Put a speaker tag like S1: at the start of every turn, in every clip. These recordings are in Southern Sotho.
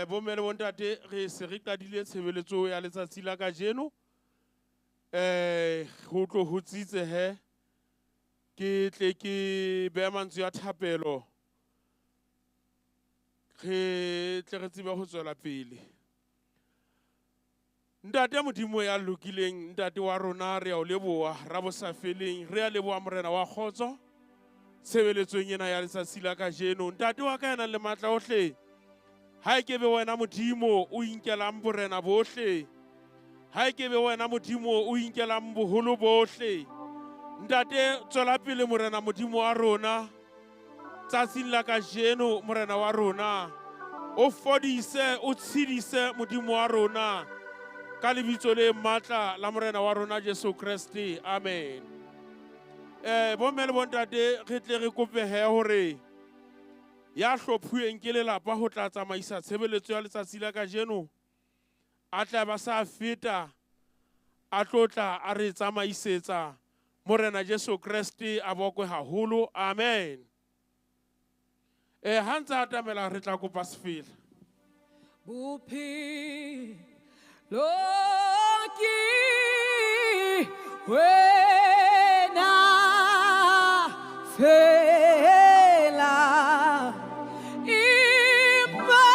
S1: Bomme le bontate, re se re qadile tshebeletso ya letsatsi la kajeno. Ho tlo ho tsitse he, ke tle ke beha mantswe a thapelo, re tle re tsebe ho tswela pele. Ntate Modimo ya lokileng, ntate wa rona, re a o leboha, ra bo sa feleng, re a leboha Morena wa kgotso tshebeletsong ena ya letsatsi la kajeno. Ntate wa ka ya nang le matla ohle, ha e ke be wena Modimo o inkelang borena bohle, ha e ke be wena Modimo o inkelang boholo bohle. Ntate, tswela pele Morena Modimo wa rona tsatsing la kajeno. Morena wa rona, o fodise, o tshedise Modimo wa rona, ka lebitso le matla la Morena wa rona Jesu Kreste, amen. Bomme le bontate, re tle re kope he hore ya hlophuweng ke lelapa ho tla tsamaisa tshebeletso ya letsatsi la kajeno a tla ba sa feta, a tlo tla a re tsamaisetsa. Morena Jesu Kreste a bokwe haholo, amen. Ha ntse a atamela, re tla kopa sefela.
S2: Bophelo ke wena fela, empa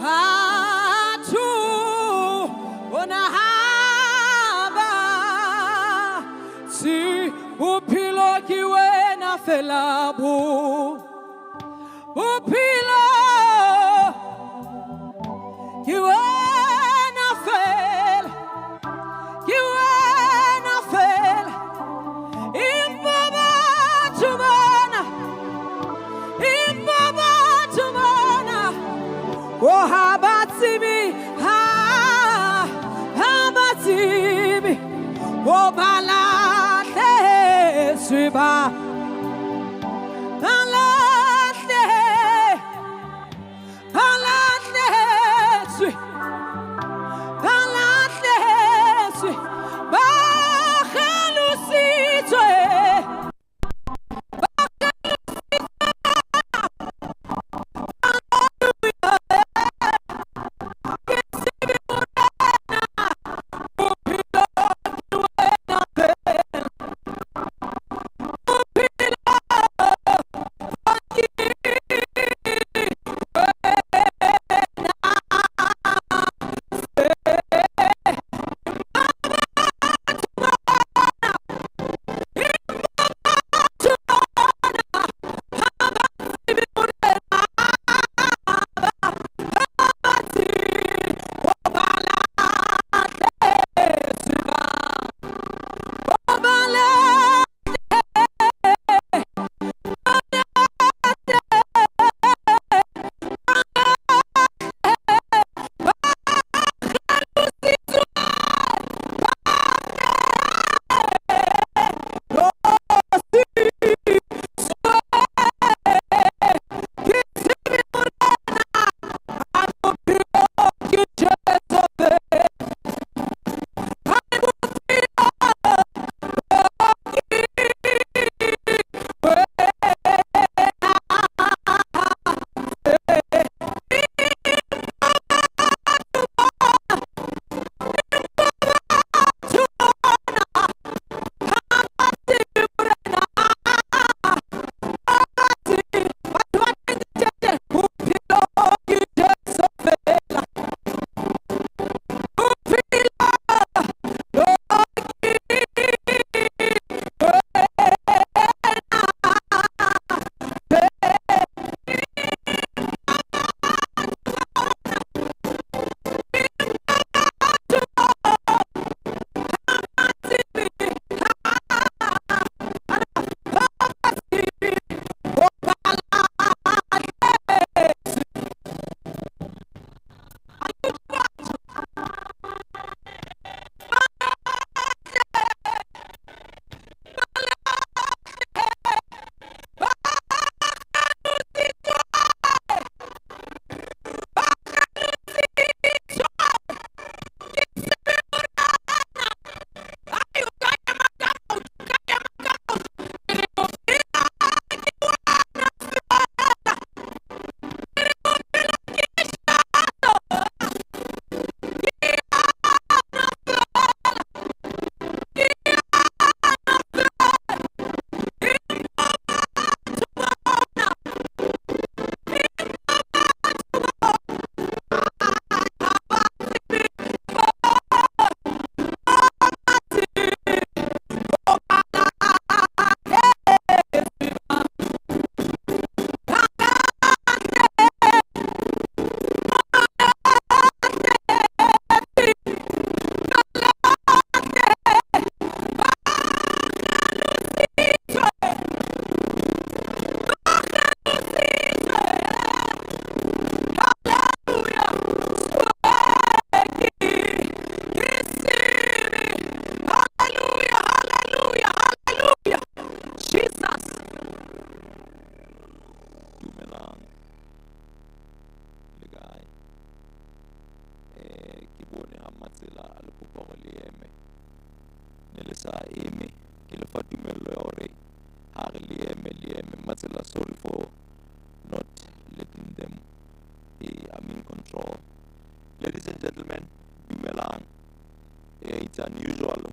S2: batho bona ha ba tsebe. Bophelo ke wena fela, bophelo ke wena fela, ke wena fela. Empa batho bona, empa batho bona, o ha ba tsebe, ha ba tsebe, o ba lahlehetswe, ba lahlehetswe, ba lahlehetswe, ba kgelositswe. Ke tsebe Morena, bophelo ke wena fela, bophelo.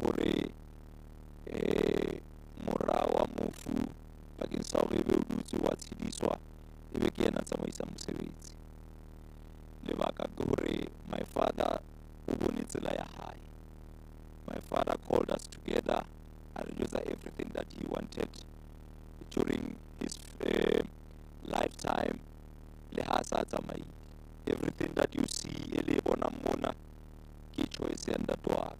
S3: hore mora wa mofu bakeng sa hore ebe o dutse wa tshediswa, ebe ke yena a tsamaisang mosebetsi. Lebaka ke hore my father o bone tsela ya hae. My father called us together a re jwetsa everything that he wanted during his lifetime le ha sa tsamaile. Everything that you see e le bonang mona ke choice ya ntate wa ka.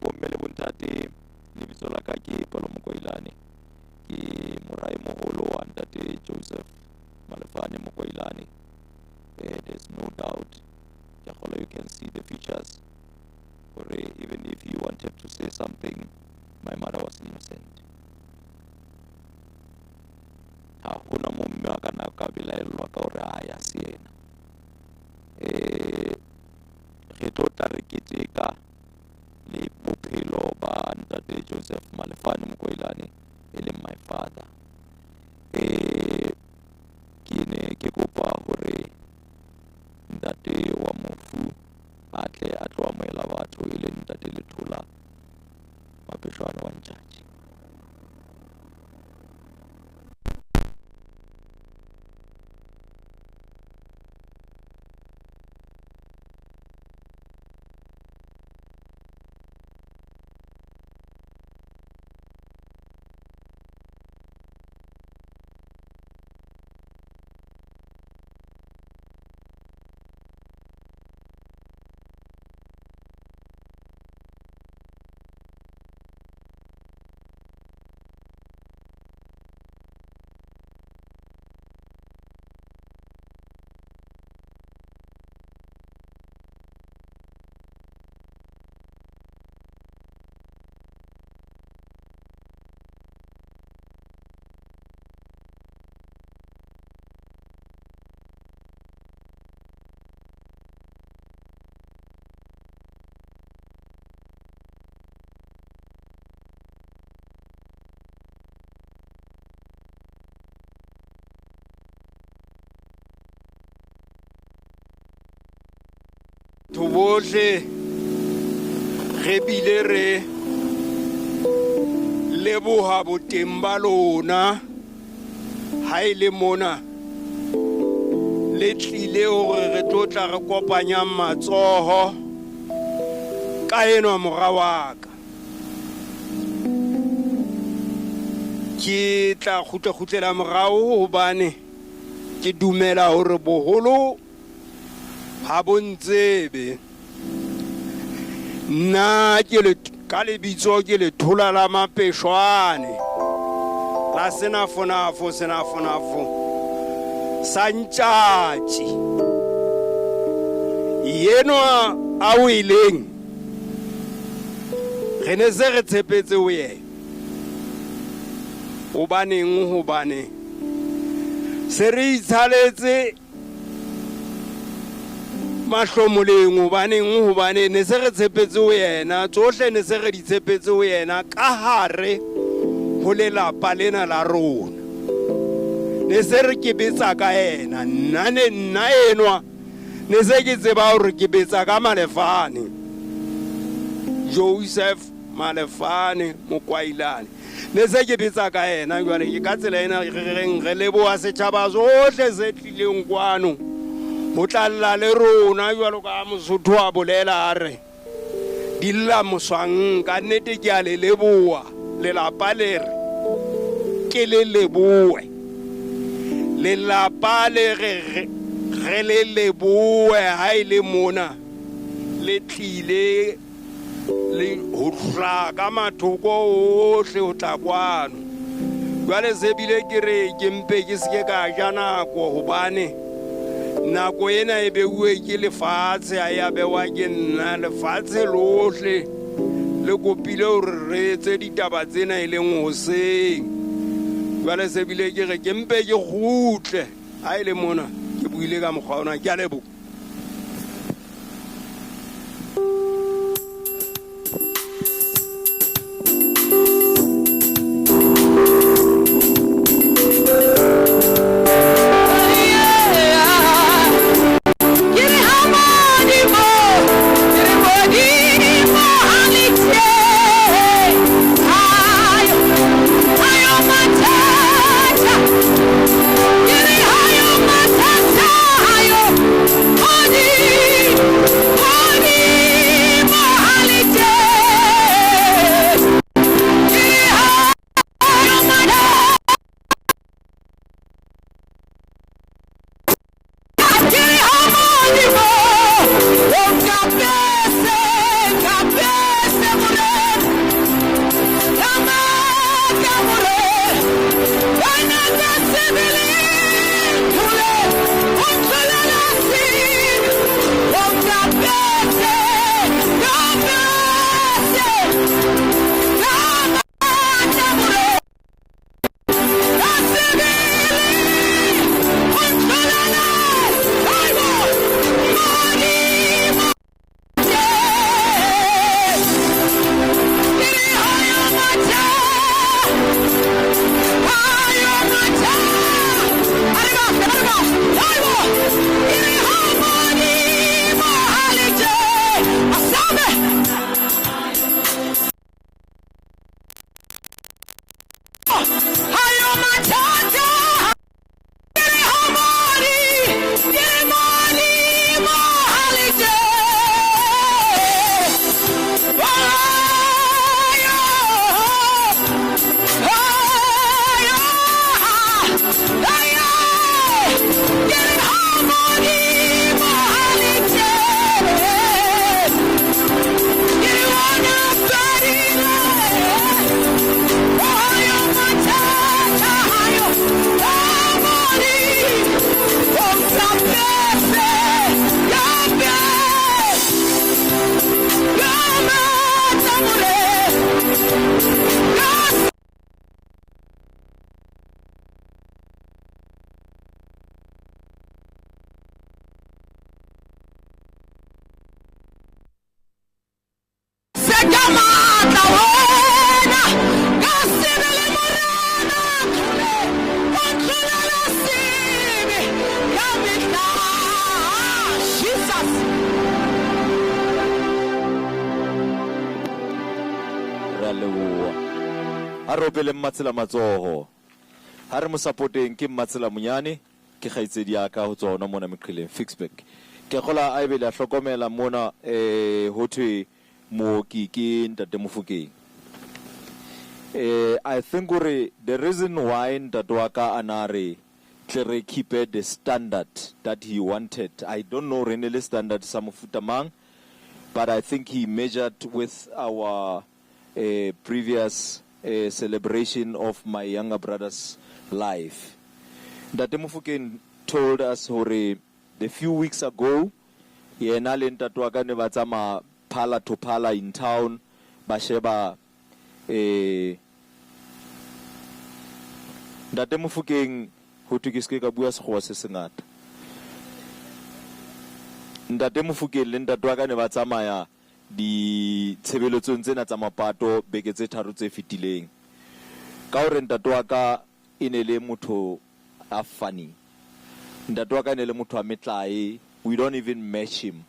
S3: Bomme le bontate, lebitso la ka ke Palo Mokoilane, ke mora e moholo wa ntate Joseph Malefane Mokoilane. There's no doubt, ke kgolwa you can see the features hore even if he wanted to say something, my mother was innocent. Ha hona mo mme wa ka na ka belaellwa ka hore a ya se yena. Re tlo tla re keteka le bophelo ba ntate Joseph Malefane Mokoilane, e leng my father. Ke ne ke kopa hore ntate wa mofu a tle a tlo amohela batho, e leng ntate Lethola Mapeshwane wa Ntjatji.
S4: Batho bohle re bile re leboha boteng ba lona ha e le mona le tlile hore re tlo tla re kopanyang matsoho ka enwa mora wa ka. Ke tla kgutla-kgutlela morao hobane ke dumela hore boholo ha bo ntsebe. Nna ke le ka lebitso ke Lethola la Mapeshwane la senafonafo senafonafo sa Ntjatji. Yenwa a weleng re ne se re tshepetse ho yena. Hobaneng? Hobane se re itshaletse mahlomoleng. Hobaneng? Hobane ne se re tshepetse ho yena, tsohle ne se re di tshepetse ho yena ka hare ho lelapa lena la rona. Ne se re ke betsa ka yena, nna ne nna enwa ne se ke tseba hore ke betsa ka Malefane, Joseph Malefane Mokwailane. Ne se ke betsa ka yena. Jwale ke ka tsela ena re reng re leboha setjhaba sohle se tlileng kwano ho tla lla le rona, jwalo ka Mosotho a bolela a re di lla moswang. Ka nnete ke a le leboha, lelapa le re ke le lebohe, lelapa le re re le lebohe ha e le mona le tlile le ho hla ka mathoko ohle ho tla kwano. Jwale se bile ke re ke mpe ke se ke ka ja nako, hobane nako ena e beuwe ke lefatshe, ha ya bewa ke nna. Lefatshe lohle le kopile hore re etse ditaba tsena e leng hoseng. Jwale se bile ke re ke mpe ke kgutle ha e le mona ke buile ka mokgwa ona. Ke a leboha.
S2: Ke re ha modimo, ke re modimo. Wena ka sebele tlhole o ntlholela sebe. O nkapese, nkapese ka matla Morena. Ka sebele o ntlholela, haibo, Modimo. Ke re hayo matla, hayo matla. Arriba, arriba, haibo. Ke re ha Modimo ha le teng. Asabe. Hayo mathata. Ke re ha ke re Modimo ha le teng. Hayo, hayo, hayo. Ke re ha Modimo ha le teng. Ke re wona fedile. Hayo mathata, hayo, ha Modimo. O nkapese, nkapese. Ka matla Morena. Ka se ka matla wena. Ka sebele Morena tlhole, o ntlholela sebe ka mehla. Jesus.
S3: Re a leboha. Ha re opeleng Mmatsela matsoho. Ha re mo support-eng ke Mmatsela Monyane, ke kgaitsedi ya ka ho tswa hona mona Meqheleng, Ficksburg. Ke a kgola a ebe le a hlokomela mona ho thwe mooki ke Ntate Mofokeng. I think hore the reason why ntate wa ka a na re tle re keep the standard that he wanted, I don't know re ne le standard sa mofuta mang, but I think he measured with our previous celebration of my younger brother's life. Ntate Mofokeng told us hore the few weeks ago yena le ntate wa ka ne ba tsamaya phala to phala in town ba sheba Ntate Mofokeng ho thwe ke se ke ka bua sekgowa se sengata. Ntate Mofokeng le ntate wa ka ne ba tsamaya ditshebeletsong tsena tsa mapato beke tse tharo tse fetileng. Ka hore ntate wa ka e ne le motho a funny. Ntate wa ka e ne le motho wa metlae. We don't even match him.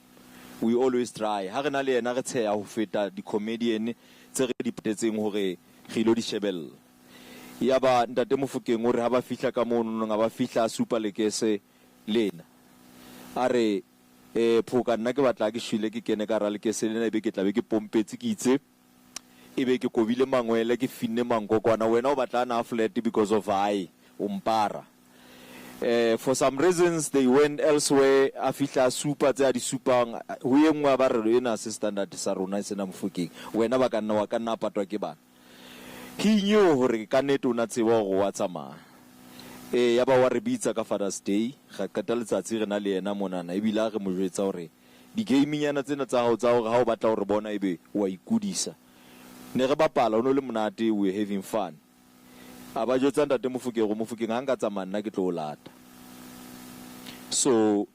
S3: We always try. Ha re na le yena re tsheha ho feta di-comedian tse re di patetseng hore re ilo di shebella. Yaba Ntate Mofokeng o re ha ba fihla ka mono nong, ha ba fihla a supa lekese lena. A re phoka nna ke batla ke shwele ke kene ka hara lekese lena ebe ke tla be ke pompetse ke itse ebe ke kobile mangwele ke finne mankokwana wena o batla na flat because of hae o mpara. For some reasons they went elsewhere a fihla a supa tse a di supang ho e nngwe ba re ena se standard sa rona e sena Mofokeng wena ba ka nna wa ka nna patwa ke bana. He knew hore ka nnete o na tseba hore wa tsamaya. Ya ba wa re bitsa ka Father's Day, ra qeta letsatsi re na le yena monana ebile a re mo jwetsa hore di-gaming-nyana tsena tsa hao tsa hore ha o batla hore bona ebe wa ikudisa. Ne re bapala ho no le monate, we were having fun. A ba jwetsa Ntate Mofokeng hore Mofokeng ha nka tsamaya nna ke tlo o lata. So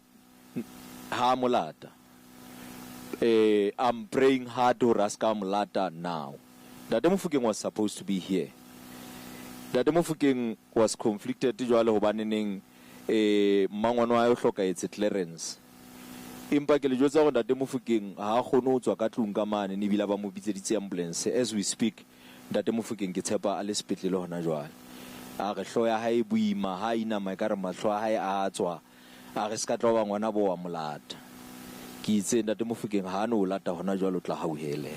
S3: ha mo lata. I'm praying hard hore a ska mo lata now. Ntate Mofokeng was supposed to be here. Ntate Mofokeng was conflicted jwale hobane neng mmangwane wa hae o hlokahetse Clarence. Empa ke le jwetsa hore Ntate Mofokeng ha a kgone ho tswa ka tlung ka mane ebile ba mo bitseditse ambulance. As we speak, Ntate Mofokeng ke tshepa a le sepetlele hona jwale. A re hlooho ya hae e boima, ha inama ekare mahlo a hae a tswa. A re ska tla ba ngwana bo wa molata. Ke itse Ntate Mofokeng ha no lata hona jwale o tla hauhele.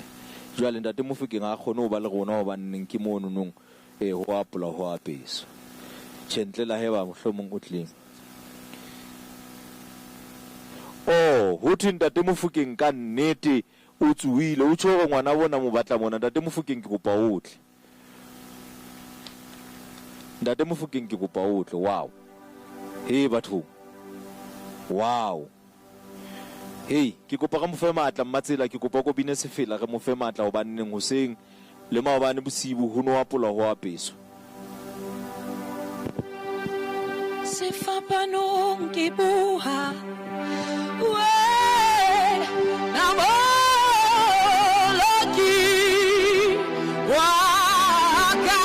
S3: Jwale Ntate Mofokeng ha kgone ho ba le rona hobane ke mono nong ho apola ho apeswa. Tjhe, ntle la heba mohlomong o tleng. Oh, ho thwe Ntate Mofokeng ka nnete o tsohile, o tjho hore ngwana bona mo batla mona. Ntate Mofokeng ke kopa o tle. Ntate Mofokeng ke kopa o tle. Wow. Hei bathong. Wow. Hei, ke kopa re mo fe matla Mmatsela, ke kopa ko bine sefela re mo fe matla hobaneng hoseng le maobane bosibu ho no apolwa ho apeswa.
S2: Sefapanong ke boha wena Moloki wa ka,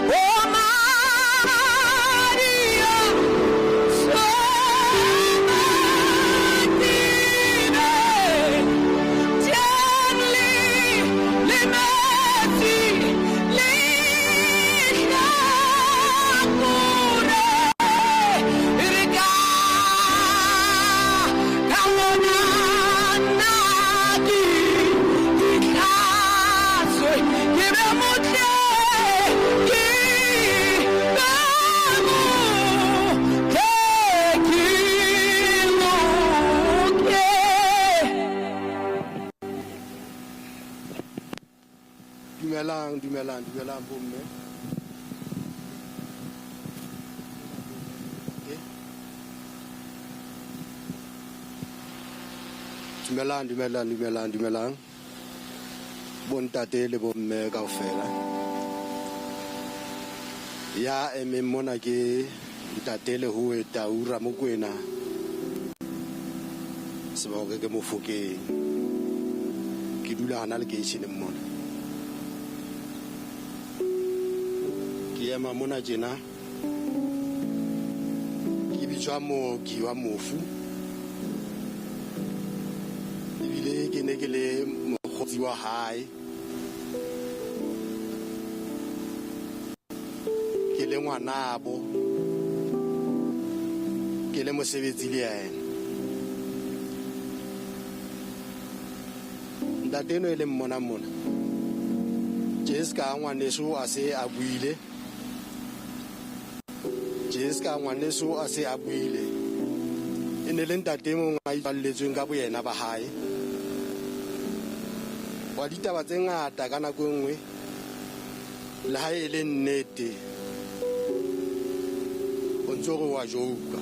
S2: o madi a somatile teng le le metsi le hlakore re ka ka wona nna ke itlhatswe ke be motle ke be motle ke loke.
S4: Dumelang, dumelang, dumelang bomme. Dumelang, dumelang, dumelang, dumelang. Bontate le bomme kaofela. Ya emeng mona ke ntate Lehoe Tau Ramokwena. Seboko ke Mofokeng. Ke dula hana lekeisheneng mona. Ke ema mona tjena. Ke bitswa mooki wa mofu. Ebile ke ne ke le mokgotsi wa hae. Ke le ngwanabo. Ke le mosebetsi le yena. Ntate eno e leng mona mona. Tje se ka ngwaneso a se a buile. Tje se ka ngwaneso a se a buile. E ne le ntate e mong a ipalletsweng ka boyena ba hae. Wa ditaba tse ngata ka nako e nngwe, le ha e le nnete, o ntso re wa jouka.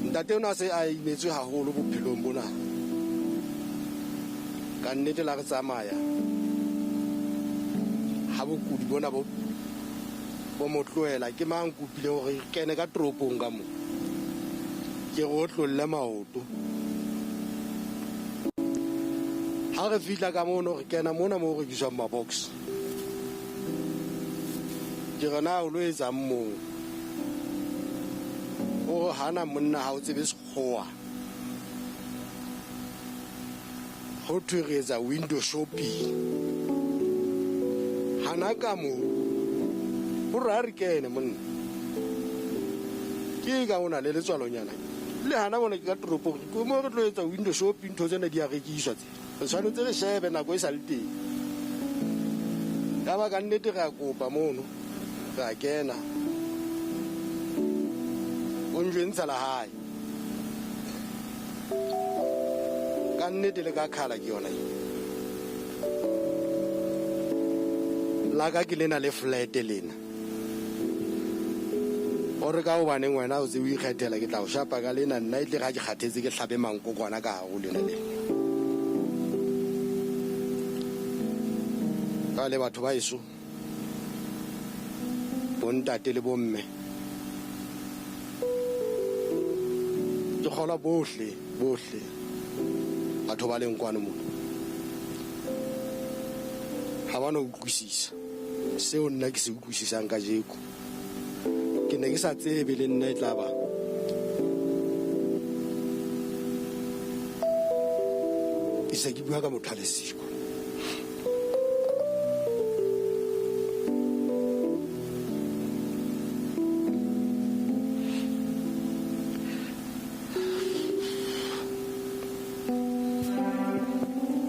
S4: Ntate ona se a imetswe haholo bophelong bona. Ka nnete la re tsamaya, ha bokudi bona bo mo tlohela, ke mang kopile hore re kene ka toropong ka mo. Ke re otlolle maoto. Ha re fihla ka mono, re kena mona moo ho rekiswang ma-box. Ke re na o lo etsang moo? O re hana monna ha o tsebe sekgowa. Ho thwe re etsa window shopping. Hana ka moo, ho re ha re kene monna. Ke ka ona le letswalonyana. Le hana mona ke ka toropong, ke mo re tlo etsa window shopping, ntho tsena di a rekiswa tse. Re tshwanetse re shebe nako e sa le teng. Ya ba ka nnete re a kopa mono, re a kena. O njwentsha la hae. Ka nnete le ka khala ke yona e. La ka ke lena le flat lena. O re ka hobaneng wena o tse o ikgethela, ke tla o shapa ka lena, nna e tle ga ke kgathetse ke hlabe mankokwana ka hare ho lena lena. Ka le batho ba heso, bontate le bomme, ke kgolwa bohle, bohle batho ba leng kwano mona ha ba no utlwisisa seo nna ke se utlwisisang kajeko. Ke ne ke sa tsebe le nna e tla ba ke se ke bua ka motho a le siko.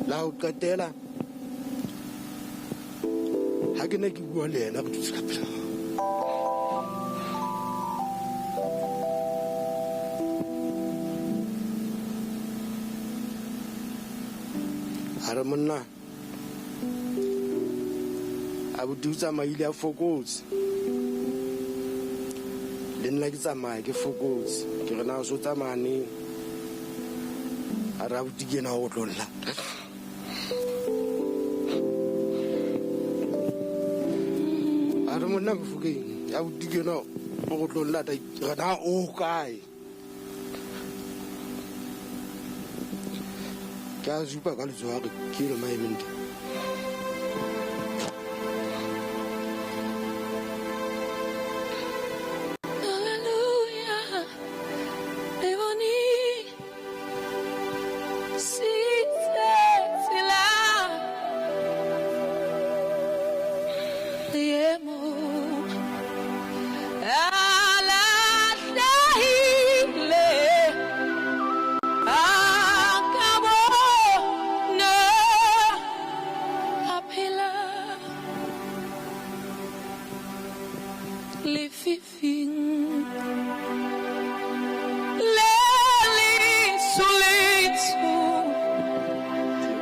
S4: La ho qetela ha ke ne ke bua le yena re dutse ka pela. A re monna,
S5: Abuti o tsamaile a fokotse, le nna ke tsamaya ke fokotse. Ke re na o so tsamaya neng? A re abuti ke ena o tlo lla. A re monna Mofokeng, abuti ke ena o go tlo llata. Re na o kae? Ke a supa ka letsogo a re ke elo maemente.
S2: Hallelujah. Le bone sitse tsela le emo a lahlehile a ka bona a phela lefifing le letsho letsho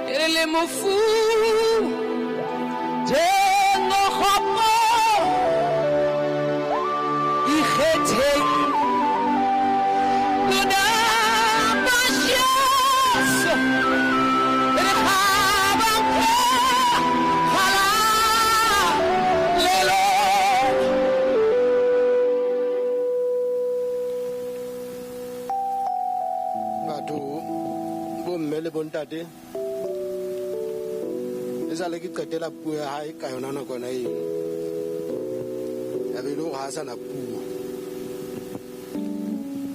S2: e le mofu njengokgopo ikgetheng lona bajeso re kgabang kgalalelo.
S5: Batho bomme le bontate, e sale ke qetela puo ya hae ka yona nakwana eno, ya be e le hore ha a sa na puo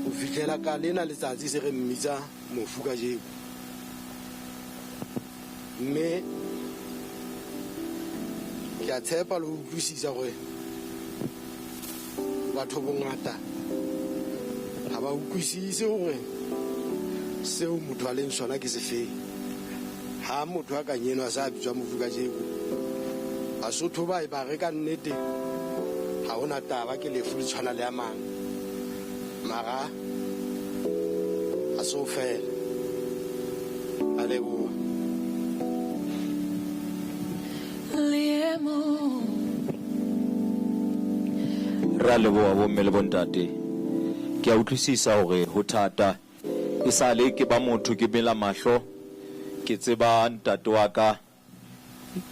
S5: ho fihlela ka lena letsatsi se re mmitsa mofu kajeko. Mme ke a tshepa le ho utlwisisa hore batho bongata ha ba utlwisise hore seo motho a leng sona ke sefeng. Ha motho a kang eno a sa bitswa mofu kajeko, Basotho ba e ba re ka nnete ha hona taba, ke lefu le tshwana le a mang, mara ha se ho fela. A leboha.
S2: Leemo.
S3: Re a leboha bomme le bontate. Ke a utlwisisa hore ho thata. E sale ke ba motho ke mela mahlo, ke tseba ntate wa ka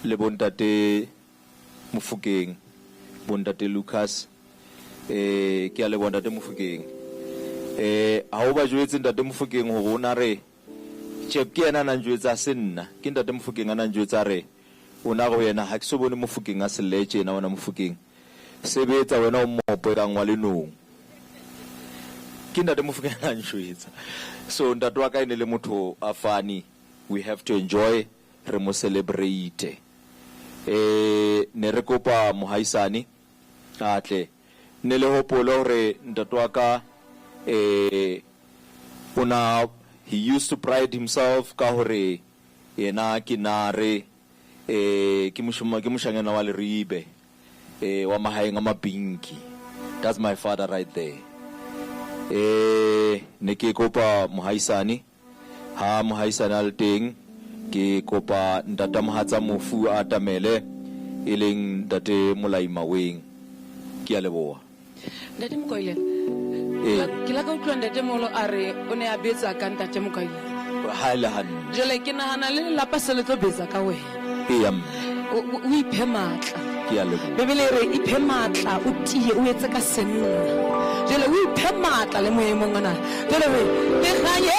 S3: le bontate Mofokeng, bontate Lucas. Eh ke a leboha ntate Mofokeng. Eh ha o ba jwetse ntate Mofokeng hore o na re tje ke yena a nang jwetsa ha se nna. Ke ntate Mofokeng a nang jwetsa a re o na re ho yena ha ke so bone Mofokeng a selle tjena wena Mofokeng. Sebetsa wena o mmopo e kang wa lenong. Ke ntate Mofokeng a nang jwetsa. So ntate wa ka e ne le motho a funny. We have to enjoy, re mo celebrate. Eh ne re kopa mohaisane a tle. Ne le hopole hore ntate wa ka eh o na he used to pride himself ka hore yena ke nare eh ke moshoma ke moshanyana wa Leribe eh wa mahaeng a Mapinki. That's my father right there. Eh ne ke kopa mohaisane ha mohaisane a le teng ke kopa ntata mohatsa mofu a atamele e leng ntate Molai Maweng. Ke a leboha.
S6: Ntate Mokoile,
S3: Ee.
S6: ke la ka utlwa ntate Molo a re o ne a betsa ka ntate Mokoile.
S3: Ha e le hantle.
S6: Jwale ke nahana le lelapa se le tlo betsa ka wena.
S3: Eya mme.
S6: O o iphe matla.
S3: Ke a leboha.
S6: Bebele e re iphe matla o tiye o etse ka senna. Jwale o iphe matla le moemong ona. Jwale re le kganye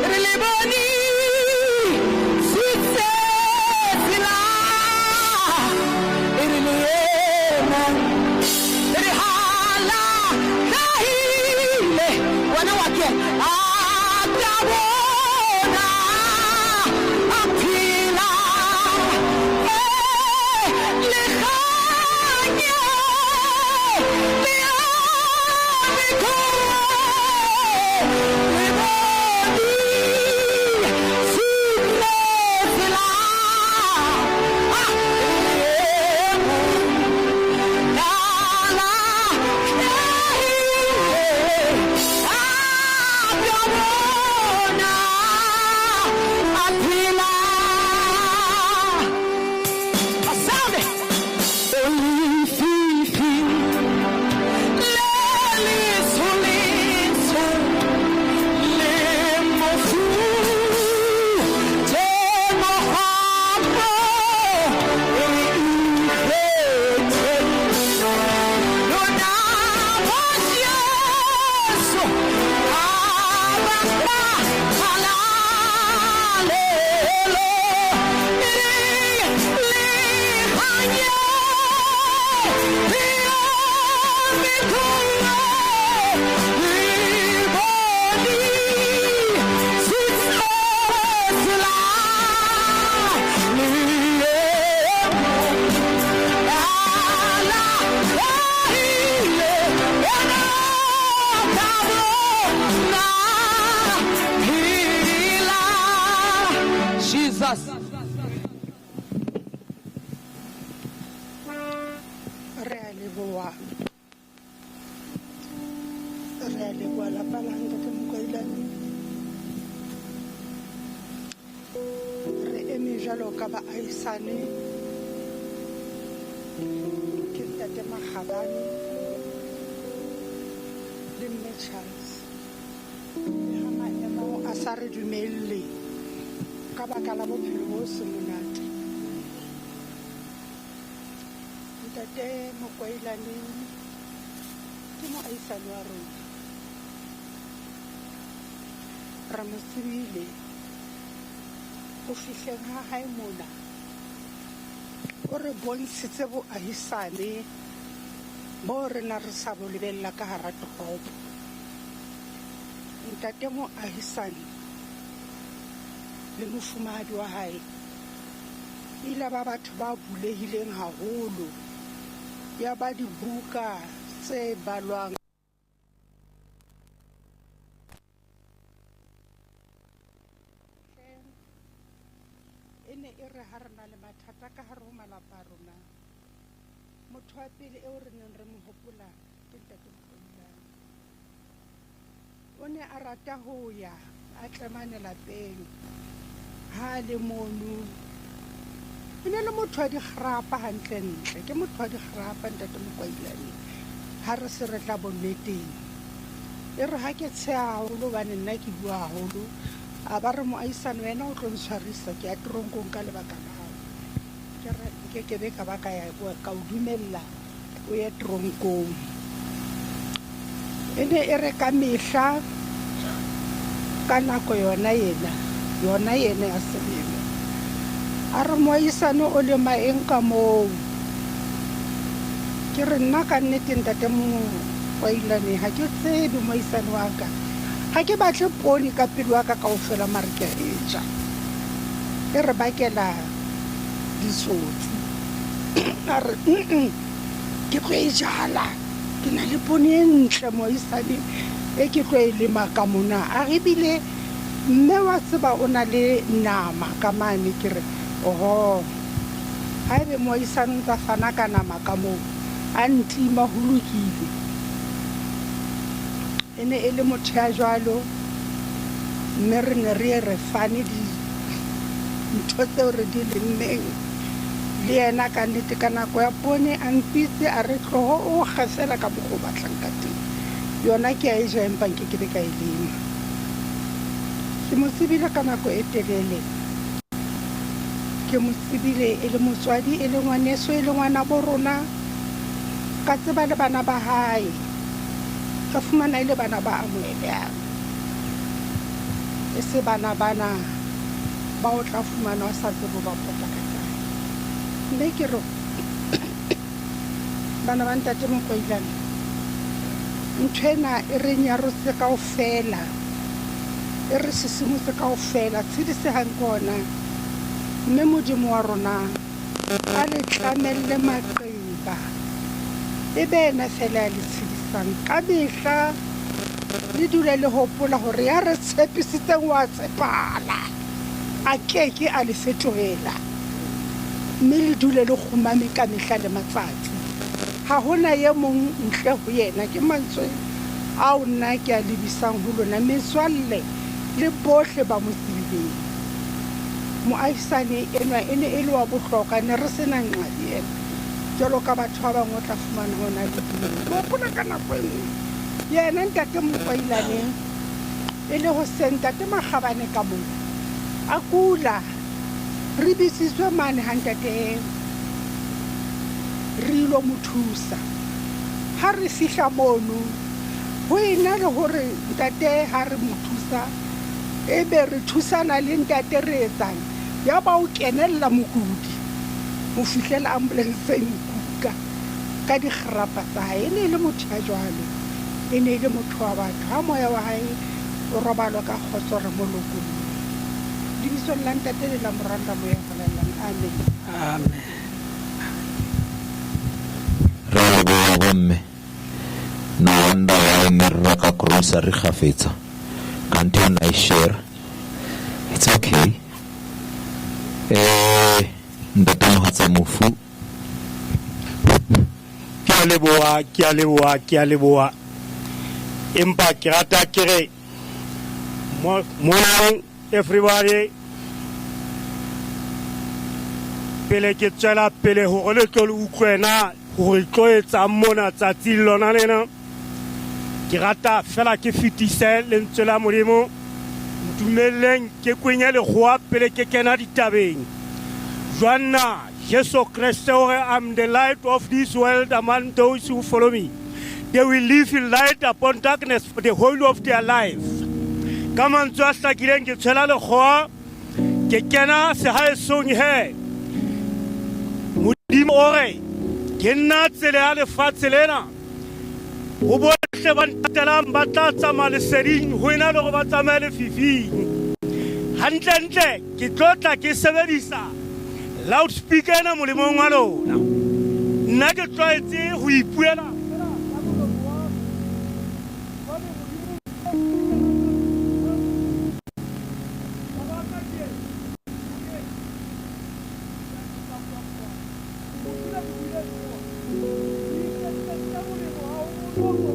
S6: re le bone sitse tsela e re le ena re hala hlahile wena wa ke a ka bona a phela e le kganye Jesus.
S7: Re a leboha. Re a leboha lapa la ntate Mokoilane. Re eme jwalo ka baahisane. Ke ntate Makgabane le mme Charles. Le ha maemo a sa re dumelle ka baka la bophelo bo se monate. Ntate Mokoilane ke moahisani wa rona. Re mo tsebile ho fihleng ha hae mona. O re bontshitse boahisane boo re na re sa bo lebella ka hara toropo. Ntate moahisani le mofumahadi wa hae ile ba batho ba bulehileng haholo, ya ba dibuka tse balwang. E ne e re ha re na le mathata ka hare ho malapa a rona, motho wa pele eo re neng re mo hopola ke Ntate Mokoilane. O ne a rata ho ya a tlemane lapeng ha a le mono. E ne le motho wa dikgrapa hantlentle, ke motho wa dikgrapa Ntate Mokoilane. Ha re se re tla bonneteng, e re ha ke tsheha haholo hobane nna ke bua haholo, a ba re moahisane wena o tlo ntshwarisa ke ya teronkong ka lebaka la hao. Ke re nkekebe ka ba ka ya ka o dumella o ye teronkong. E ne e re ka mehla ka nako yona ena, yona ena ya selemo, a re moahisane o lema eng ka moo? Ke re nna ka nnete ntate Mokoilane ha ke tsebe moahisane wa ka. Ha ke batle poone ka pelo ya ka kaofela mare ke a e ja. E re bakela ditsotsi. A re ke tlo e jala. Ke na le poone e ntle moahisane e ke tlo e lema ka mona. A re ebile mme wa tseba o na le nama ka mane. Ke re oho, haebe moahisane o ntsa fana ka nama ka moo, a ntima ho lokile. E ne e le motho ya jwalo, mme re ne re ye re fane dintho tseo re di lemmeng le yena. Ka nnete ka nako ya poone a mpitse a re tloho o kge fela ka mokgwa o batlang ka teng. Yona ke a e ja empa nkekebe ka e lema. Ke mo tsebile ka nako e telele. Ke mo tsebile e le motswadi, e le ngwaneso, e le ngwanabo rona. Ka tseba le bana ba hae. Ka fumana e le bana ba amohelehang, e se bana bana ba o tla fumana o sa tsebe ba pota ka kae. Mme ke re bana ba ntate Mokoilane, ntho ena e re nyarotse kaofela, e re sisimotse kaofela. Tshedisehang ke hona, mme Modimo wa rona a le tlamelle maqeba, e be yena feela ya le tshedisang. Ka mehla le dule le hopola hore ya re tshepisitseng wa tshepahala, a ke ke a le fetohela. Mme le dule le kgumame ka mehla le matsatsi. Ha ho na e mong ntle ho yena. Ke mantswe ao nna ke a lebisang ho lona metswalle le bohle ba mo tsebileng. Moahisane enwa e ne e le wa bohlokwa, ne re se na nqa le yena. Jwalo ka batho ba bang o tla fumana ho na le dilo. Ke hopola ka nako e nngwe yena ntate Mokwailane e le hoseng ntate Makgabane ka moo a kula. Re bitsitswe mane ha ntate re ilo mo thusa. Ha re fihla mono ho ena le hore ntate ha re mo thusa ebe re thusana le ntate re etsang, yaba o kenella mokudi ho fihlela ambulance e mo kuka ka dikgrapa tsa hae. E ne e le motho ya jwalo, e ne e le motho wa batho. Ha moya wa hae o robalwa ka kgotso re mo lokolle. Lebitsong la Ntate le la Mora le la Moya o Halalelang. Amen.
S4: Amen.
S3: Re a leboha bomme. No wonder why ne re reka grocery kgafetsa. Kante o na e share. It's okay. Eh ntate mohatsa mofu.
S8: Ke a leboha, ke a leboha, ke a leboha. Empa ke rata ke re morning everybody. Pele ke tswela pele hore le tlo le utlwe na hore tlo etsang mona tsatsing lona lena. Ke rata fela ke fetise lentswe la Modimo. Ntumelleng ke kwenye lekgowa pele ke kena ditabeng. Jwanna Jesu Kreste o re, I'm the light of this world among those who follow me. They will live in light upon darkness for the whole of their life. Ka mantswe a hlakileng ke tshwela lekgowa ke kena sehaesong he. Modimo o re, ke nna tsela ya lefatshe lena. Ho bohle ba ntatelang ba tla tsamaya leseding ho ena le hore ba tsamaye lefifing. Hantlentle ke tlo tla ke sebedisa loudspeaker ena molemong wa lona. Nna ke tlwaetse ho ipuela feela ka molomo wa ka. Hobane Modimo Taba ya ka ke ena, ho ena.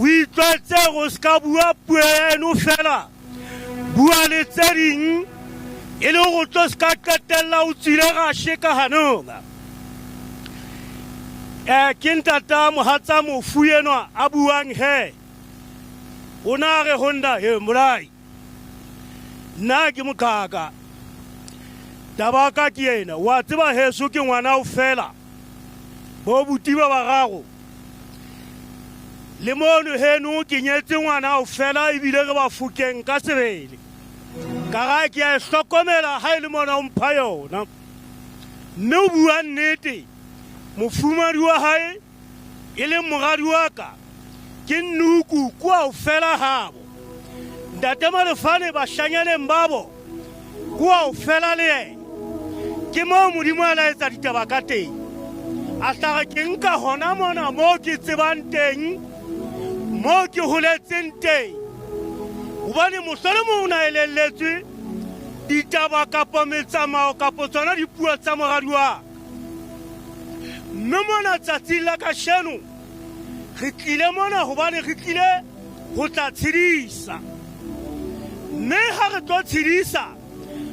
S8: O itlwaetse go se ka bua puo eno fela, bua le tse ding e le go tlo se ka qetella o tswile gashe ka hanong. Um ke ntata mohatsa mofu enwa a buang he. O na re ho nna, He mmolai, nna ke moqhaka. Taba ka ke ena, wa tseba heso ke ngwana o fela, bo buti ba bararo. Le mono heno ke nyetse ngwana o fela ebile re bafokeng ka sebele. Ka ra ke a e hlokomela ha e le mona o mpha yona. Mme o bua nnete, mofumadi wa hae e leng moradi wa ka, ke nnuku kua o fela habo. Ntate Malefane bashanyaneng babo kua o fela le yena. Ke moo Modimo a laetsa ditaba ka teng. A hlare ke nka hona mona moo ke tsebang teng, moo ke holetseng teng. Hobane mohlolomong o na elelletswe ditaba kapo metsamao kapo tsona dipuo tsa moradi wa ka. Mme mona tsatsing la kasheno re tlile mona hobane re tlile ho tla tshedisa. Mme ha re tlo tshedisa,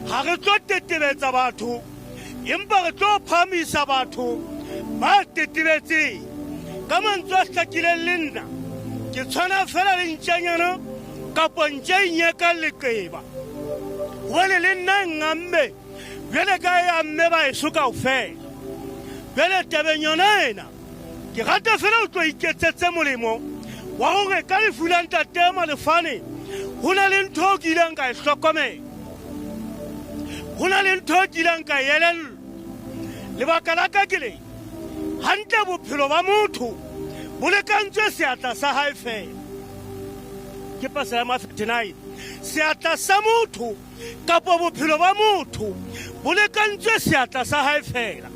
S8: ha re tlo tetebetsa batho, empa re tlo phahamisa batho ba tetebetseng. Ka mantswe a hlakileng le nna ke tshwana fela le ntjanyana kapo ntja e nyekang leqeba. Hobane le nna e ngamme bjale ka e amme baeso kaofela. Bjale tabeng yona ena, ke rata fela o tlo iketsetse molemo wa gore ka lefu la ntate Malefane go na le ntho o ke ileng ka e hlokomela, go na le ntho o ke ileng ka e elellwa. Lebaka la ka ke le hantle, bophelo ba motho bo lekantswe seatla sa hae fela. Ke Pasela 39. Seatla sa motho kapo bophelo ba motho bo lekantswe seatla sa hae fela.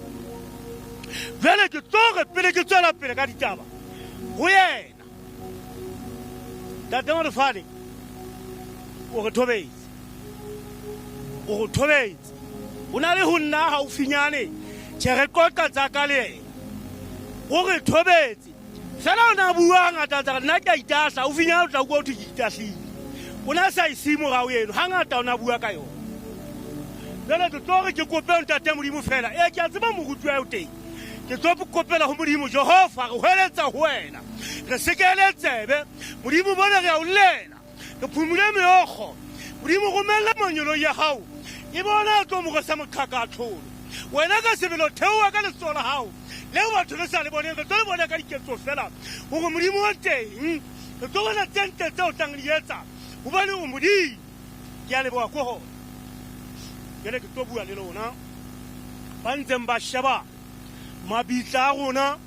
S8: Jwale ke tlo re pele ke tswela pele ka ditaba ho yena Ntate Malefane o re thobetse, o re thobetse, o na le ho nna haufinyane. Tjhe, re qoqa tsa ka le yena, o re thobetse. Fela o ne a bua hangata tsa re nna ke a itahla, haufinyane o tla utlwa ho thwe ke itahlile. O ne a sa e siye morao eno, hangata o ne a bua ka yona. Jwale ke tlo re ke kope Ntate Modimo fela, ee ke a tseba moruti wa eo teng. Ke tlo kopela ho Modimo, Jehova, re hweletsa ho wena, re sekehele tsebe. Modimo bona re a o llela, re phumule meokgo. Modimo romella mangeloi ya hao, e bona a tlo mo rwesa moqhaka a tlholo. Wena ka sebele o theoha ka letsoho la hao leo batho re sa le boneng, re tlo le bona ka diketso fela hore Modimo o teng. Re tlo bona tse ntle tseo tlang di etsa hobane o Modimo. Ke a leboha ko hona. Jwale ke tlo bua le lona ba ntseng ba sheba mabitla a rona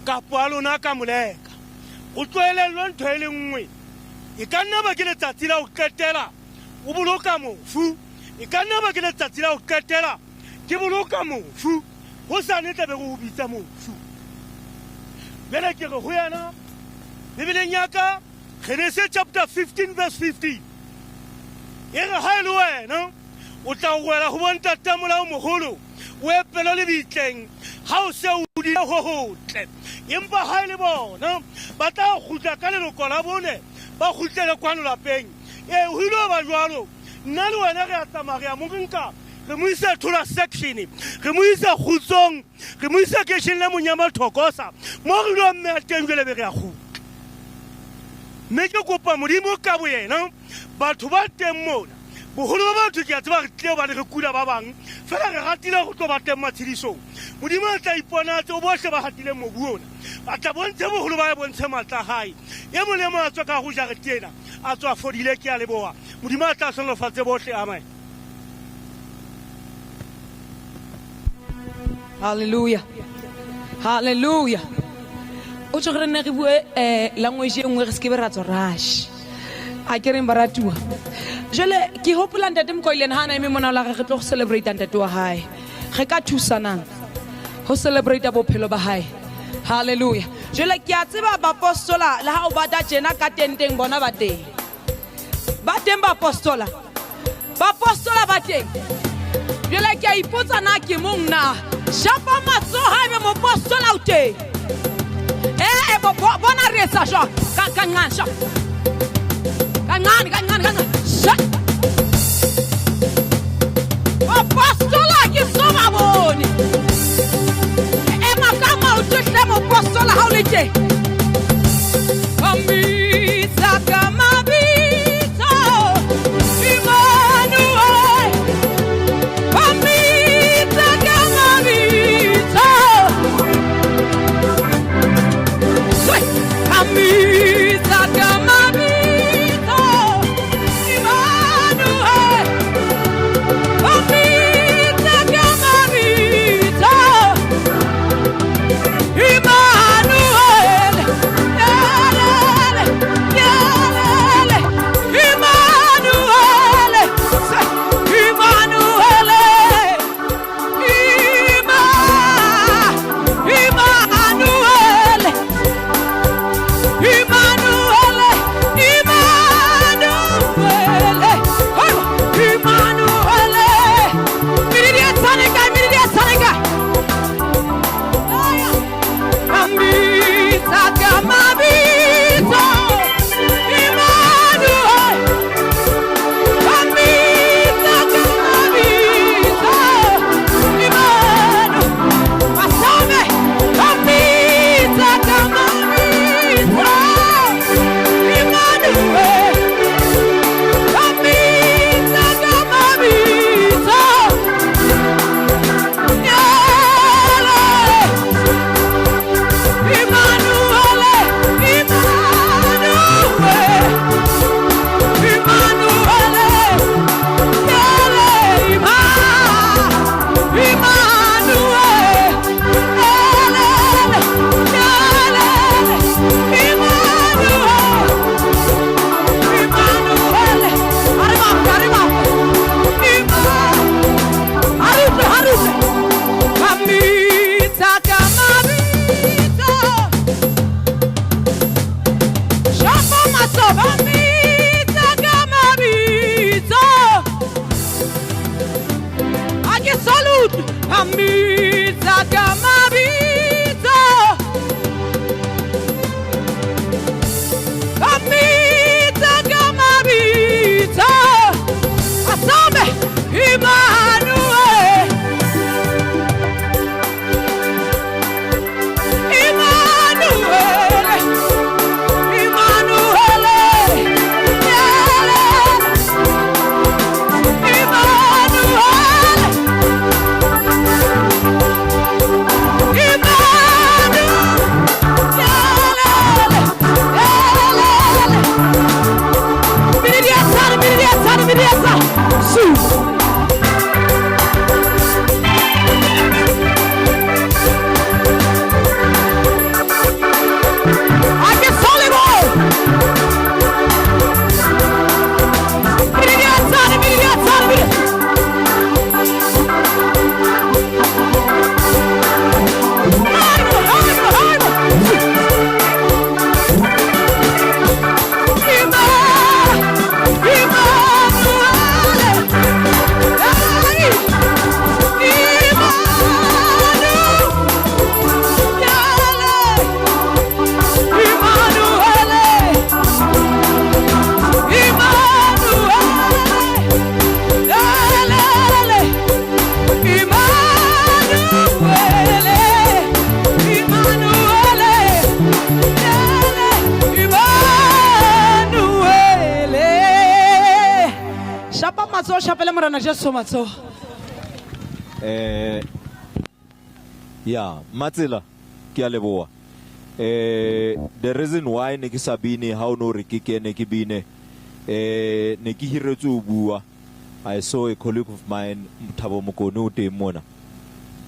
S8: kapo a lona ka moleka. O tlo elellwe ntho e le nngwe, e ka nna ba ke letsatsi la ho qetela o boloka mofu, e ka nna ba ke letsatsi la ho qetela ke boloka mofu, hosane tla be re o bitsa mofu. Bjale ke re go yena, Bibeleng ya ka, Genese chapter 15 verse 15, e re ga e le wena o tla wela go bontatamolaomogolo o epelwe lebitleng ga o se o dile go gotle, empa ga e le bona ba tla kgutla ka leloko la bone ba kgutlele kwano lapeng. Ee, go ile ba jwalo. Nna le wena re a tsamaya re ya mo nka, re mo isa Thola section, re mo isa Kgutsong, re mo isa keisheng la Monyama Thokosa, mo re ilo mmeya teng jwale be re a kgutla. Mme ke kopa Modimo ka boyena, batho ba teng mona, boholo ba batho ke a tseba re tlile hobane re kula ba bang, fela re ratile go tlo ba teng matshedisong. Modimo a tla iponatse ho bohle ba hatileng mobu ona, a tla bontshe boholo ba hae, bontshe matla a hae. E mong le e mong a tswe ka ho jarete ena, a tswe a fodile. Ke a leboha. Modimo a tla hlohonolofatse bohle. Amen.
S6: Hallelujah. Hallelujah. O tšo re nne re bue language e nngwe re se ke be ra tswa rush. A ke reng baratuwa. Jwale ke hopola ntate Mokoileng ha a na eme mona o la re re tlo go celebrate ntate wa hae. Re ka thusanang ho celebrate bophelo ba hae. Hallelujah. Jwale ke a tseba bapostola le ha o bata tjena ka tenteng bona ba teng. Ba teng baapostola, baapostola ba teng. Jwale ke a ipotsa na ke mong na. Shapa matsoho haebe mopostola o teng. Ee, bona re etsa jwang? Ka kancane, sha. Kancane, kancane, kancane. Sha. Bapostola ke so ba bone. Ema ka maoto hle mopostola ha o le teng. Bambitsa ka mabitso, Emmanuel. Bambitsa ka mabitso. Swe. Bambitsa ka mabitso, Emmanuel. Bambitsa ka mabitso. Ko shapele Morena Jesu matsoho.
S3: Ya, Matsela, ke a leboha. The reason why ne ke sa bine ha o no re ke kene ke bine, ne ke hiretswe ho bua. I saw a colleague of mine, Thabo Mokone, o teng mona.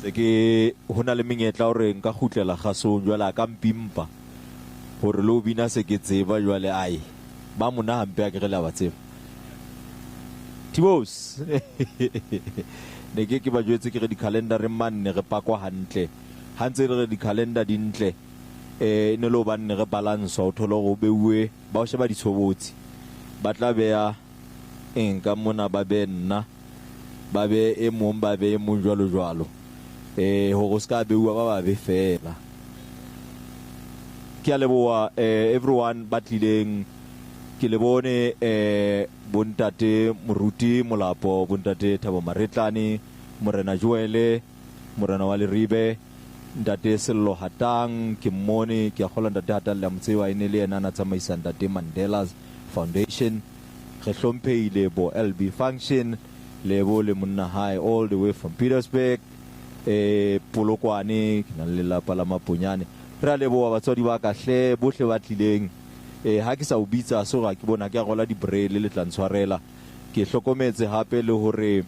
S3: Se ke ho na le menyetla hore nka kgutlela kgasong jwale a ka mpimpa hore le ho bina se ke tseba jwale ai ba mona hampe a ke re le a ba tseba. Tibos. Ne ke ba jwetse ke re di-calendar manne re pakwa hantle. Ha ntse re di-calendar di ntle, ne le hobane re balance o thole hore o beuwe ba o sheba ditshobotsi. Ba tla beha eng ka mona, ba be nna, ba be e mong, ba be e mong jwalo jwalo. Hore o ska beuwa ba babe fela. Ke a leboha, everyone ba tlileng. Ke le bone, bontate Moruti Molapo, bontate Thabo Maretlane, Morena Joele, Morena wa Leribe, ntate Sello Hatang, ke mmone, ke a kgolwa ntate Hatang le a mo tseba, e ne le yena a na tsamaisa ntate Mandela's Foundation. Re hlomphehile bo LB Function, Lebo le monna hae all the way from Petersburg, Polokwane, ke na le lelapa la Maponyane. Re a leboha batswadi ba ka hle, bohle ba tlileng. Ha ke sa o bitsa so ga ke bona ke a rola di-braille le tla ntshwarela. Ke hlokometse hape le hore,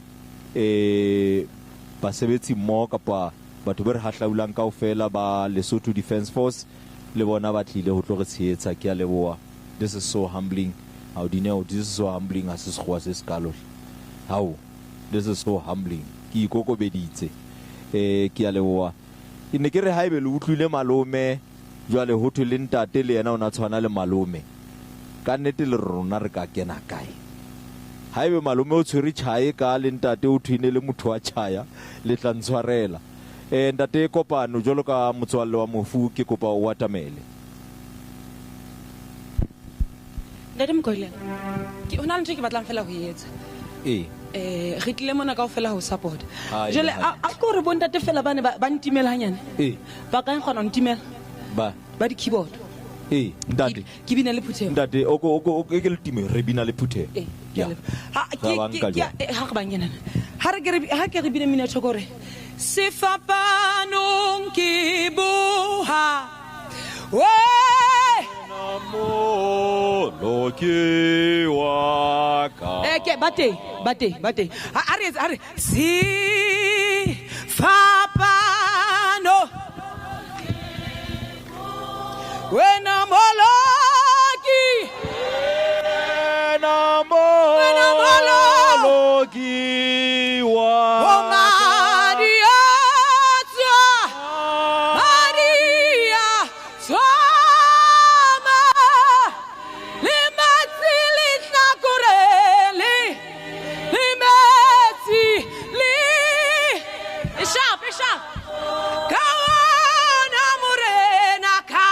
S3: basebetsi mmoho kapa batho be re hahlaulang kaofela ba Lesotho Defence Force le bona ba tlile ho tlo re tshehetsa. Ke a leboha. This is so humbling. Hao Dineo, this is so humbling. Ha se sekgowa se sekalo hle. Hao, this is so humbling. Ke ikokobeditse. Ke a leboha. Ke ne ke re haebe le utlwile malome, jwale ho thwe le ntate le yena o na tshwana le malome. Ka nnete le rona re ka kena kae? Haebe malome o tshwere tjhae ka le ntate o thwine le motho wa tjhaya, le tla ntshwarela. Ntate Kopano, jwalo ka motswalle wa mofu, ke kopa o atamele.
S6: Ntate Mokoileng, ke hona le ntho e ke batlang fela ho e etsa. Re tlile mona kaofela ho support. Jwale, a ko re bontate fela bane ba ntimela hanyane. Ba ka kgona ho ntimela?
S3: Ba.
S6: Ba di-keyboard.
S3: Ntate.
S6: Ke bina le phutheho.
S3: Ntate, o ko, o ko, o ke le time, re bina le phutheho.
S6: Ke a
S3: Ya.
S6: leboha. Ha,
S3: Ra
S6: ke,
S3: ba
S6: ke,
S3: nka
S6: ke,
S3: jwang?
S6: ha re bang enana. Ha re ke re, ha ke re bine mmino thoko hore, sefapanong ke boha. We!
S3: Molo ke wa ka.
S6: Ke, ba teng, ba teng, ba teng. Ha, ha re etse, ha re, sefapano. Wena moloki.
S3: Wena
S6: Wena
S3: moloki wa
S6: O madi a tswa, madi a tswa ma. Le metsi le hlakore le metsi le. E sharp, e sharp. Ka ona Morena ka.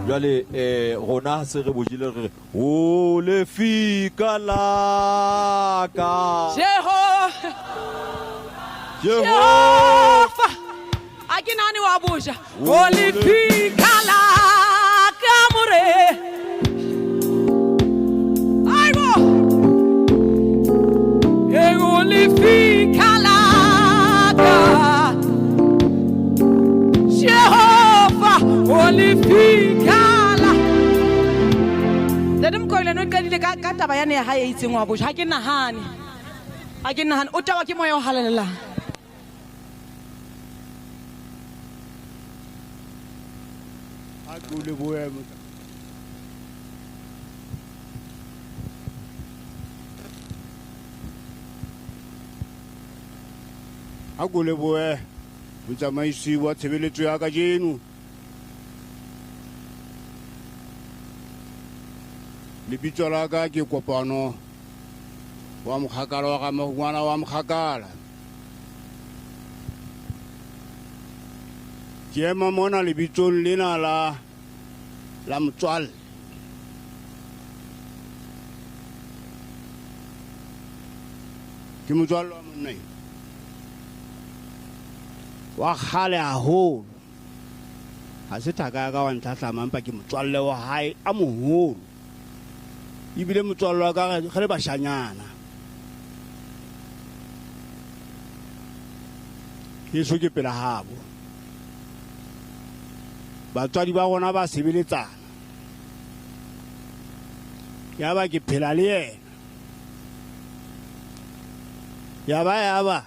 S3: Jwale um rona ha se re bojile re re o lefika la ka.
S6: Jehova.
S3: Jehova.
S6: A ke nahane wa boja. O lefika la ka more. Aibo. E o lefika la ka. Jehova, o lefika la. Ntate Mokoena o qadile ka ka taba yane ya hae e itseng wa boja. Ha ke nahane. Ha ke nahane. O tawa ke moya o halalelang.
S4: A ke o lebohe A ko lebohe motsamaisi wa tshebeletso ya kajeno. Lebitso la ka ke Kopano wa Mokgakala wa ga Mahungwana wa Mokgakala. Ke ema mona lebitsong lena la la motswalle. Ke motswalle wa monna eo wa kgale haholo. Ha se thaka ya ka wa ntlhatlama, empa ke motswalle wa hae a moholo. Ebile motswalle wa ka re le bashanyana. Heso ke pela habo. Batswadi ba rona ba sebeletsana. Yaba ke phela le yena. Yaba yaba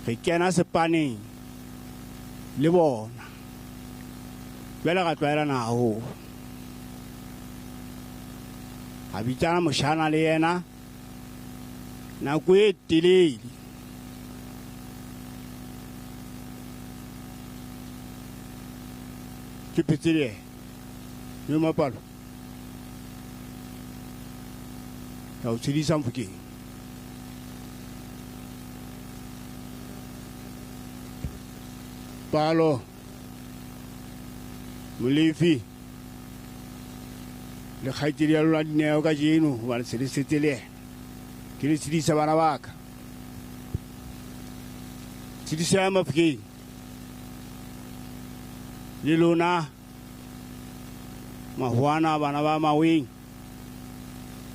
S4: re kena sepaneng le bona. Jwale ra tlwaelana haholo. A bitsana moshana le yena nako e telele. Ke phetse le yena. Mme Mapalo, ke a o tshedisa Mofokeng. Palo, Molefi le kgaitsedi ya lona Dineo kajeno hobane se le setse le yena. Ke le tshedisa bana ba ka. Tshedisa ya Mofokeng. Le lona mahwana bana ba maweng,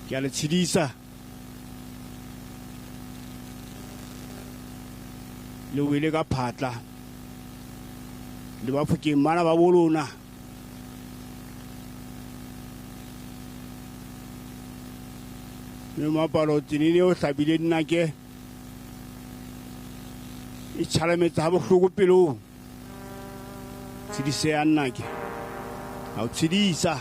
S4: ke a le tshedisa. Le wele ka phatla le Bafokeng bana ba bolona. Mme Mapalo tsenene o hlabile nnake e tjhalametse ha bohloko pelong. Tshediseha nnake, a o tshedisa.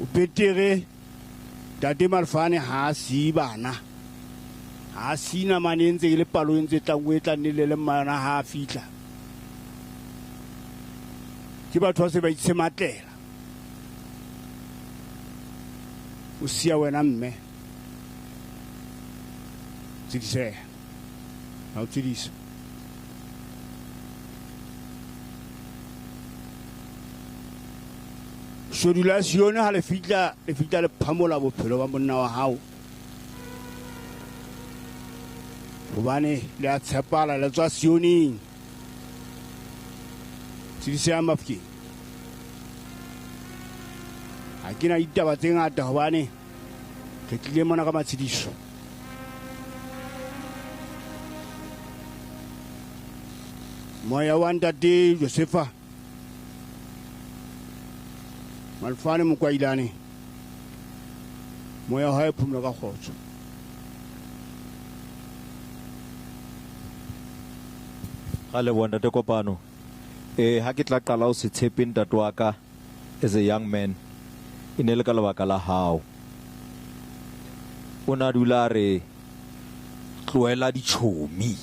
S4: O betere Ntate Malfane ha a siye bana. Ha a siye namane e ntse e le palo e ntse tla e tla nne le mma ha a fihla. Ke batho ba se ba itshematlela. O siya wena mme. Tsediseha. Ha o tshedisa. Shodu la Sione ha le fihla le fihla le phamola bophelo ba monna wa hao. Hobane le a tshepala le tswa Sioneng. Tshediseha Mafokeng. Ha ke na ditaba tse ngata hobane re tlile mona ka matshediso. Moya wa ntate Josefa Malfane Mokwailane, moya wa hae phomolo ka kgotso.
S3: Ra leboha ntate Kopano. Ha ke tla qala ho se tshepe ntate wa ka as a young man, e ne le ka lebaka la hao. O na dula re tlohela ditjhomi.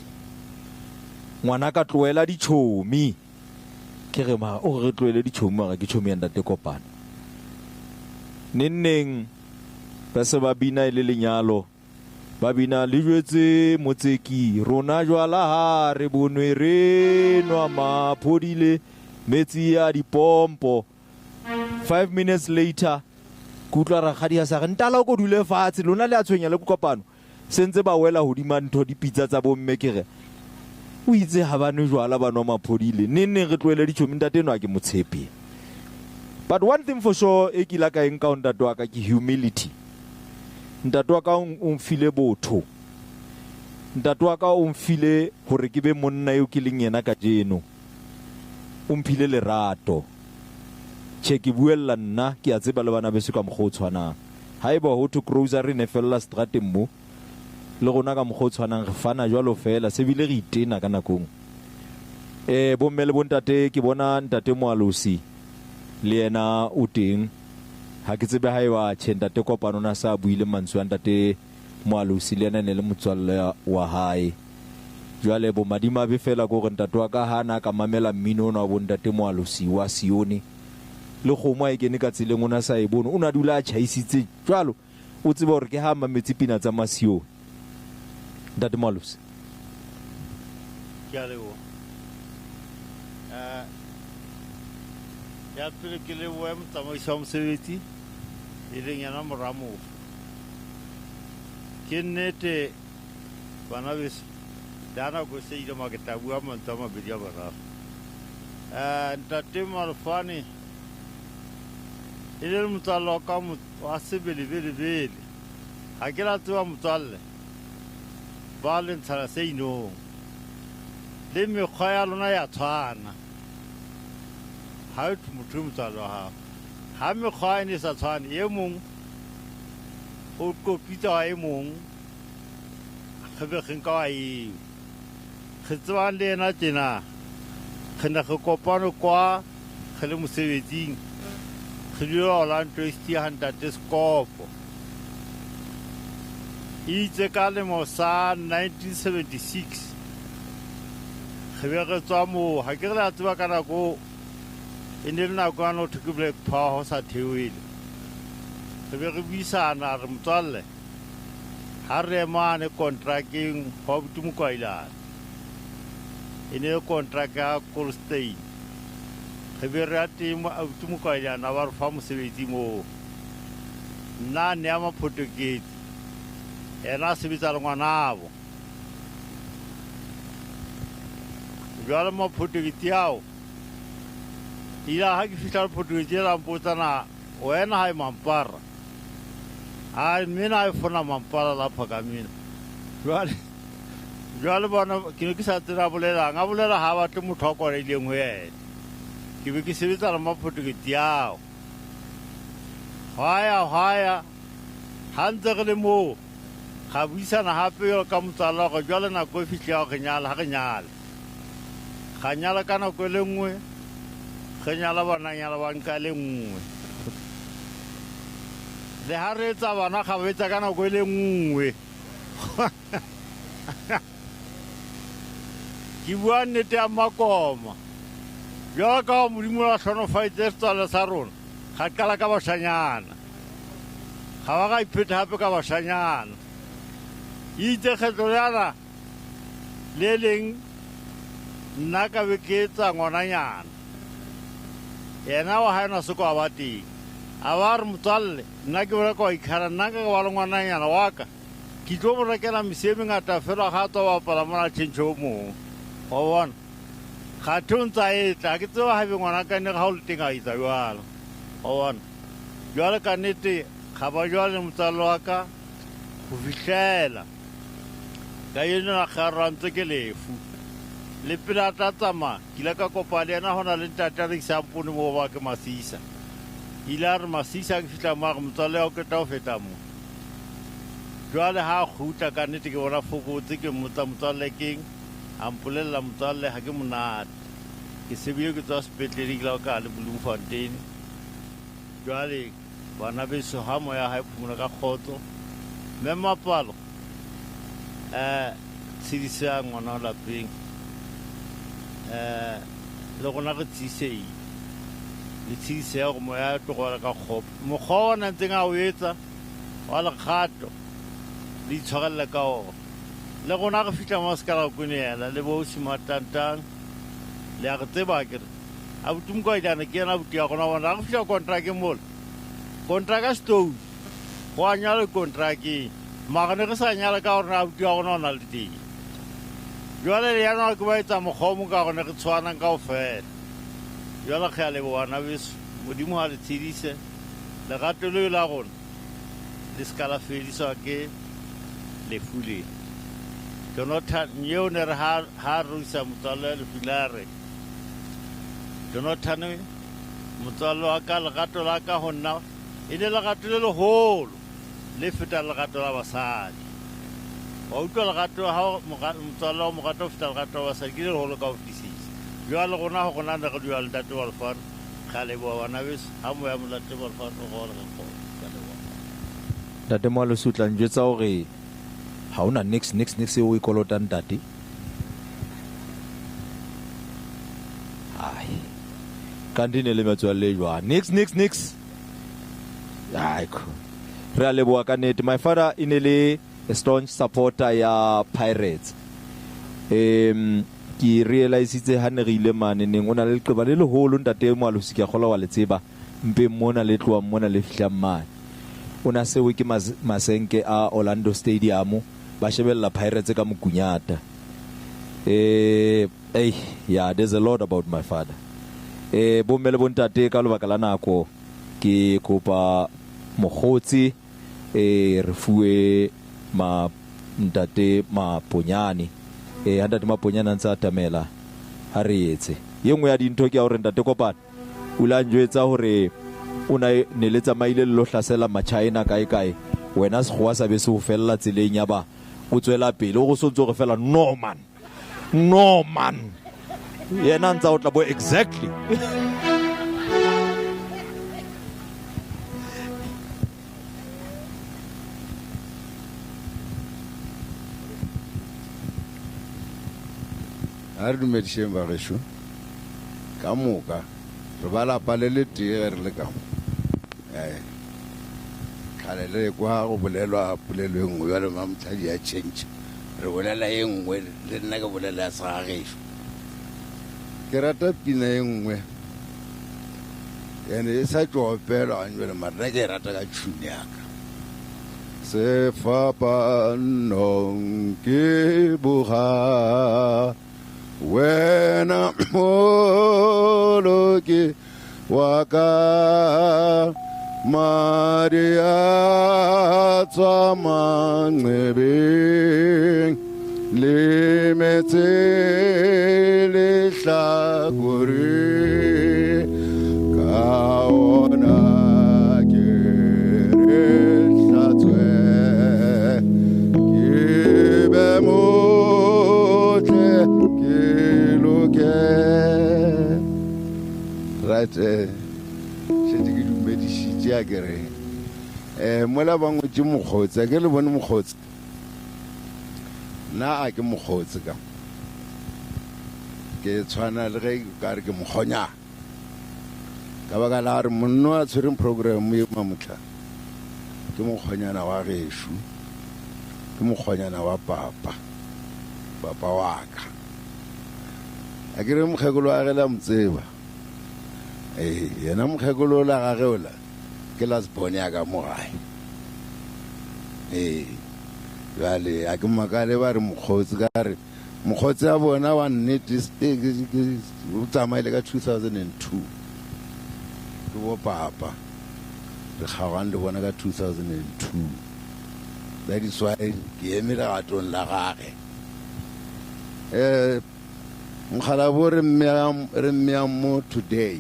S3: Ngwana ka tlohela ditjhomi. Ke re mara o re tlohele ditjhomi mara ke tjhomi ya ntate Kopano. Neng neng ba se ba bina e le lenyalo, Ba bina le jwetse motseki rona jwala ha re bonwe re nwa maphodile metsi a dipompo. 5 minutes later ke utlwa rakgadi a sa re ntala o ko dule fatshe lona le a tshwenya le kopano se ntse ba wela hodima ntho dipitsa tsa bomme ke re o itse ha ba nwe jwala ba nwa maphodile neng neng re tlohele ditjhomi ntate enwa ke motshepe. But one thing for sure e ke ile ka e nka ho ntate wa ka ke humility. Ntate wa ka o mfile botho. Ntate wa ka o mfile hore ke be monna eo ke leng yena kajeno. O mphile lerato. Tjhe ke buella nna ke a tseba le bana beso ka mokgwa o tshwanang. Haeba ho thwe grocery ne fella strateng mo le rona ka mokgwa o tshwanang re fana jwalo fela se bile re itena ka nako e bomme le bontate ke bona ntate Moalosi le yena o teng. Ha ke tsebe haeba tjhe ntate Kopano na sa buile mantswe a ntate Moalosi le yena ne le motswalle wa hae. Jwale bomadimabe fela ke hore ntate wa ka ha na ka mamela mmino ona wa bo ntate Moalosi wa Sione le kgomo ha e kene ka tseleng o na sa e bone o na dula a tjhaisitse jwalo o tseba hore ke ha mametse pina tsa Masione. Ntate Moalosi.
S9: Ke a leboha. Ya pele ke lebohe motsamaisi wa mosebetsi e leng yena mora mofu. Ke nnete bana beso le ha nako e se ile ma ke tla bua mantswe a mabedi a mararo. Ntate Malefane e le motswalle wa ka wa sebelebelebele. Ha ke la tseba motswalle ba le ntshana se inong. Le mekgwa ya lona ya tshwana. Ha e motho motswalle wa hao. Ha mekgwa e ne sa tshwane, e mong o kopitsa wa e mong re be re nka wa eo. Re tsebang le yena tjena. Re ne re kopane kwa re le mosebetsing. Re dula Orlando East ha ntate Sekopo. Itse ka lemo sa 1976 re be re tswa moo. Ha ke re la tseba ka nako e ne le nako ya no thwe ke Black Power ho sa theohile. Re be re buisana re motswalle ha re emane kontrakeng ho abuti Mokwailane. E ne le kontraka ya Kolstein. Re be re ya teng abuti Mokwailane a ba re fa mosebetsi moo. Nna ne ya maphotoketsi. Yena a sebetsa le ngwanabo. Jwale maphotoketsi ao ile ha ke fihla lephotoketsi la mpotsa na wena ha e mampara. Ai mina e fona mampara lapha ka mina. Jwale bona ke ne ke sa tseba bolelang. A bolela ha batle motho a kwalehileng ho yena. Ke be ke sebetsa le maphotoketsi ao. Hwaya ha ntse re le moo ga buisana hape jwalo ka motswalle hore jwale nako e fihle ya hore nyala ha re nyale. Ga nyala ka nako e le nngwe, re nyala bananyana ba nka le nngwe. Le ha re etsa bana ga ba etsa ka nako e le nngwe. Ke bua nnete ya makoma. Jwalo ka ha Modimo a hlonofaitse setswalle sa rona, ga qala ka bashanyana. Ga ba ga iphetha hape ka bashanyana. Itse kgetlo lena le leng nna ka be ke etsa ngwananyana. Yena wa hae na se ko a ba teng. A ba re motswalle nna ke bona ka wa ikgara nna ka ba le ngwananyana wa ka. Ke tlo mo rekela mese e mengata fela ga a tswa bapala mona tjhentjhe o mong. Wa bona? Kgathe o ntsa etla, ha ke tsebe haebe ngwana ka nne ha o le teng a etsa jwalo. Wa bona? Jwale ka nnete ga ba jwale motswalle wa ka ho fihlela. Ka eno na kgarantse ke lefu. Le pele a tla tsamaya, ke ile ka kopa le yena hona le ntate a rekisang poone moo ba ke Masisa. Ile a re Masisa ke fihla mo a re motswalle wa o qeta ho feta mo. Jwale ha a kgutla ka nnete ke bona fokotse ke mmotsa motswalle keng, a mpolella motswalle ha ke monate. Ke se bile ke tswa sepetlele ke la ka le Bloemfontein. Jwale bana beso ha moya ha e phomola ka kgotso. Mme Mapalo tshedisa ngwana lapeng. Le rona re tshiseile. Le tshedise ya hore moya o tlo robala ka kgopo. Mokgwa ona ntseng a o etsa wa lekgato Le itshwarelle ka ona. Le rona re fihla mo se ka la kwenela le bo Simatantang. Le a re tseba akere. Abuti Mokwajana ke yena abuti ya rona bona re fihla kontrakeng mola. Kontraka stone. Go a nyala kontrakeng. Mara ne re sa nyala ka gore abuti wa rona o na le teng. Jwale le yana ke ba etsa mokgwa o mong ka gore re tshwanang kaofela. Jwale re a leboha bana beso. Modimo ha le tshedise. Lerato leo la rona le se ka la fediswa ke lefu lena. Jonathan eo ne re ha re isa motswalle lefu la re. Jonathan motswalle wa ka, lerato la ka ho nna e le lerato le leholo le fetang lerato la basadi. Wa utlwa lerato ha motswalle wa morato ho feta lerato la basadi ke le leholo ka ho fetisisa. Jwale rona ho rona ne re dula le ntate wa Lefano. Re a leboha bana beso. Ha moya monate wa Lefano o rona re kgona. Ke a leboha.
S3: Ntate Moalosi o tla njwetsa hore ha hona nix nix nix eo o e kolotang ntate. Ai. Kanti ne le metswalle e jwang? Nix nix nix. Ai ko. Re a leboha ka nnete. My father e ne le a staunch supporter ya Pirates. Ke realisitse ha ne re ile mane neng o na le leqeba le leholo ntate Moalosi, ke a kgolwa wa le tseba. Mpeng mona le tlohang mona le fihlang mane. O na sewe ke masenke a Orlando Stadium ba shebella Pirates ka mokunyata. Yeah, there's a lot about my father. Bomme le bontate ka lebaka la nako ke kopa mokgotsi re fuwe ma ntate Maponyane. Ha ntate Maponyane a ntse a atamela ha re etse. Ye nngwe ya dintho ke ya hore ntate Kopano o la njwetsa hore o na ne le tsamaile le lo hlasela Machina kae kae, wena sekgowa sa be se o fella tseleng ya ba o tswela pele o go sontse gore fela no man, no man, yena a ntsa o tla bo exactly.
S10: A re dumedišeng ba gešo ka moka, re ba lapa le le tee ge re le ka mo. Kgale le kwa go bolelwa polelo e nngwe, bjale Mamotshadi ya change, re bolela e nngwe, le nna ke bolela ya segagešo. Ke rata pina e nngwe ene e sa tšo opelwa gantšwele, mara nna ke e rata ka tšhune ya ka. Sefapanong ke boga wena moloki wa ka, madi a tswa manxebeng le metse lehlakore, ka ona ke re hlatswe ke be motle ke loke. Right, šetše ke dumedišitše a ke re mola ba ngwetše mokgotsi, a ke le bone mokgotsi, nna a ke mokgotsi ka ke tshwana le ge ka re ke mokgonyana, ka baka la gore monno a tshwereng program ye mamotlha ke mokgonyana wa gešo, ke mokgonyana wa papa, papa wa ka. A ke re mokgekolo wa ge la mo tseba, yena mokgekolo la gage ola ke last born ya ka mo gae. Bjale a ke makale ba re mokgotsi, ka re mokgotsi ya bona wa nnete o tsamaile ka 2002, ke bo papa re kgaogane le bona ka 2002. That is why ke eme legatong la gage. Mokgalabo re mmea mo today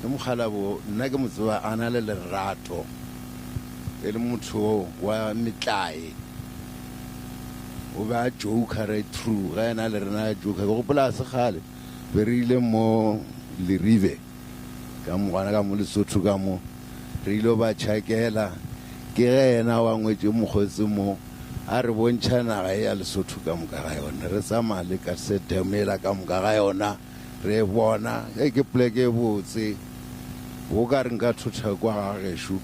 S10: ke mokgalabo, nna ke mo tseba a na le lerato, e le motho wa metlae, o be a joker right through ga ena le rena a joker. Ke gopola se kgale be re ile mo Leribe ka mo gona ka mo Lesotho ka mo re ile ba tšhakela, ke ge yena wa ngwetše mokgotsi mo a re bontšha naga e ya Lesotho ka moka ga yona, re tsamaya le ka sedemela ka moka ga yona, re bona e ke pleke e botse, o ka re nka thotha kwa ga gešo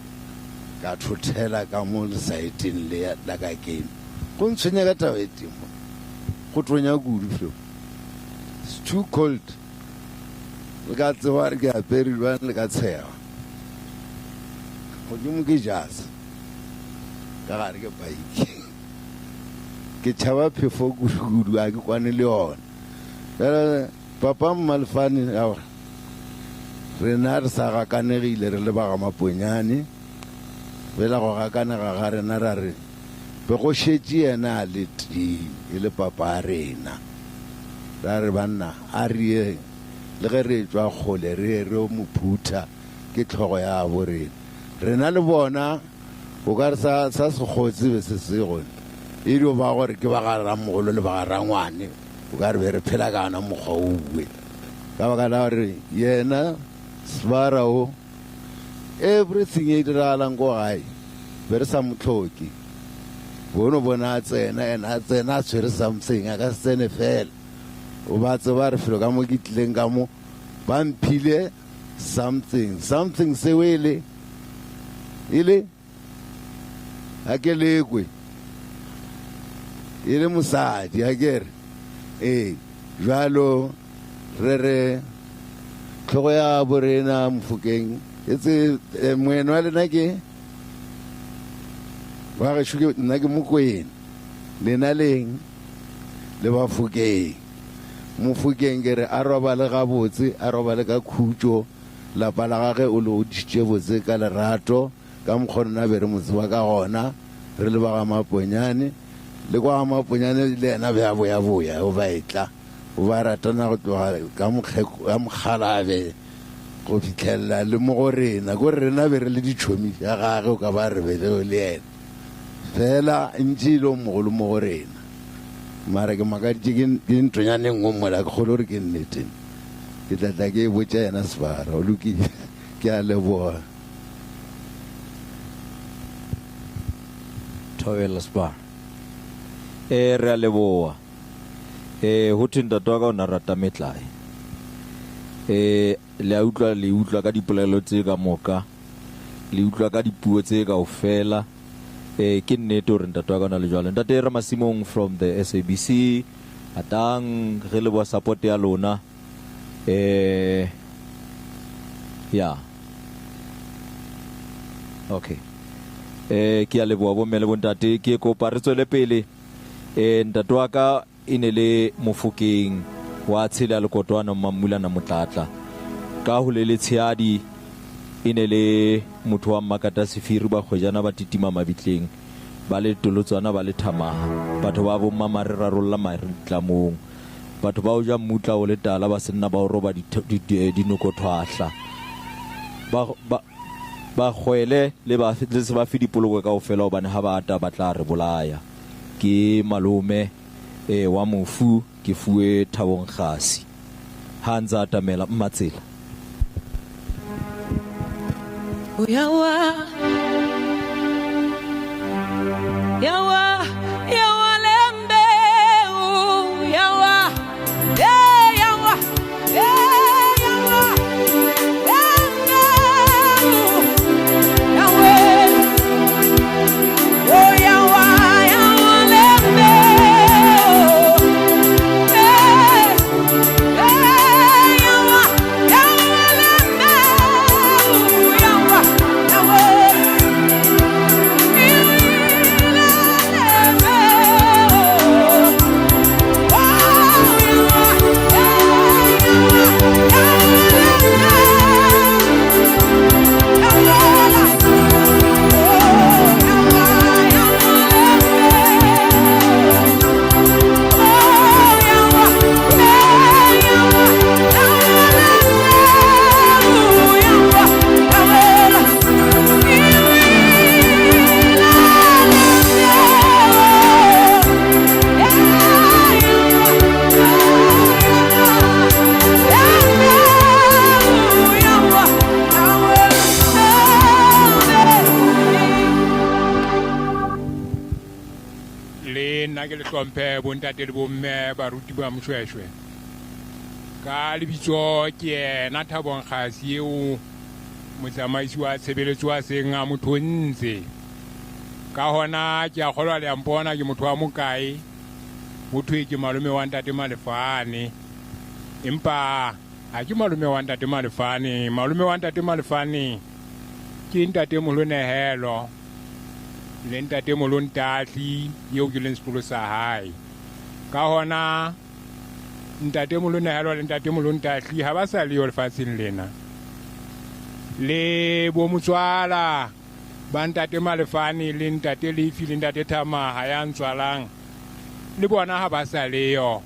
S10: Ka thothela ka mo lesaeteng le la ka keno. Go ntshwenya ka taba e teng mo. Go tonya kudu felo. It's too cold. Le ka tseba re ke apere jwang le ka tshega. Godimo ke jase. Ka gare ke bike. Ke tšhaba phefo kudu-kudu a ke kwane le yona. Bjale papa Mmalefane aowa rena re sa gakanegile re le ba ga Maponyane. Fela go gakanega ga rena ra re be go šetše yena a le tee e le papa a rena. Ra re banna a re yeng le ge re etšwa kgole re ye re yo mo phutha ke hlogo ya bo rena. Rena le bona o ka re sa sa sekgotse be se se gone e dio ba gore ke ba ga ramogolo le ba ga rangwane o ka re be re phela ka ona mokgwa owe ka baka la gore yena Sibara o everything e diragalang ko gae be re sa mo tlhoke bono bona a tsena ena a tsena a tshwere something a ka se tsene fela o ba tseba re felo ka mo ke tlileng ka mo ba mphile something something seo e le e le a ke lekwe e le mosadi a ke re ee jalo re re tlhogo ya borena mofokeng e tse eh, moeno wa lena ke wa gešo ke nna ke mokwena lena leng le bafokeng mofokeng ke re a robale gabotse a robale ka khutšo lapa la gage o le godišitše botse ka lerato ka mokgwa rena be re mo tseba ka gona re le ba ga Maponyane le kwa ga Maponyane le yena be a boyaboya o ba etla o ba ratana go tloga ka mokgeko ka mokgalabe go fitlhelela le mo go rena ko re rena be re le ditšhomi tša gage o ka ba re be le le yena fela ntše e le o mogolo mo go rena mara ke makaditše ke ke ntonyane nngwe mola ke kgolo gore ke nnete ke tla tla ke e botša yena sebara o lokile ke a leboga
S3: Thobela Spar. Eh re a leboa. Eh ho thwe ntate wa ka o na rata metlae. Eh le a utlwa le utlwa ka dipolelo tse ka moka. Le utlwa ka dipuo tse kaofela. Eh ke nnete hore ntate wa ka o na le jwalo. Ntate Ramasimong from the SABC. Atang re leboha support ya lona. Eh ya. Okay. Eh ke a leboha bomme le bontate ke kopa re tswele pele. Eh ntate wa ka e ne le Mofokeng wa Tshele ya Lekotwana Mmammulana Motlatla. Ka ho le letshehadi e ne le motho wa Mmakata Sefiri ba kgwejana ba titima mabitleng ba le tolotswana ba le thamaha batho ba bo mmamare rarolla mare ditlamong batho ba o ja mmutla o le tala ba senna ba o roba dinokothwahla ba ba ba kgwele le ba le se ba fe dipoloko kaofela hobane ha ba ata ba tla re bolaya. Ke malome eh, wa mofu ke fuwe Thabong Kgasi. Ha a ntse a atamela Mmatsela.
S6: Yawa, yawa, yawa lembe, oh, yawa, eh, yawa, eh, yawa, lembe, oh, yawe, oh, yawa, yawa lembe, oh, eh, eh, yawa, yawa lembe, oh, yawa, yawe.
S11: Le nna ke le hlomphe bontate le bomme baruti ba Moshweshwe. Ka lebitso ke yena Thabong Kgasi eo Motsamaisi wa tshebeletso a seng a motho ntse. Ka hona ke a kgolwa le a mpona ke motho wa mokae. Ho thwe ke malome wa ntate Malefane. Empa ha ke malome wa ntate Malefane. Malome wa ntate Malefane ke ntate Molonehelo le ntate Molontahli eo ke leng sekolo sa hae. Ka hona ntate Molonehelo le ntate Molontahli ha ba sa leyo lefatsheng lena. Le bo motswala ba ntate Malefane le ntate Lefi le ntate Thamaha ya ntswalang le bona ha ba sa leyo.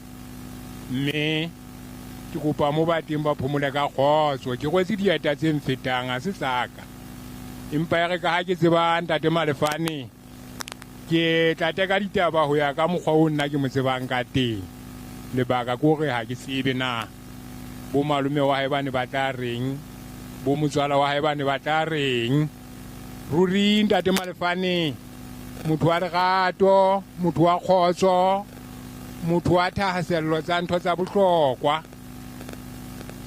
S11: Mme ke kopa mo ba teng ba phomole ka kgotso. Ke rwetse dieta tse mfetang, ha se tsaka. Empa e re ka ha ke tseba ntate Malefane, ke tla teka ditaba ho ya ka mokgwa o nna ke mo tsebang ka teng. Lebaka ke hore ha ke tsebe na bo malome wa hae ba ne ba tla reng, bo motswala wa hae ba ne ba tla reng. Ruri ntate Malefane, motho wa lerato, motho wa kgotso, motho wa thahasello tsa ntho tsa bohlokwa.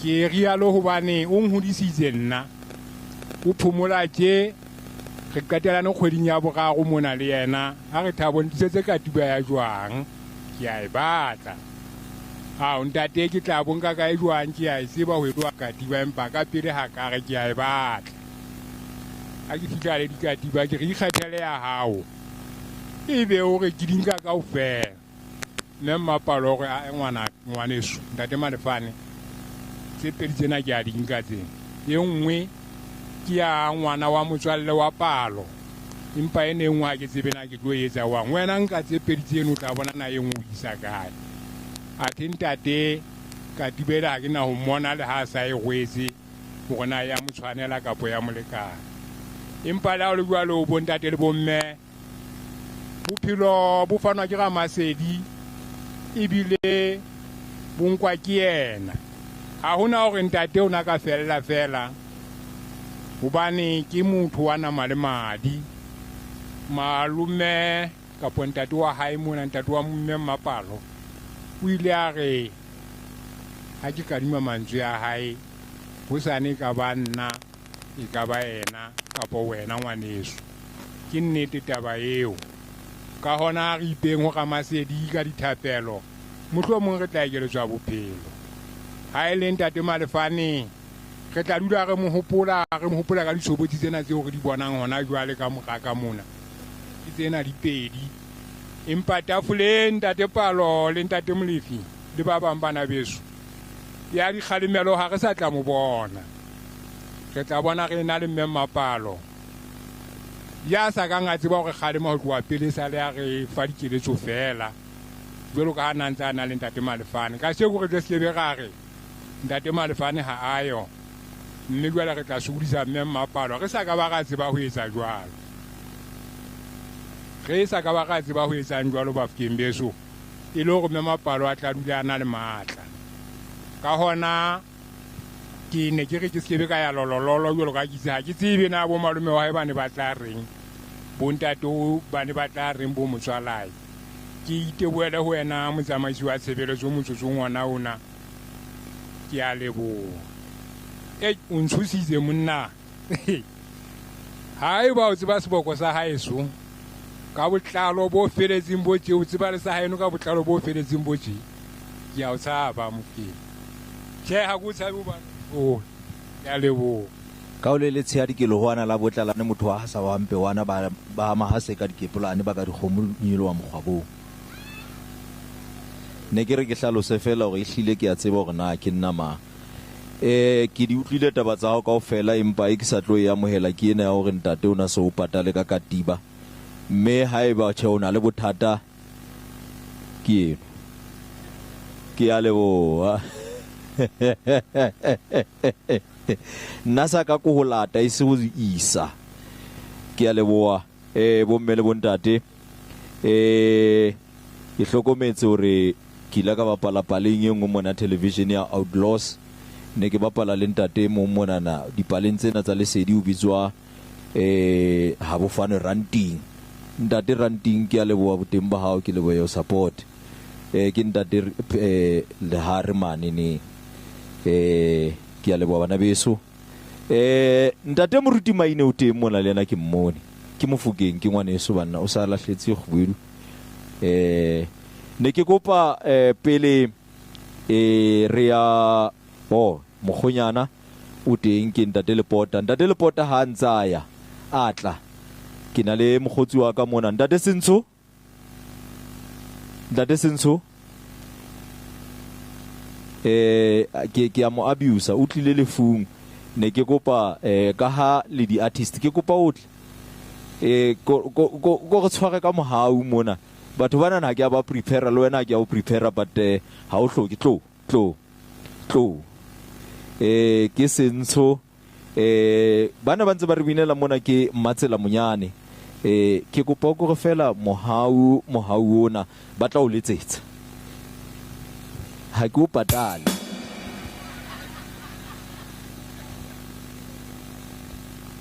S11: Ke rialo hobane o nhodisitse nna. O phomola tje, re qetelane kgweding ya boraro mona le yena. Ha re Thabo, ntlisetse katiba ya jwang, ke a e batla. Ao ntate, ke tla bonka kae jwang, ke a e tseba ho etloa katiba, empa ka pele ha ka re ke a e batla. Ha ke fihla le dikatiba, ke re ikgethele ya hao. Ebe o re ke di nka kaofela. Mme Mmapalo o re, ae ngwana, ngwaneso, ntate Malefane, tse pedi tsena ke a di nka tsena. E nngwe ke ya ngwana wa motswalle wa Palo, empa e ne nngwe ha ke tsebe na ke tlo etsa wang. Wena nka tse pedi tseno, o tla bona na e nngwe o isa kae. Athe ntate katiba ela ha ke na ho mmona le ha a sa e rwetse hore na ya mo tshwanela kapa ya molekane. Empa le ha ho le jwalo, bo ntate le bomme, bophelo bo fanwa ke Ramasedi ebile bo nkwa ke yena. Ha hona hore ntate o na ka fella fela, hobane ke motho wa nama le madi. Malome kapa ntate wa hae mona, ntate wa mme Mmapalo, o ile a re ha ke kadima mantswe a hae, hosane e ka ba nna, e ka ba yena kapa wena ngwaneso. Ke nnete taba eo. Ka hona re ipeng ho Ramasedi ka dithapelo, mohlomong re tla ekeletswa bophelo. Ha e le ntate Malefane, re tla dula re mo hopola, re mo hopola ka ditshobotsi tsena tseo re di bonang hona jwale ka mora ka mona. Ke tsena di pedi. Empa tafoleng ntate Palo le ntate Molefi le ba bang bana beso, ya dikgalemelo ha re sa tla mo bona. Re tla bona re na le mme Mmapalo ya sa kang a tseba hore kgalema ho tloha pele sa le a re fa dikeletso fela, jwalo ka ha na ntse a na le ntate Malefane. Ka seo re tle se be ra re ntate Malefane ha a yo, mme jwale re tla sokodisa mme Mmapalo. Re sa ka ba ra tseba ho etsa jwalo. Re sa ka ba ra tseba ho etsang jwalo Bafokeng beso, e le hore mme Mmapalo a tla dula a na le matla. Ka hona ke ne ke re ke se be ka ya lolololo jwalo ka ke itse, ha ke tsebe na bo malome wa hae ba ne ba tla reng, bo ntate ba ne ba tla reng, bo motswalae. Ke itebohele ho wena motsamaisi wa tshebeletso motsotsong ona ona. Ke a leboha. Ei, o ntshositse monna. Haeba o tseba seboko sa haeso ka botlalo bo feletseng bo tje, o tseba le sa haeno ka botlalo bo feletseng bo tje, ke a o tshaba Mofokeng. Tjhe, ha ke o tshabe hobane o, ke a leboha.
S3: Ka o le letshehadi ke lehwana la botlalane, motho wa hasa wa mpewana, ba mahase ka dikepolane, ba ka dikgomo nyoloha mokgwabong. Ne ke re ke hlalose fela hore ehlile ke a tseba hore na ke nna mang. Ke di utlwile taba tsa hao kaofela, empa e ke sa tlo e amohela ke ena ya hore ntate o na se o patale ka katiba. Mme haeba tjhe o na le bothata ke eno. Ke a leboha. Nna sa ka ko ho lata e se ho isa. Ke a leboha bomme le bontate. Ke hlokometse hore ke ile ka bapala paleng e nngwe mona television ya Outlaws. Ne ke bapala le ntate e mong monana dipaleng tsena tsa lesedi, o bitswa Habofane Ranting. Ntate Ranting, ke a leboha boteng ba hao, ke leboha your support. Ke ntate Lehare mane ne. Ke a leboha bana beso. Eh ntate Moruti Maine o teng mona le yena ke mmone. Ke Mofokeng ke ngwaneso banna o sa lahletse kgubedu. Eh ne ke kopa eh pele eh re ya oh mokgonyana o teng ke ntate Lepota. Ntate Lepota ha ntsa ya a tla. Ke na le mokgotsi wa ka mona ntate Sentsho. Ntate Sentsho eh ke ke a mo abuse o tlile lefung ne ke kopa eh ka ha le di artist ke kopa o tle eh ko ko ko re tshware ka mohau mona batho bana na ke a ba prepare le wena ke a o prepare but eh, ha o hloke tlo tlo tlo eh ke Sentsho eh bana ba ntse ba re binela mona ke Mmatsela Monyane eh ke kopa o kore fela mohau mohau ona ba tla o letsetsa ha ke o patale.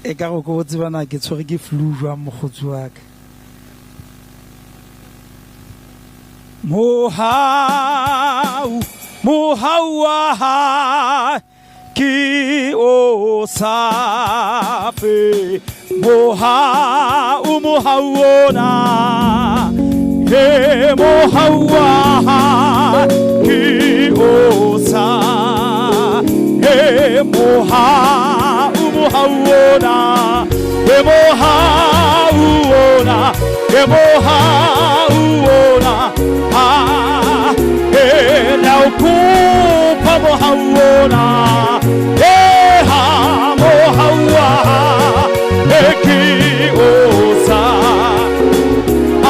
S12: Ekare o ko o tseba na ke tshwere ke flu jwang mokgotsi wa ka. Mohau, mohau wa hae ke o sa fe. Mohau, mohau ona, he mohau wa hae ke o sa. He mohau, mohau ona, he mohau ona, he mohau ona, ha he la o kopa mohau ona, he ha mohau wa he ke o sa. A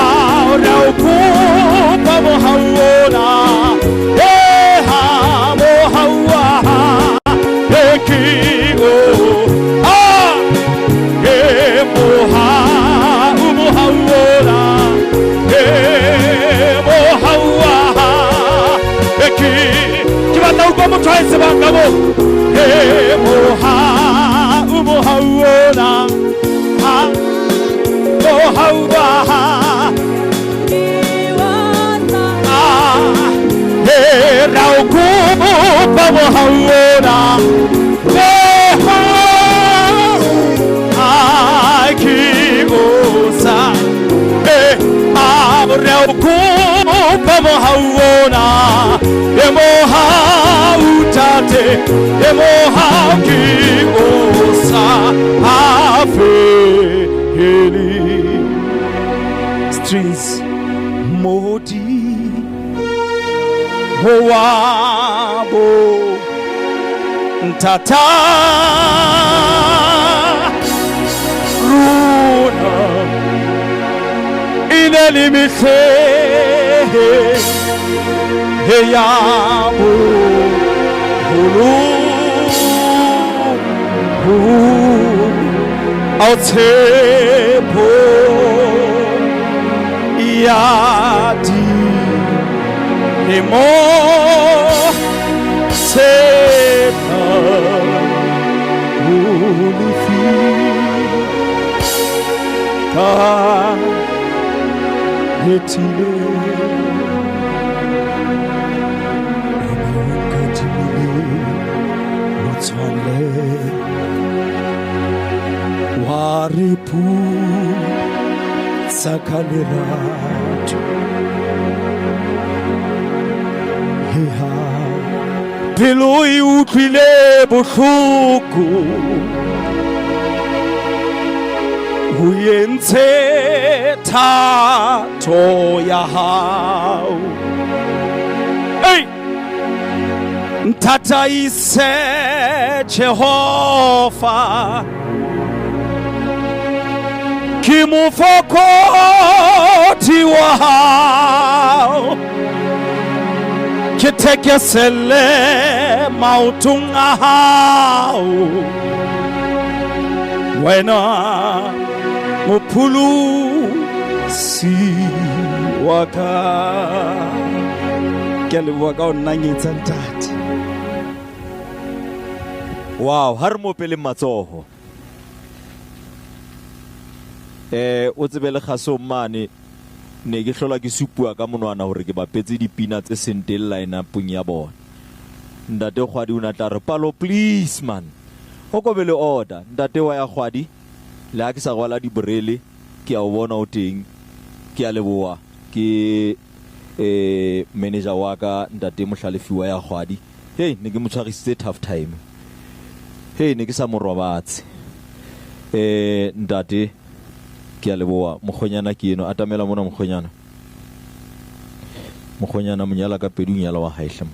S12: la o kopa mohau ona, he ha mohau wa he ke o a he mohau mohau ona, he mohau wa he ke. Ke batla ho utlwa motho a e tsebang ka moo. He mohau mohau ona, ha mohau wa he ra o kopa mohau ona, he ha a ke o sa. He a re o kopa mohau ona, he mohau tate, he mohau ke o sa a fele. Strings modi wabo ntata runa ine le mehle he ya boholo ao tshepo ya dilemo tsena o lefi ka hetile. Ena o nkadimile motswalle wa re putsa ka lerato. Heha pelo e utlwile bohloko, o entse thato ya hao. Ei ntataise Jehova, ke mofokoti wa hao, ke thekesele maotong a hao. Wena mopholosi wa ka. Ke a leboha ka ho nnanyetsa ntate.
S3: Wow, ha re mo opeleng matsoho. O tsebe le kgasong mane ne ke hlola ke supuwa ka monwana hore ke bapetse dipina tse seng teng line-upong ya bona. Ntate Kgwadi o na tla re palo please man. Go ko be le order. Ntate wa ya kgwadi, le ha ke sa rwala diborele, ke a o bona o teng. Ke a leboha. Ke manager wa ka ntate Mohlalefi wa ya kgwadi. Hey, ne ke mo tshwarisitse tough time. Hey, ne ke sa mo robatse. Ntate ke a leboha. Mokgonyana ke eno, atamela mona mokgonyana. Mokgonyana monyala ka pedi o nyala wa hae hle.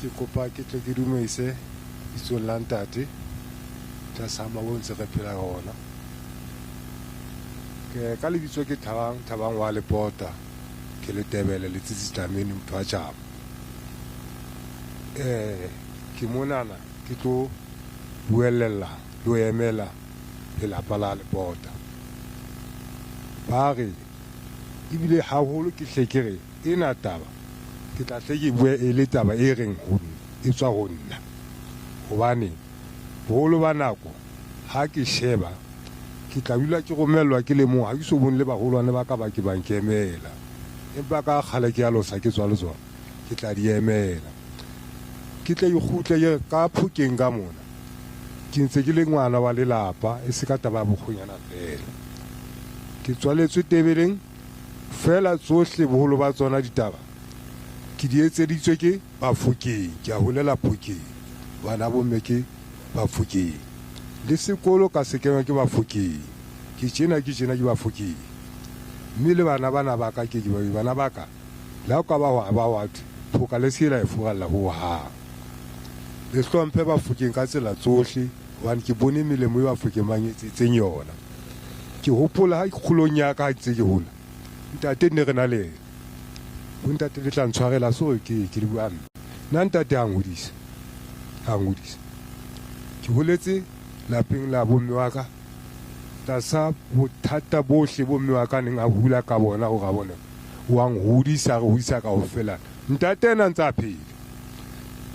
S13: Ke kopa ke tle ke dumeise bitsong la ntate tlasa mawo ntse re phela ka ona. Ke ka lebitso ke Thabang, Thabang wa Lepota, ke le Tebele le Tsitsi Dlamini motho wa tjhaba. Ke monana ke tlo buelella le ho emela lelapa la Lepota. Ba re ebile haholo ke hle ke re ena taba ke tla hle ke bue e le taba e reng ho nna, e tswa ho nna. Hobane boholo ba nako ha ke sheba ke tla dula ke romellwa ke le mong, ha ke so bone le baholwane ba ka ba ke ba nkemela. Empa ka kgale ke a losa ke tswa le tsona, ke tla di emela. Ke tle ke kgutle ke ka Phokeng ka mona. Ke ntse ke le ngwana wa lelapa, e se ka taba ya bokgonyana fela. Ke tswaletswe Tebeleng, fela tsohle boholo ba tsona ditaba ke di etseditswe ke Bafokeng, ke a holela Phokeng. Bana bomme ke Bafokeng. Le sekolo ka se kenwa ke Bafokeng. Ke tjena ke tjena ke Bafokeng. Mme le bana bana ba ka ke ke ba bana ba ka. Le ha o ka ba wa ba wa thwe, Phoka le se la e furalla ho hang. Le hlomphe Bafokeng ka tsela tsohle, hobane ke bone melemo e Bafokeng ba nketseditseng yona. Ke hopola ha kgolong ya ka ha ntse ke hola, ntate ne re na le yena. Bontate le tla ntshwarela so ke ke le bua hampe. Nna ntate a ngodisa, a ngodisa. Ke holetse lapeng la bomme wa ka tlasa bothata bohle bomme wa ka neng a hula ka bona hore a bone wa nhodisa, re hodisa kaofela. Ntate ena ntse a phela.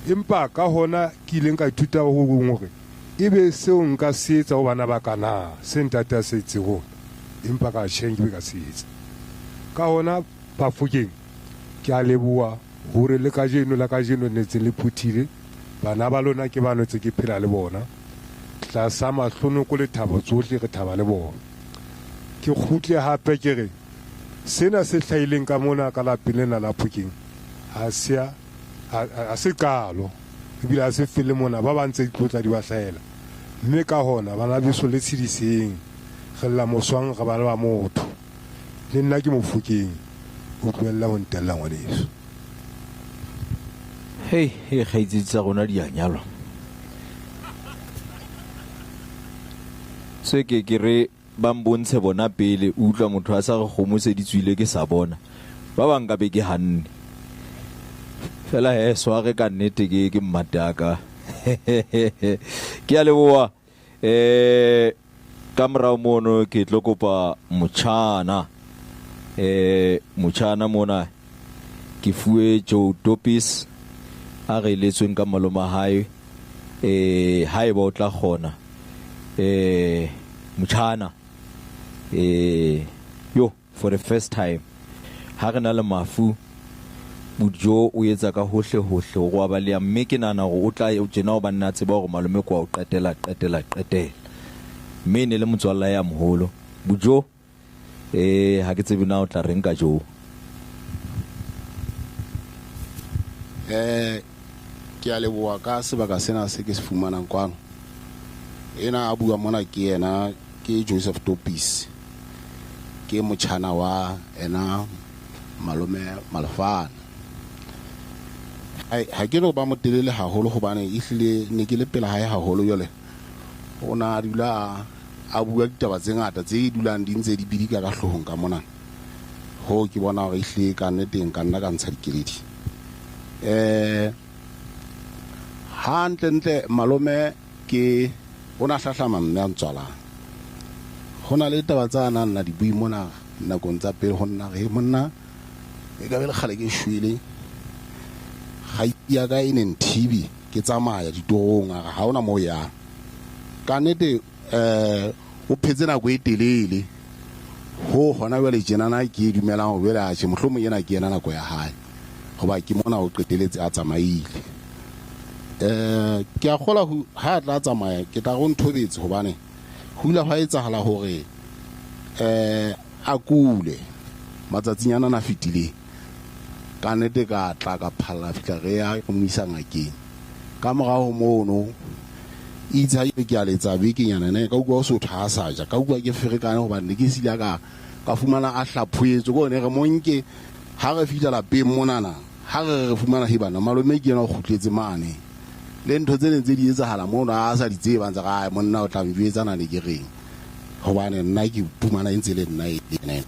S13: Empa ka hona ke ileng ka ithuta ho hong hore ebe seo nka se etsa ho bana ba ka na se ntate a se etseng ho nna, empa ka tjhe nke be ka se etsa. Ka hona Bafokeng ke a leboha hore le kajeno la kajeno ne ntse le phuthile bana ba lona ke ba ntse ke phela le bona tlasa mahlonoko le thabo tsohle re thaba le bona. Ke kgutle hape ke re sena se hlahileng ka mona ka lapeng lena la Phokeng ha se a se qalo ebile ha se fele mona, ba ba ntse ditlotla di ba hlahela. Mme ka hona bana beso le tshediseng, re lla moswang re bana ba motho. Le nna ke Mofokeng, o tlohella ho ntella ngwaneso.
S3: Hei, hei kgaitsedi tsa rona di a nyalwa. Se ke ke re ba mbontshe bona pele, o utlwa motho a sa re kgomo se di tswile ke sa bona. Ba bang ka be ke hanne. Fela he sware ka nnete ke ke mmataka. Ke a leboha. Ka morao mono ke tlo kopa motjhana. Motjhana mona ke fuwe Joe Topis a re eletsweng ka maloma hae. Haeba o tla kgona. Motjhana yo for the first time ha re na le mafu Bojo o etsa ka hohle hohle hore wa baleha, mme ke nahana hore o tla tjena hobane a tseba hore malome kwa o qetela qetela qetela, mme ne le motswalla ya moholo Bojo. Ha ke tsebe na o tla reng ka Joe.
S14: Ke a leboha ka sebaka sena se ke se fumanang kwano. Ena a bua mona ke yena ke Joseph Topis, ke motjhana wa ena malome Malefane. Ha ke no ba motelele haholo hobane ehlile ne ke le pela hae haholo. Jwale o na dula a bua ditaba tse ngata tse dulang di ntse di bidika ka hloohong ka mona. Ho ke bona hore ehlile ka nnete nka nna ka ntsha dikeledi. Hantle ntle malome ke o na hlahlama mme a ntswalang. Ho na le taba tsa nang na di bui mona nakong tsa pele ho nna re monna e ka be le kgale ke shwele. Ga ya ka e ne nthibi ke tsamaya ditorong a re ha ona moo yang. Ka nnete o phetse nako e telele ho hona jwale tjenana ke dumelang hore jwale atjhe mohlomong ena ke yena nako ya hae. Hoba ke mona o qeteletse a tsamaile. Ke a kgolwa ha a tla tsamaya ke tla re o nthobetse hobane ho ile hwa etsahala hore a kule matsatsing ana a fetileng. Ka nnete ka tla ka phalla fihla re ya re mo isa ngakeng. Ka morao mono itse ha ke a letsa bekenyana ne ka utlwa o sotho ha sa ja, ka utlwa ke ferekane hobane ne ke sile ka fumana a hlaphoetswe ko ne re mo nke ha re fihla lapeng monana ha re re fumana he bana malome ke yena o kgutletse mane le ntho tse neng tse di etsahala mono a sa di tseba ntse re monna o tla njwetsa ne ke reng hobane nna ke fumana e ntse le nna e ena.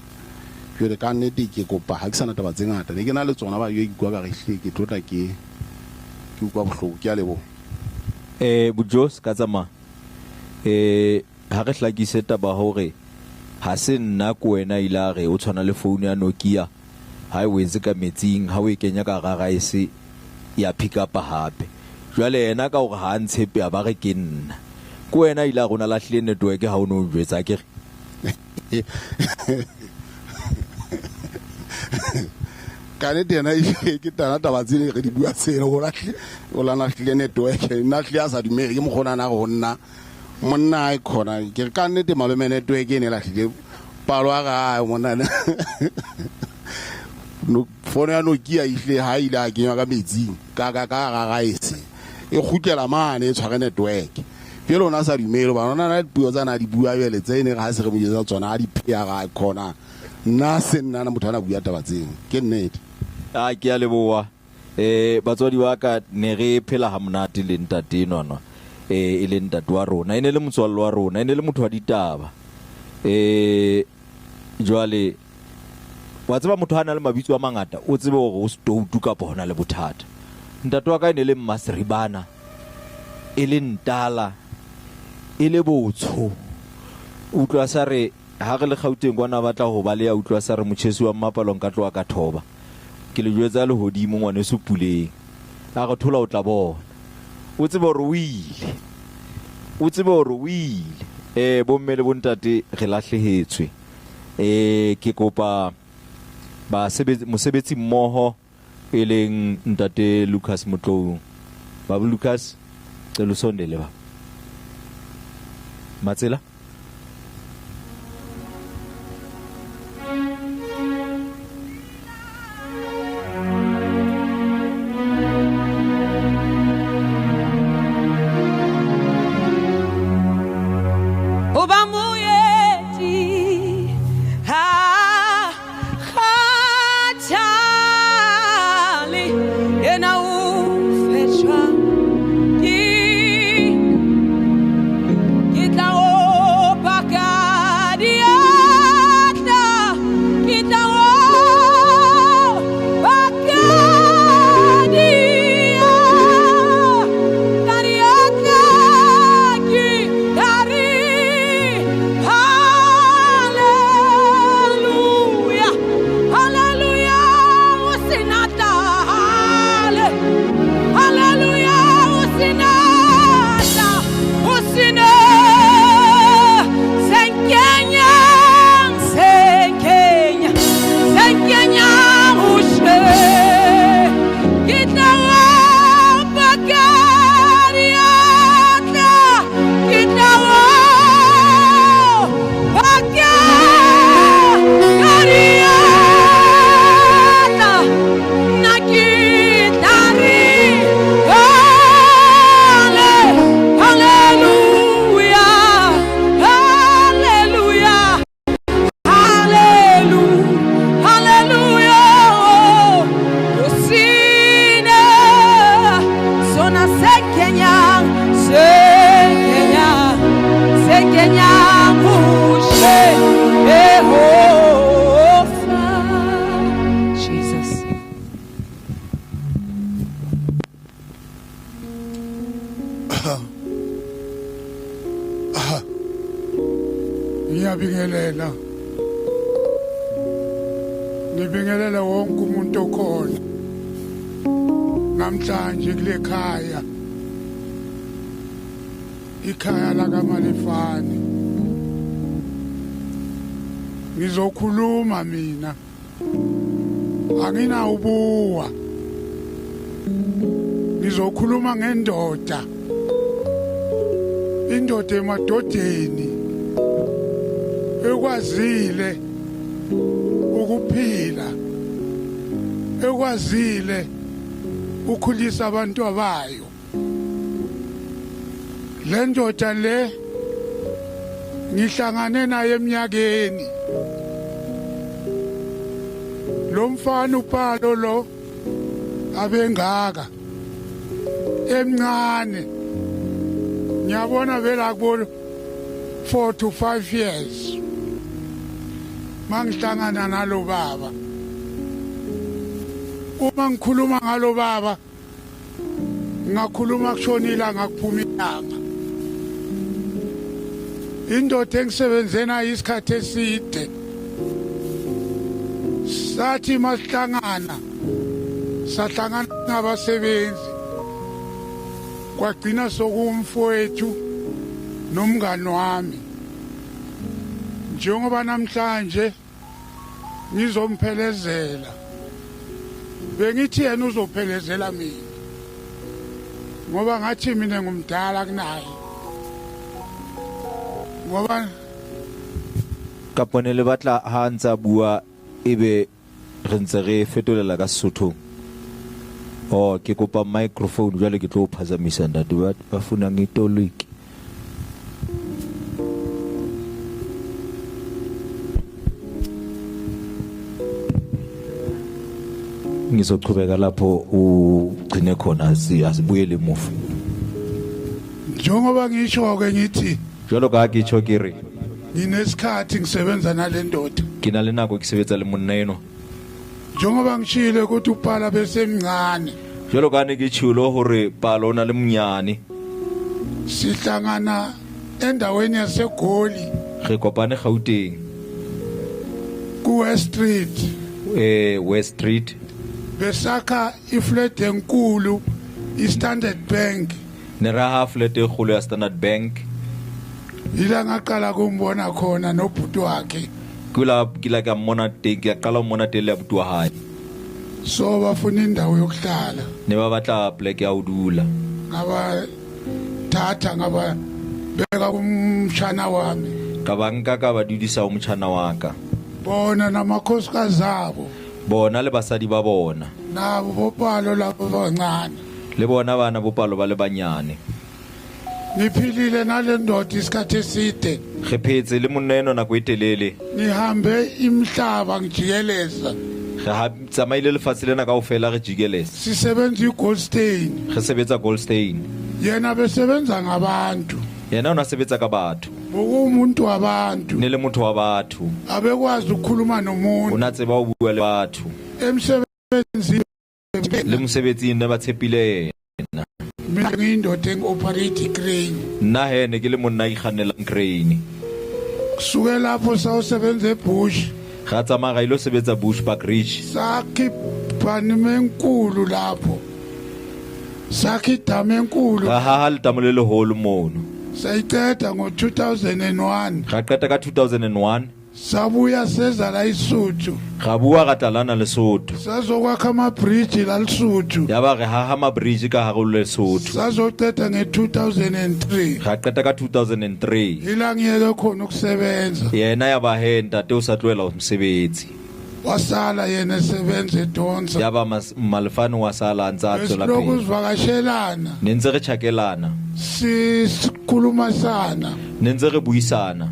S14: Jwale ka nnete ke kopa ha ke sana taba tse ngata ne ke na le tsona ba ke utlwa ka re hle ke tlotla ke utlwa bohloko. Ke a leboha.
S3: Bojo se ka tsamaya. Ha re hlakise taba hore ha se nna ko wena ile a re o tshwana le phone ya Nokia ha e wetse ka metsing ha o e kenya ka hara rice ya pick up hape. Jwale yena ka hore ha a ntshepe a ba re ke nna. Ko wena ile a rona lahlile network ha o no njwetsa ke re.
S14: Ka nnete yena e ke tana taba tsene re di bua tsena o lahlile o la lahlile network nna hlile a sa dumele ke mokgona na go nna monna a khona ke ka nnete malome network e ne lahlile palo a ga monna no fono ya Nokia ihle ha ile a kenywa ka metsing ka ka ka ga rice e kgutlela mane e tshware network. Jwale ona sa dumele hobane ona na dipuo tsa na di bua jwale tse ne ha se re mo jwetsa tsona a di pheya ga khona nna se nna na motho ana bua taba tseo ke nnete.
S3: A ke a leboha. Batswadi ba ka ne re phela ha monate le ntate enwana e le ntate wa rona e ne le motswalle wa rona e ne le motho wa ditaba. Jwale wa tseba motho ha na le mabitso a mangata o tsebe hore o stoutu kapa hona le bothata. Ntate wa ka e ne le Mmasiribana e le Ntala e le Botsho. Utlwa sa re ha re le Gauteng kwana batla ho ba le ya utlwa sa re motjhesi wa mmapalong ka tloha ka thoba. Ke le jwetsa lehodimo ngwaneso Puleng. A re thola o tla bona. O tsebe hore o ile. O tsebe hore o ile. Bomme le bontate re lahlehetswe. Ke kopa ba mosebetsi mmoho e leng ntate Lucas Motlou. Baba Lucas, cela usondele ba. Matsela.
S15: Ngiyabingelela. Ngibingelela wonke umuntu okhona namhlanje kule khaya, ikhaya lakaMalefane. Ngizokhuluma mina, anginawubuwa. Ngizokhuluma ngendoda. Indoda emadodeni ekwazile ukuphila, ekwazile ukhulisa abantu abayo. Le ndoda le ngihlangane naye eminyakeni. Lo mfana uPalo lo abengaka emncane, ngiyabona vela kubo 4 to 5 years mangihlangana nalo baba. Uma ngikhuluma ngalo baba ngakhuluma kushona ilanga kuphuma ilanga. Indoda engisebenze nayo isikhathi eside, sathi masihlangana sahlangana ngabasebenzi, kwagcina sokumfowethu nomngani wami. Njengoba namhlanje ngizomphelezela, bengithi yena uzophelezela mina ngoba ngathi mina ngumdala kunaye ngoba
S3: Kapo ne le batla ha a ntse a bua ebe re ntse re fetolela ka Sesothong. Oh, ke kopa microphone jwale ke tlo o phazamisa ntate ba ba funang itoliki. Ngizochubeka lapho ugcine khona asibuyele emuva.
S15: Njengoba ngisho ke ngithi
S3: Jwalo ka ha ke tjho ke re
S15: nginesikhathi ngisebenza nale ndoda.
S3: Ke na le nako ke sebetsa le monna enwa.
S15: Njengoba ngishilo ukuthi uPala besemncane.
S3: Jwalo ka ne ke tjhilo hore Palo o na le monyane.
S15: Sihlangana endaweni yaseGoli.
S3: Re kopane Gauteng.
S15: Ku West Street.
S3: West Street.
S15: Besakha iflat enkulu iStandard Bank.
S3: Ne ra ha flat e kgolo ya Standard Bank.
S15: Ila ngaqala kumbona khona nobhuti wakhe.
S3: Kula ke la ka mmona teng, ke qala ho mmona teng le abuti wa hae.
S15: So bafuna indawo yokuhlala.
S3: Ne ba batla plek ya ho dula.
S15: Ngabathatha ngababeka kumshana wami.
S3: Ka ba nka ka ba dudisa ho motjhana wa ka.
S15: Bona namakhosikazi abo.
S3: Bona le basadi ba bona.
S15: Nabo bopalo labo bancane.
S3: Le bona bana bopalo ba le banyane.
S15: Ngiphilile nale ndoda isikhathi eside.
S3: Re phetse le monna enwa nako e telele.
S15: Ngihambe imihlaba ngijikeleza.
S3: Re ha tsamaile lefatshe lena kaofela re jikeleza.
S15: Sisebenza iGoldstein.
S3: Re sebetsa Goldstein.
S15: Yena besebenza ngabantu.
S3: Yena o na sebetsa ka batho.
S15: Bokumuntu wabantu.
S3: Ne le motho wa batho.
S15: Abekwazi ukukhuluma nomuntu.
S3: O na tseba ho bua le batho.
S15: Emsebenzini.
S3: Le mosebetsing ne ba tshepile yena.
S15: Mina ngiyindoda engi-operate crane.
S3: Nna he ne ke le monna a ikgannelang crane.
S15: Kusuke lapho sawusebenza eBush.
S3: Ra tsamaya ra ilo sebetsa Bush Park Ridge.
S15: Sakha ibhanima enkulu lapho. Sakha idamu enkulu.
S3: Ra haha letamo le leholo mono.
S15: Sayiqeda ngo-2001.
S3: Ra qeta ka 2001.
S15: Sabuya seza la iSuthu.
S3: Ra bua ra tla lana Lesotho.
S15: Sazokwakha amabridge la Lesotho.
S3: Ya ba re haha mabridge ka hare ho Lesotho.
S15: Sazoqeda nge-2003.
S3: Ra qeta ka 2003.
S15: Ila ngiyeke khona ukusebenza.
S3: Yena ya ba he ntate o sa tlohela mosebetsi.
S15: Wasala yena esebenza edonsa.
S3: Ya ba Malefane wa sala a ntse a tswela
S15: Besilokhu
S3: pele.
S15: sivakashelana.
S3: Ne ntse re tjhakelana.
S15: Sikhulumisana.
S3: Ne ntse re buisana.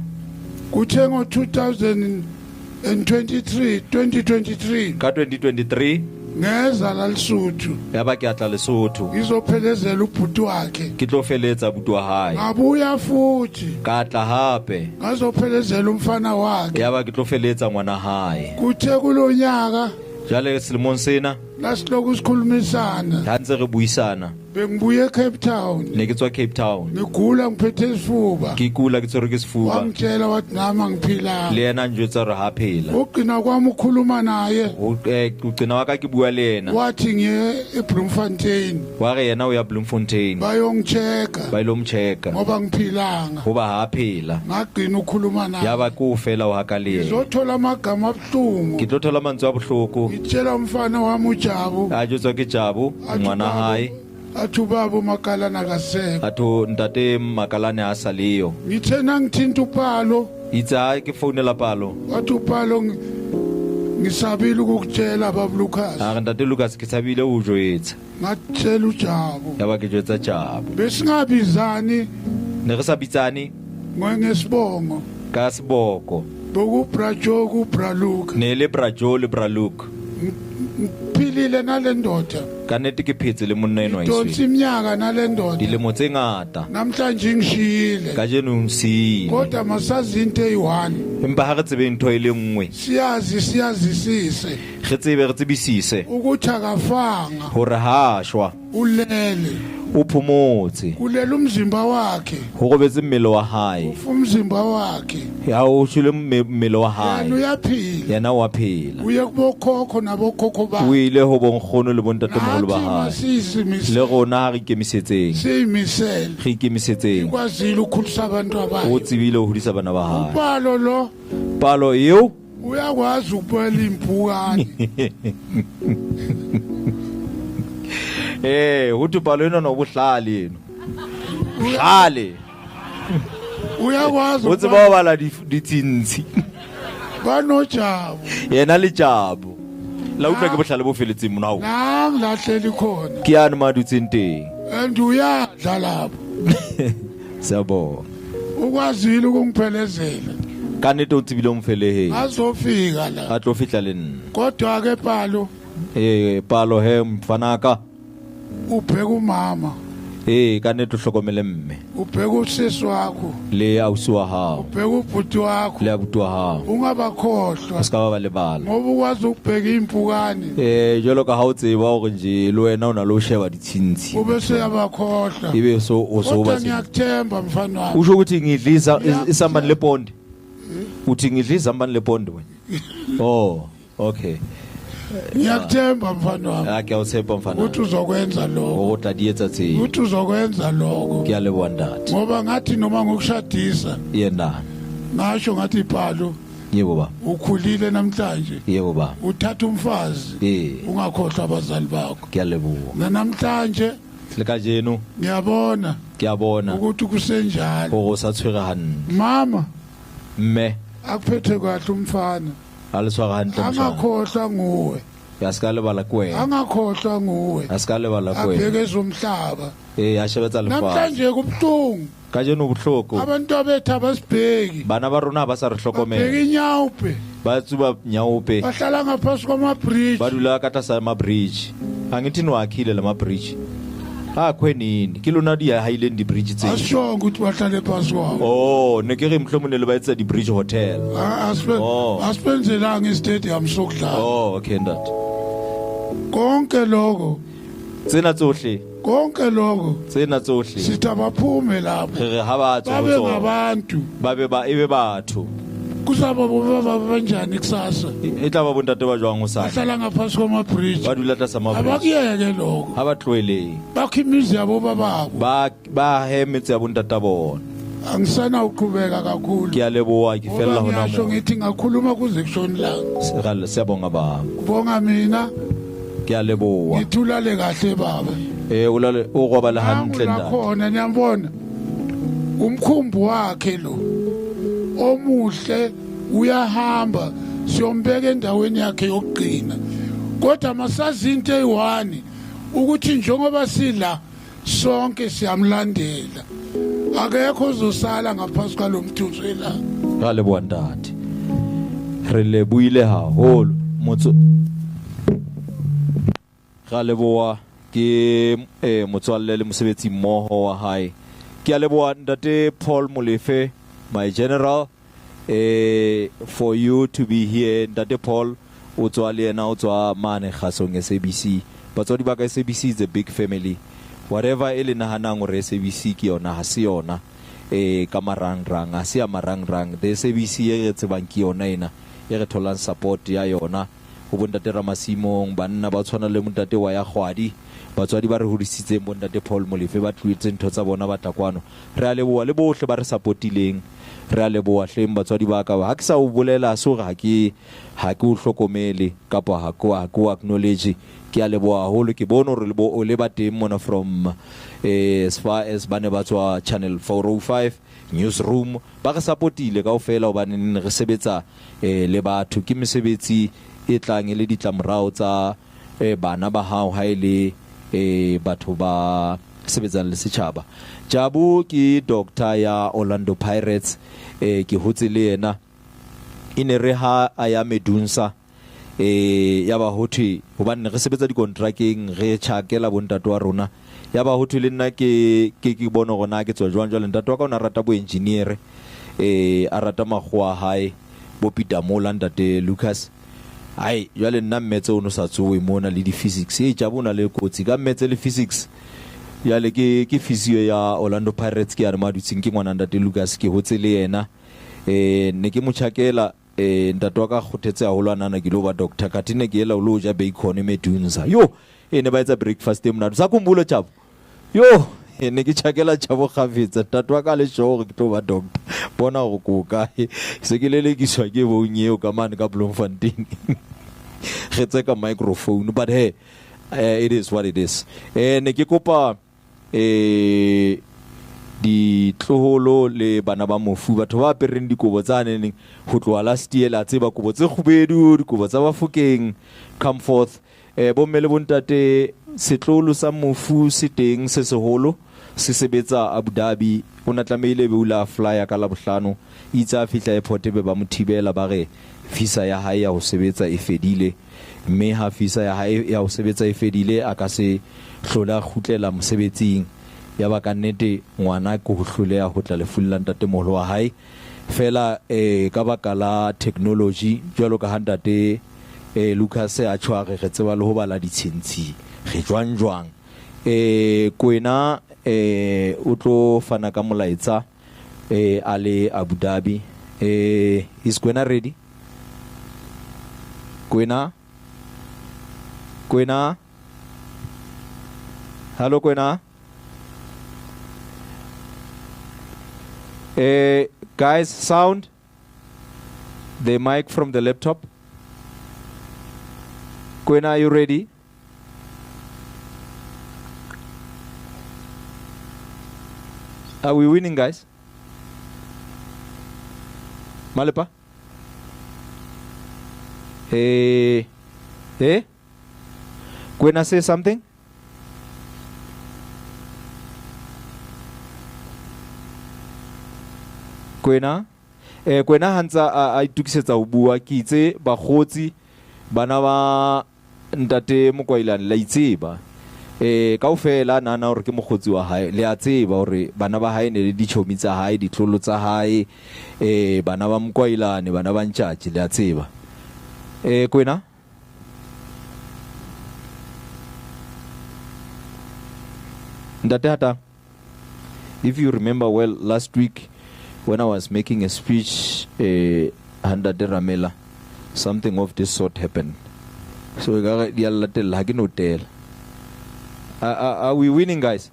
S15: Kuthe ngo-2023, 2023.
S3: Ka 2023.
S15: Ngeza la Lesotho.
S3: Ya ba ke atla Lesotho.
S15: Ngizophelezela ubhuti wakhe.
S3: Ke tlo feletsa abuti wa hae.
S15: Ngabuya futhi.
S3: Ka tla hape.
S15: Ngazophelezela umfana wakhe.
S3: Ya ba ke tlo feletsa ngwana hae.
S15: Kuthe kulonyaka.
S3: Jwale selemong sena.
S15: La siloku sikhulumisana.
S3: Ha ntse re buisana.
S15: Bengibuye eCape Town.
S3: Ne ke tswa Cape Town.
S15: Ngigula ngiphethe isifuba.
S3: Ke kula ke tshwerwe ke sefuba.
S15: Wangitshela wathi nami angiphilanga.
S3: Le yena a njwetsa hore ha phela.
S15: Ugcina kwami ukukhuluma naye.
S3: O gcina wa ka ke bua le yena.
S15: Wathi ngiye eBloemfontein.
S3: Wa re yena o ya Bloemfontein.
S15: Bayongichecka.
S3: Ba ilo mchecka.
S15: Ngoba ngiphilanga.
S3: Hoba ha phela.
S15: Ngagcina ukukhuluma naye.
S3: Ya ba ke o fela wa ka le yena.
S15: Ngizothola amagama abuhlungu.
S3: Ke tlo thola mantswe a bohloko.
S15: Ngitshela umfana wami uJabu.
S3: A jwetswa ke Jabu ngwana hae.
S15: Athi ubaba uMakalane akasekho.
S3: Atho ntate Makalane a sa leyo.
S15: Ngithe nangithinta uPalo.
S3: Itse ha ke founela Palo.
S15: Wathi uPalo ngisabile ukukutshela baba Lucas.
S3: A re ntate Lucas ke tshabile ho jwetsa.
S15: Ngatshela uJabu.
S3: Ya ba ke jwetsa Jabu.
S15: Besingabizani.
S3: Ne re sa bitsane.
S15: Ngesibongo.
S3: Ka seboko.
S15: Bokubra Joe kubra Luke.
S3: Ne le bra Joe le bra Luke.
S15: Philile nale ndoda.
S3: Ka nnete ke phetse le monna enwa
S15: Donsa iminyaka nale ndoda.
S3: Dilemo tse ngata.
S15: Namhlanje ngishiyile.
S3: Kajeno o nshiile.
S15: Kodwa masazi into eyi-one.
S3: Empa ha re tsebe ntho e le nngwe.
S15: Siyazi siyazisise.
S3: Re tsebe re tsebisise.
S15: Ukuthi akafanga.
S3: Hore ha shwa.
S15: Ulele.
S3: O phomotse.
S15: Kulela umzimba wakhe.
S3: Ho robetse mmele wa hae.
S15: Ufa umzimba wakhe.
S3: Ya o shwele mmele wa hae.
S15: Yena uyaphila.
S3: Yena wa phela.
S15: Uye kubokhokho nabokhokho bakhe.
S3: O ile ho bonkgono le bontatemoholo ba hae. Le rona ha re ikemisetseng.
S15: Siyimisele.
S3: Re ikemisetseng.
S15: Ikwazile ukukhulisa abantu abayo.
S3: O tsebile ho hodisa bana ba hae.
S15: Upalo lo.
S3: Palo eo.
S15: Uyakwazi ukubuyela impukane.
S3: Ho thwe palo ena no bohlale eno. Bohlale.
S15: Uyakwazi.
S3: O tseba ho bala ditshintshi.
S15: Banojabu.
S3: Yena le Jabu. La utlwa ke bohlale bo feletseng mona ho.
S15: Nang la hleli khona.
S3: Ke yane mo a dutseng teng.
S15: And uyadla lapho.
S3: Siyabonga.
S15: Ukwazile ukungiphelezela.
S3: Ka nnete o tsebile o mfeleheng.
S15: Azofika la.
S3: A tlo fihla le nna.
S15: Kodwa ke Palo.
S3: Palo he mfanaka.
S15: Ubheka umama.
S3: Ka nnete o hlokomele mme.
S15: Ubheka usisi wakho.
S3: Le ausi wa hao.
S15: Ubheka ubhuti wakho.
S3: Le abuti wa hao.
S15: Ungabakhohlwa.
S3: O ska ba ba lebala.
S15: Ngoba ukwazi ukubheka impukane.
S3: Jwalo ka ha o tseba hore nje le wena o na le ho sheba ditshintshi.
S15: Ube seyabakhohlwa.
S3: Ebe so o so ba.
S15: Kodwa ngiyakuthemba mfana wami.
S3: Usho ukuthi ngidlisa isambane leponde. Uthi ngidlisa izambane leponde wena. Oh, okay.
S15: Ngiyakuthemba mfana wami.
S3: Ah, ke a o tshepa mfana.
S15: Uthi uzokwenza lokho.
S3: O tla di etsa tseo.
S15: Uthi uzokwenza lokho.
S3: Ke a leboha ntate.
S15: Ngoba ngathi noma ngokushadisa.
S3: Yena.
S15: Ngasho ngathi Palo.
S3: Yebo ba.
S15: Ukhulile namhlanje.
S3: Yebo ba.
S15: Uthatha umfazi. Ungakhohlwa abazali bakho.
S3: Ke a leboha.
S15: Namhlanje
S3: le kajeno.
S15: Ngiyabona.
S3: Ke a bona.
S15: Ukuthi kusenjalo.
S3: Hore o sa tshwere hantle.
S15: Mama.
S3: Mme.
S15: Akuphethe kahle umfana.
S3: A le tshwara hantle mshana.
S15: Angakhohlwa nguwe.
S3: Ya ska lebala ke wena.
S15: Angakhohlwa nguwe.
S3: A ska lebala ke wena.
S15: Abheke ezomhlaba.
S3: A shebetsa lefatshe.
S15: Namhlanje kubuhlungu.
S3: Kajeno bohloko.
S15: Abantu abethu abasibheki.
S3: Bana ba rona ba sa re hlokomela.
S15: Babheka inyaope.
S3: Ba tsuba nyaope.
S15: Bahlala ngaphansi kwama-bridge.
S3: Ba dula ka tlasa ma-bridge. Angithi niwakhile la ma-bridge. A khwenini ke lona di haileng di-bridge tse.
S15: Asishongo ukuthi bahlale phansi kwawo.
S3: Oh, ne ke re mohlomong ne le ba etsa di-bridge hotel.
S15: Asibenzelanga i-stadium sokudlala.
S3: Oh, okay ntate.
S15: Konke lokho.
S3: Tsena tsohle.
S15: Konke lokho.
S3: Tsena tsohle.
S15: Sithi abaphume lapho.
S3: Re re ha ba tswe ho
S15: Babe
S3: tsona.
S15: ngabantu.
S3: Ba be ba ebe batho.
S15: Kusaba bobaba banjani kusasa?
S3: E tla ba bontate ba jwang hosane?
S15: Bahlala ngaphansi kwama-bridge.
S3: Ba dula tlasa ma-bridge.
S15: Abakuyeke lokho.
S3: Ha ba tlohele.
S15: Bakhe imizi yabo bababo.
S3: Ba he metse ya bontata bona.
S15: Angisana ukuqhubeka kakhulu.
S3: Ke a leboha, ke fella hona
S15: Ngoba ngiyasho
S3: moo.
S15: ngithi ngakhuluma kuze kushone ilanga.
S3: Siyabonga baba.
S15: Kubonga mina.
S3: Ke a leboha.
S15: Ngithi ulale kahle baba.
S3: O lale, o robale hantle
S15: Nangu
S3: ntate.
S15: lakhona niyambona. Umkhumbi wakhe lo. Omuhle uyahamba siyombeka endaweni yakhe yokugcina. Kodwa masazi into eyi-one ukuthi njengoba sila sonke siyamlandela. Akekho ozosala ngaphansi kwalo mthunzi welanga.
S3: Ra leboha ntate. Re lebohile haholo motso. Ra leboha ke motswalle le mosebetsi mmoho wa hae. Ke a leboha ntate Paul Molefe, my general, for you to be here. Ntate Paul o tswa le yena, o tswa mane kgasong SABC. Batswadi ba ka SABC is a big family. Whatever e le nahanang hore SABC ke yona, ha se yona. Ka marangrang, ha se ya marangrang. The SABC e re tsebang ke yona ena, e re tholang support ya yona ho bontate Ramasimong, banna ba tshwana le montate wa ya Kgwadi, batswadi ba re hodisitseng, bontate Paul Molefe ba tlohetse ntho tsa bona ba tla kwano. Re a leboha le bohle ba re supportileng. Re a leboha hleng batswadi ba ka. Ha ke sa o bolela ha se hore ha ke ha ke o hlokomele kapa ha ke ha ke o acknowledge. Ke a leboha haholo, ke bone hore le bo o le ba teng mona from as far as ba ne ba tswa Channel 405 newsroom, ba re supportile kaofela hobane ne re sebetsa le batho. Ke mesebetsi e tlang e le ditlamorao tsa bana ba hao ha e le batho ba sebetsang le setjhaba. Jabu ke doctor ya Orlando Pirates, ke hotse le yena. E ne re ha a ya Medunsa, ya ba ho thwe hobane re sebetsa dikontrakeng, re tjhakela bontate wa rona. Ya ba ho thwe le nna ke ke ke bone hore na ke tswa jwang. Jwale ntate wa ka o ne a rata bo engineer, a rata makgowa a hae, bo Peter Mola, ntate Lucas. Ai, jwale nna mmetse o no sa tsowe mona le di-physics. Jabu o na le kotsi ka mmetse le physics. Jwale ke physio ya Orlando Pirates ke ya re madutseng ke ngwana ntate Lucas, ke hotse le yena. Ne ke mo tjhakela, ntate wa ka kgothetse haholo a nahana ke lo ba doctor, kathe ne ke ela o lo ja bacon Medunsa. Yo, ne ba etsa breakfast e monate. Sa khumbula Jabu. Yo, ne ke tjhakela Jabu kgafetsa. Ntate wa ka le sure hore ke tlo ba doctor. Bona hore ko kae. Se ke lelekiswa ke bong eo ka mane ka Bloemfontein. Re tseka microphone, but hey, it is what it is. Ne ke kopa ditloholo le bana ba mofu, batho ba apereng dikobo tsa neneng ho tloha last year la tseba kobo tse kgubedu, dikobo tsa Bafokeng, come forth. Bomme le bontate, setlolo sa mofu se teng se seholo, se sebetsa Abu Dhabi. O na tlamehile be o la flyer ka Labohlano, itse a fihla airport be ba mo thibela, ba re visa ya hae ya ho sebetsa e fedile, mme ha visa ya hae ya ho sebetsa e fedile a ka se hlole a kgutlela mosebetsing. Ya ba ka nnete ngwana ke ho hloleha ho tla lefung la ntatemoholo wa hae. Fela ka baka la technology, jwalo ka ha ntate Lucas a tjho a re re tseba le ho bala ditshintshi, re jwang jwang. Kwena o tlo fana ka molaetsa a le Abu Dhabi. Is Kwena ready? Kwena? Kwena? Hello Kwena? Guys, sound the mic from the laptop. Kwena, are you ready? Are we winning, guys? Malepa? Kwena, say something? Kwena? Kwena ha ntsa a itokisetsa ho bua, ke itse bakgotsi bana ba ntate Mokwailane la itseba. Kaofela nahana hore ke mokgotsi wa hae, le a tseba hore bana ba hae ne le ditjhomi tsa hae, ditlolo tsa hae, bana ba Mokwailane, bana ba Ntjatji, le a tseba. Kwena? Ntate Hata, if you remember well, last week when I was making a speech, Ntate Ramela, something of this sort happened. So di a latella, ha ke no tela. Are we winning, guys?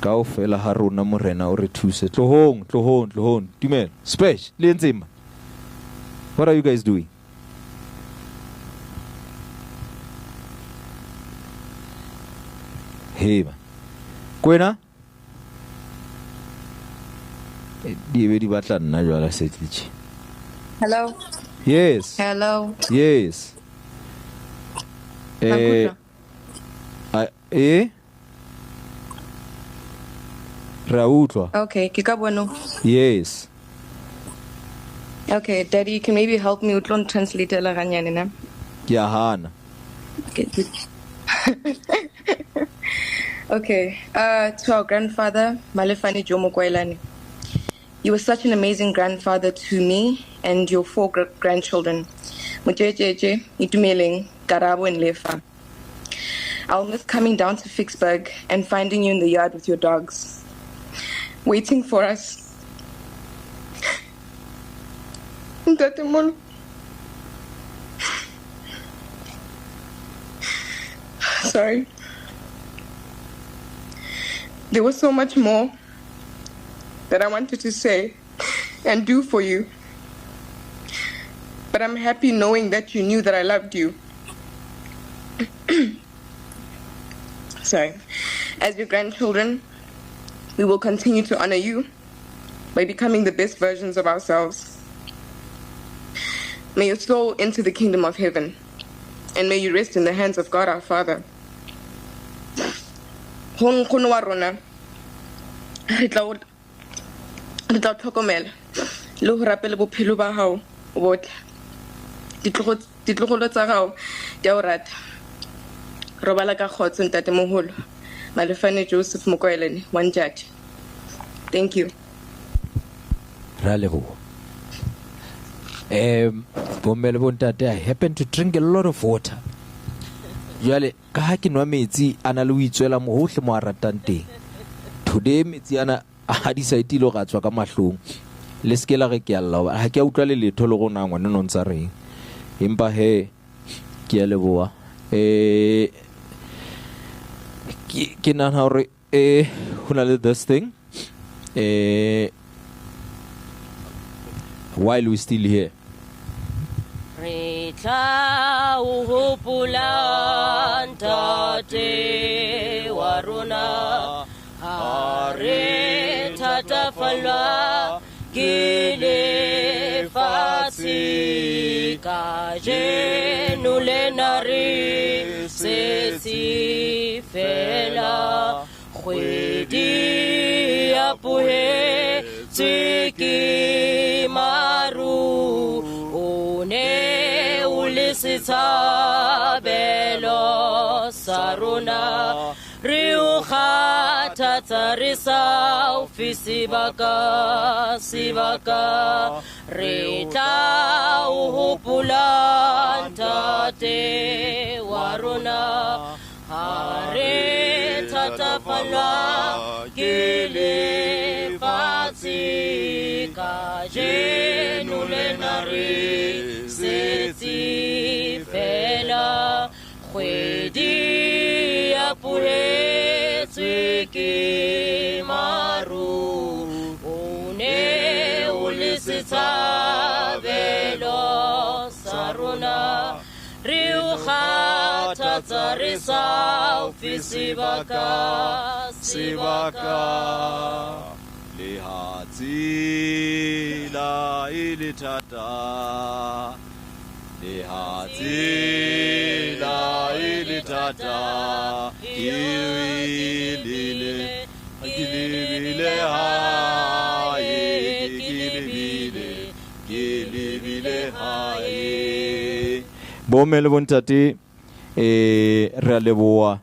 S3: Kaofela ha rona morena o re thuse. Tlohong, tlohong, tlohong. Dumela. Spesh, le entseng? What are you guys doing? Hey, man. Kwena? Di be di batla nna jwale se tlitše.
S16: Hello.
S3: Yes.
S16: Hello.
S3: Yes. Ra utlwa.
S16: Okay, ke ka bono.
S3: Yes.
S16: Okay, Daddy, you can maybe help me utlwa translate la ganyane na.
S3: Ke a hana.
S16: Okay. Okay, to our grandfather, Malefane Joe Mokwailane. You were such an amazing grandfather to me and your four grandchildren, Mujejeje, Itumeleng, Karabo, and Lefa. I'll miss coming down to Ficksburg and finding you in the yard with your dogs, waiting for us. Ntatemolo. Sorry. There was so much more that I wanted to say and do for you. But I'm happy knowing that you knew that I loved you. Sorry. As your grandchildren, we will continue to honor you by becoming the best versions of ourselves. May your soul enter the kingdom of heaven, and may you rest in the hands of God our Father. Ho nkgono wa rona, re tla o tlhokomela le ho rapela bophelo ba hao botle. Ditloholo tsa hao di a o rata. Robala ka kgotso ntatemoholo. Malefane Joseph Mokoelane, one judge. Thank you.
S3: Ra leboha. Bomme le bontate, I happen to drink a lot of water. Jwale ka ha ke nwa metsi a na le ho itswela mo hohle mo a ratang teng. Today metsi ana a decide ile go tswa ka mahlong. Le se ke la re ke a lla hoba ha ke a utlwa le letho le rona ngwana no ntsa reng. Empa he ke a leboha. Ke nahana hore ho na le this thing while we still here.
S17: Re tla o hopola ntate wa rona, ha re thatafallwa ke lefatshe. Kajeno lena re setse fela, kgwedi ya pohetswe ke maru. O ne o le setshabelo sa rona, re o kgathatsa re sa o fe sebaka, sebaka. Re tla o hopola ntate wa rona, ha re thatafallwa ke lefatshe. Kajeno lena re setse fela, kgwedi ya pohetswe ke maru. O ne o le setshabelo sa rona, re o kgathatsa re sa o fe sebaka, sebaka.
S3: Le ha tsela e le thata, le ha tsela e le thata, ke lebile, ke lebile hae, ke lebile, ke lebile hae. Bomme le bontate, re a leboha,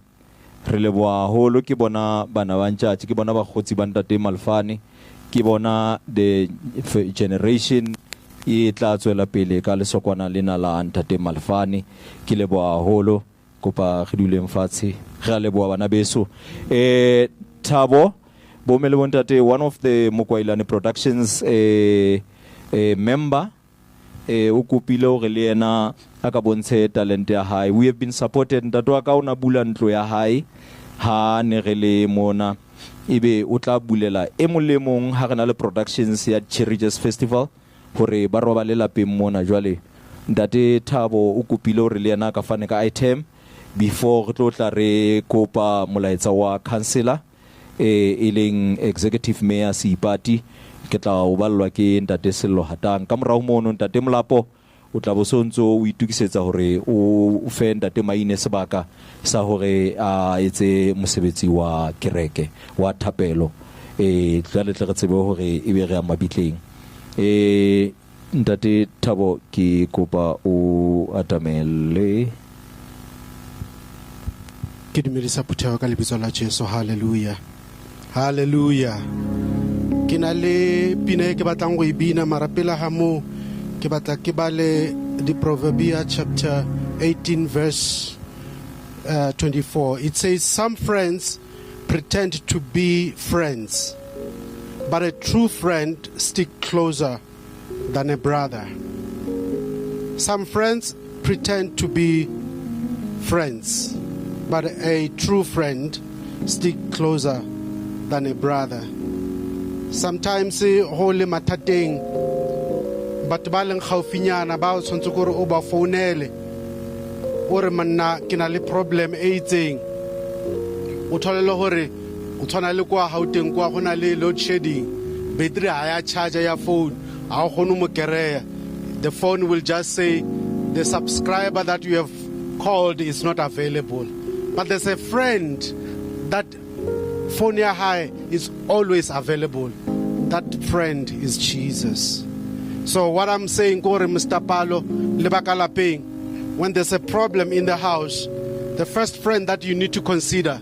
S3: re leboha haholo. Ke bona bana ba ntjatji, ke bona bakgotsi ba ntate Malefane, ke bona the generation e tla tswela pele ka lesokwana lena la ntate Malefane. Ke leboha haholo, kopa re duleng fatshe. Re a leboha bana beso. Thabo, bomme le bontate, one of the Mokwailane Productions member, o kopile hore le yena a ka bontshe talente ya hae. We have been supported. Ntate wa ka o na bula ntlo ya hae ha ne re le mona, ebe o tla bulela e mong le mong ha re na le productions ya Cherry Jazz Festival hore ba robale lapeng mona. Jwale ntate Thabo o kopile hore le yena a ka fane ka item before re tlo tla re kopa molaetsa wa councillor e leng executive mayor Seipati. Ke tla o ballwa ke ntate Sello Hatang. Ka morao mono ntate Molapo o tla bo so ntso o itukisetsa hore o fe ntate Maine sebaka sa hore a etse mosebetsi wa kereke wa thapelo. Jwale tle re tsebe hore e be re ya mabitleng. Ntate Thabo, ke kopa o atamele.
S5: Ke dumedisa phutheho ka lebitso la Jesu. Hallelujah, hallelujah.
S18: Ke na le pina e ke batlang go e bina mara pele ga moo ke batla ke bale di-Proverbia chapter 18 verse 24. It says, some friends pretend to be friends, but a true friend stick closer than a brother. Some friends pretend to be friends, but a true friend stick closer than a brother. Sometimes ho le mathateng, batho ba leng gaufinyana ba o tshwanetse gore o ba founele o re manna ke na le problem e itseng, o thole le gore o tshwana le kwa Gauteng kwa go na le load shedding, battery ha ya charger ya phone, ha o kgone mo kereya. The phone will just say the subscriber that you have called is not available. But there's a friend that phone ya hae is always available. That friend is Jesus. So what I'm saying, kore Mr. Palo, lebaka lapeng, when there's a problem in the house, the first friend that you need to consider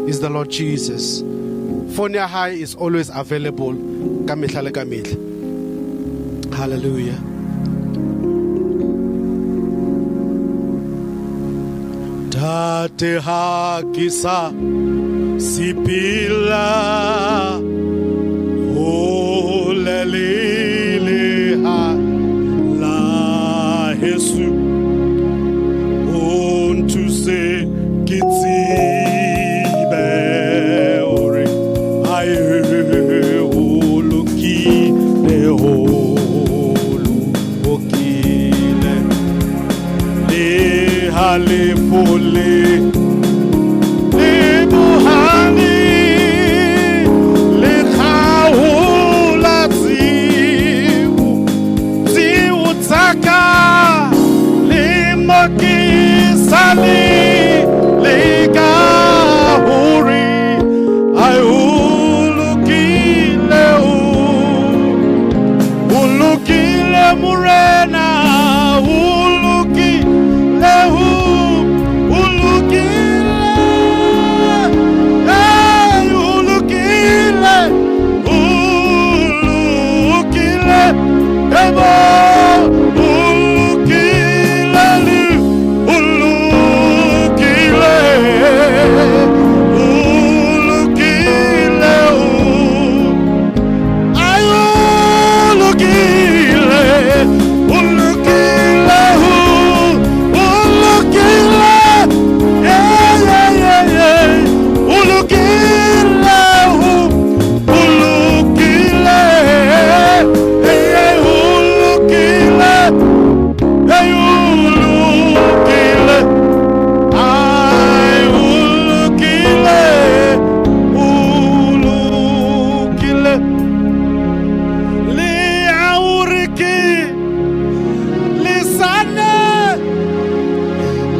S18: is the Lord Jesus. Phone ya hae is always available. Ka mehla le ka mehla. Hallelujah. Tate ha ke sa sepela hole le leha la heso, o nthuse ke tsebe hore ae o lokile, ho lokile. Le ha le fole le bohale le kgaola tseo, tseo tsa ka le mo ke sa le leka hore ai o lokile, o lokile Morena, o lokile, o lokile, eh, o lokile, o lokile, ebo, o lokile, o lokile, o lokile, ai, o lokile, o lokile, o lokile, yeah, yeah, yeah, yeah, o lokile, o lokile, eh, o lokile, eh, o lokile, ai, o lokile, o lokile. Le a hore ke lesane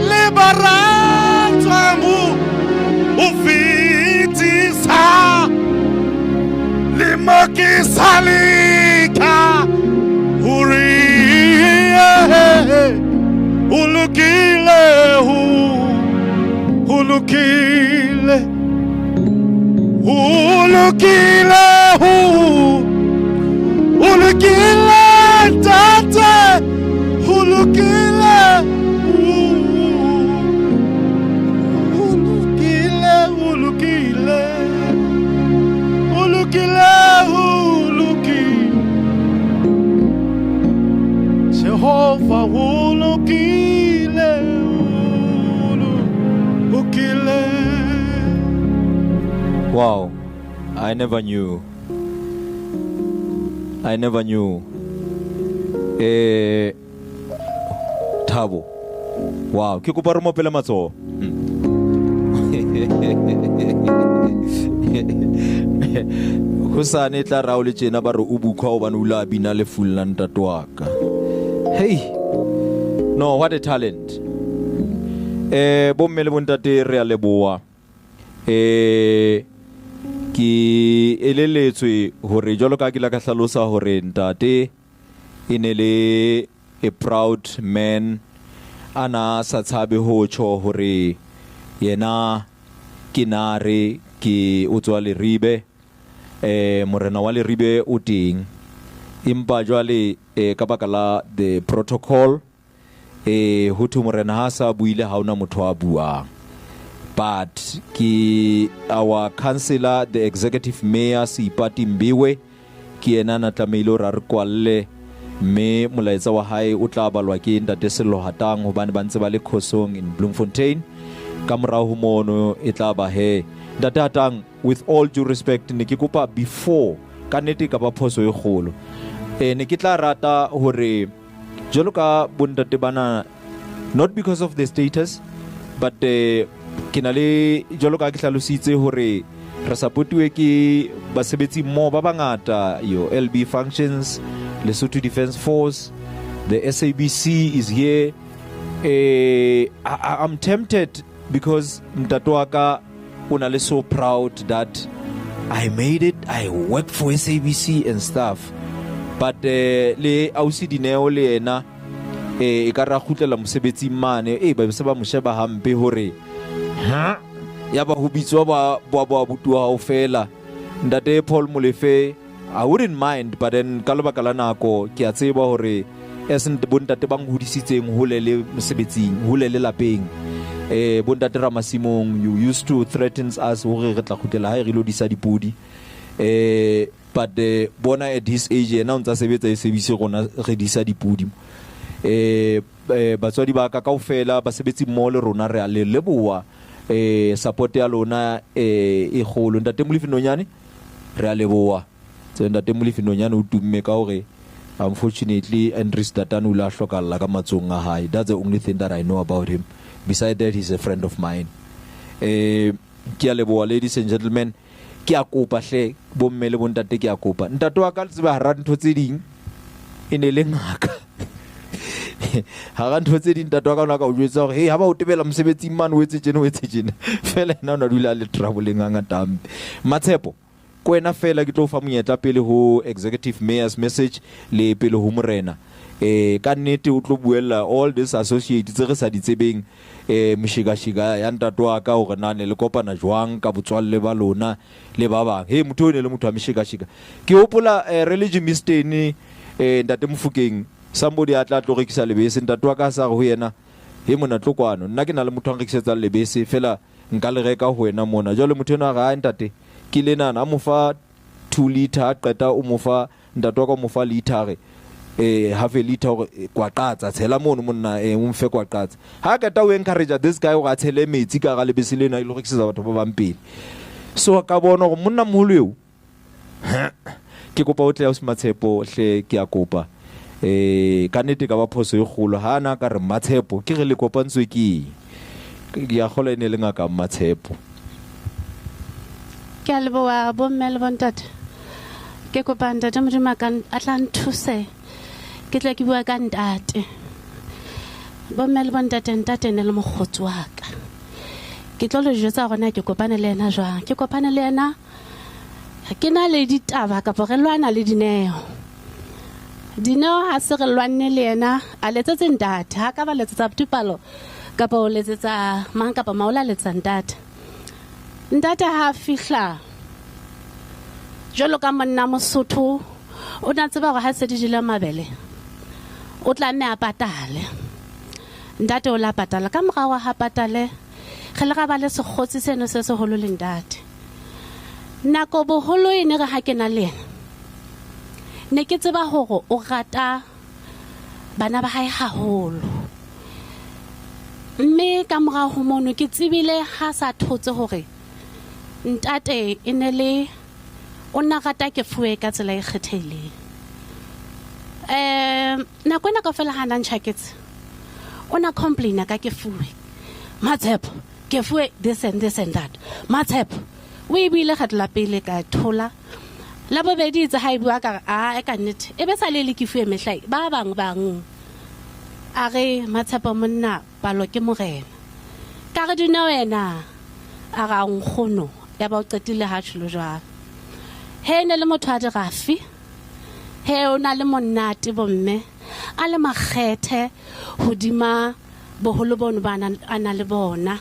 S18: le baratswang ho fetisa le mo ke sa leka hore o lokile, o lokile, o lokile, o lokile, Ntate, o lokile, o lokile, o lokile, o lokile, o lokile. Jehova o lokile, o lokile.
S3: Wow, I never knew. I never knew. Thabo. Wow, ke kopa re mo pele matsoho. Hosane tla rao le tjena ba re o bukhwa hobane o la bina lefung la ntate wa ka. Hey. No, what a talent. Bomme le bontate re a leboha. Ke eleletswe hore jwalo ka ke la ka hlalosa hore ntate e ne le a proud man, a na sa tshabe ho tjho hore yena ke nare, ke o tswa Leribe. eh morena wa Leribe o teng empa jwale eh ka baka la the protocol eh ho thwe morena ha sa buile ha ona motho a buang but ke our councillor the executive mayor Seipati Mbewe ke yena na tlamehile hore a re kwalle mme molaetsa wa hae o tla balwa ke ntate Sello Hatang hobane ba ntse ba le khosong in Bloemfontein ka morao ho mono e tla ba he ntate Hatang with all due respect ne ke kopa before ka nnete e ka ba phoso e kgolo eh ne ke tla rata hore jwalo ka bontate bana not because of the status but ke na le jwalo ka ke hlalositse hore re supportiwe ke basebetsi mmoho ba bangata yo LB functions Lesotho Defence Force the SABC is here eh I'm tempted because ntate wa ka o na le so proud that I made it I work for SABC and stuff but le ausi Dineo le yena e ka ra kgutlela mosebetsing mane e ba se ba mo sheba hampe hore ha ya ba ho bitswa ba ba ba abuti wa hao fela ntate Paul Molefe I wouldn't mind but then ka lebaka la nako ke a tseba hore as bontate ba nhodisitseng hole le mosebetsing hole le lapeng eh bontate Ramasimong you used to threaten us hore re tla kgutlela hae re lo disa dipodi eh but bona at his age yena o ntsa sebetsa e sebise rona re disa dipodi eh batswadi ba ka kaofela basebetsi mmoho le rona re a le leboha eh support ya lona eh e kgolo ntate Molefi Nonyane re a leboha tse ntate Molefi Nonyane o tumme ka hore unfortunately Andries Tatane o ile a hlokalla ka matsohong a hae that's the only thing that I know about him beside that he's a friend of mine eh ke a leboha ladies and gentlemen ke a kopa hle bomme le bontate ke a kopa ntate wa ka le tseba hara ntho tse ding e ne le ngaka hara ntho tse ding ntate wa ka o ne a ka o jwetsa hore hey ha ba o tebela mosebetsing mane o etse tjena o etse tjena fela yena o ne a dula a le troubleng hangata hampe Matshepo ko wena fela ke tlo fa monyetla pele ho executive mayor's message le pele ho morena eh ka nnete o tlo buella all this associate tse re sa di tsebeng eh moshikashika ya ntate wa ka hore na ne le kopana jwang ka botswalle ba lona le ba bang he motho o ne le motho wa meshikashika ke hopola re le Germiston eh ntate Mofokeng somebody a tla tlo rekisa lebese ntate wa ka sa re ho yena he mona tlo kwano nna ke na le motho a nrekisetsang lebese fela nka le reka ho wena mona jwale motho enwa a re hai ntate ke lenana a mo fa 2 liter a qeta o mo fa ntate wa ka o mo fa liter re eh half a liter hore kwaqatsa tshela mono monna eh o mfe kwaqatsa ha qeta o encourage this guy hore a tshele metsi ka ga lebese lena e lo rekisetsa batho ba bang pele so ka bona hore monna moholo eo ke kopa o tle ausi Matshepo hle ke a kopa eh ka nnete ka ba phoso e kgolo ha na ka re Matshepo ke re le kopantswe ke eng ke a kgolwa e ne le ngaka Matshepo
S19: Ke a leboha bomme le bontate. Ke kopa ntate Modimo a ka a tla nthuse. Ke tle ke bua ka ntate. Bomme le bontate ntate ne le mokgotsi wa ka. Ke tlo le jwetsa hore na ke kopane le yena jwang. Ke kopane le yena ke na le ditaba kapa re lwana le Dineo. Dineo ha se re lwanne le yena a letsetse ntate. Ha ka ba letsetsa Botupalo kapa o letsetsa mang kapa mang o la letsa ntate. Ntate ha fihla jwalo ka monna Mosotho o na tseba hore ha se di jele mabele o tla nne a patale. Ntate o la patala ka morao ha patale re le ra ba le sekgotsi seno se seholo le ntate. Nako boholo e ne re ha ke na le yena ne ke tseba hore o rata bana ba hae haholo. Mme ka morao ho mono ke tsebile ha sa thotse hore ntate e ne le o nna rata ke fuwe ka tsela e kgethehileng. Nako ena kaofela ha na ntjhaketse o na complaina ka ke fuwe Matshepo ke fuwe this and this and that. Matshepo o e buile kgetlo la pele ka thola la bobedi itse ha e bua ka re a e ka nnete e be sa le le ke fuwe mehla ba bang bang a re Matshepo monna palo ke morena ka re dina wena a ra nkgono ya ba o qetile ha tjholo jwalo he ne le motho a dirafi he o na le monate bomme a le makgethe hodima boholo bono ba a na le bona.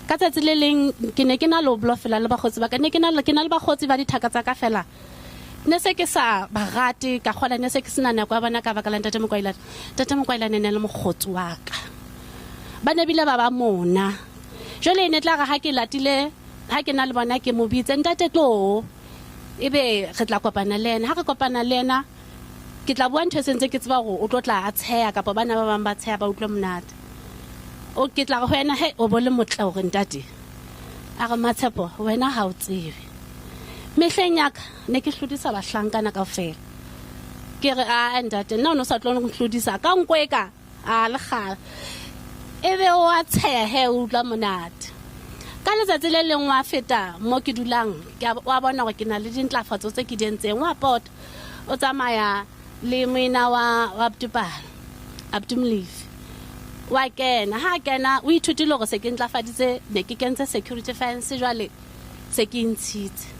S19: Ka tsatsi le leng ke ne ke na le oblo fela le bakgotsi ba ka, ne ke na le ke na le bakgotsi ba dithaka tsa ka fela. Ne se ke sa ba rate ka kgola ne se ke sena nako ya bona ka baka la ntate Mokwailane. Ntate Mokwailane ne le mokgotsi wa ka. Ba ne bile ba ba mona. Jwale e ne tla re ha ke latile ha ke na le bona ke mo bitse ntate tlo ebe re tla kopana le ena. Ha re kopana le ena ke tla bua ntho e sentse ke tseba hore o tlo tla a tsheha kapa bana ba bang ba tsheha ba utlwe monate. O ke tla re ho yena he o bo le motle hore ntate. A re Matshepo wena ha o tsebe. Mehleng ya ka ne ke hlodisa bahlankana kaofela. Ke re a ntate nna o no sa tlo nhlodisa ka nko e ka a le kgale. Ebe o a tsheha he o utlwa monate. Ka letsatsi le leng wa feta mo ke dulang ke wa bona hore ke na le dintlafatso tse ke di entseng wa pota. O tsamaya le moena wa Abdupala, Abdumlefi. Wa kena ha kena o ithutile hore se ke ntlafaditse ne ke kentse security fence jwale se ke ntshitse.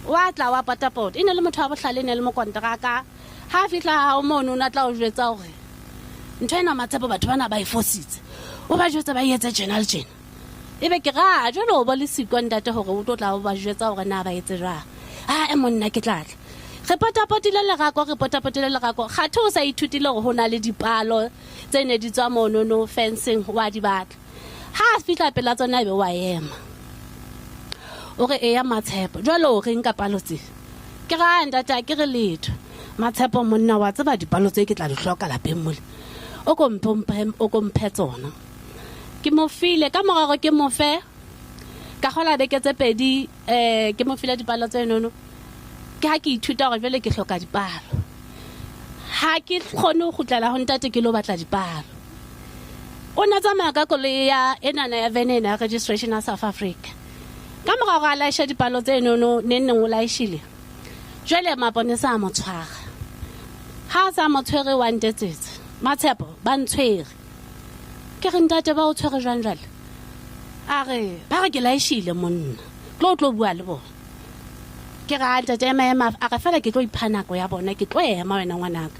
S19: Wa tla wa patapota e ne le motho wa bohlale ne le mokonteraka. Ha fihla ha o mono o na tla o jwetsa hore ntho ena Matshepo batho bana ba e fositse. O ba jwetsa ba etse tjena le tjena. Ebe ke ra jwale o bo le siko ntate hore o tlo tla o ba jwetsa hore na ba etse jwang. Ha e monna ke tla tla. Re potapotile lerako, re potapotile lerako. Kgathe o sa ithutile hore ho na le dipalo tse ne di tswa mono no fencing wa di batla. Ha a fihla pela tsona ebe wa ema. O re eya Matshepo jwale o reng ka palo tse? Ke ra ntate ke re letho. Matshepo monna wa tseba dipalo tse ke tla di hloka lapeng mole. O ko mphe tsona. Ke mo file ka morao ke mo fe ka kgola beke tse pedi ke mo file dipalo tse nono. Ke ha ke ithuta hore jwale ke hloka dipalo. Ha ke kgone ho kgutlela ho ntate ke lo batla dipalo. O na tsamaya ka koloi ya enana ya van ena ya registration ya South Africa. Ka morao a laesha dipalo tse nono neng neng o laeshile. Jwale maponesa a mo tshwara. Ha a sa mo tshwere wa ntetsetse. Matshepo ba ntshwere. Ke re ntate ba o tshwere jwang jwale? A re ba re ke laeshile monna. Tlo tlo bua le bona. Ke ra ntate ema ema a re fela ke tlo ipha nako ya bona ke tlo ema wena ngwanaka.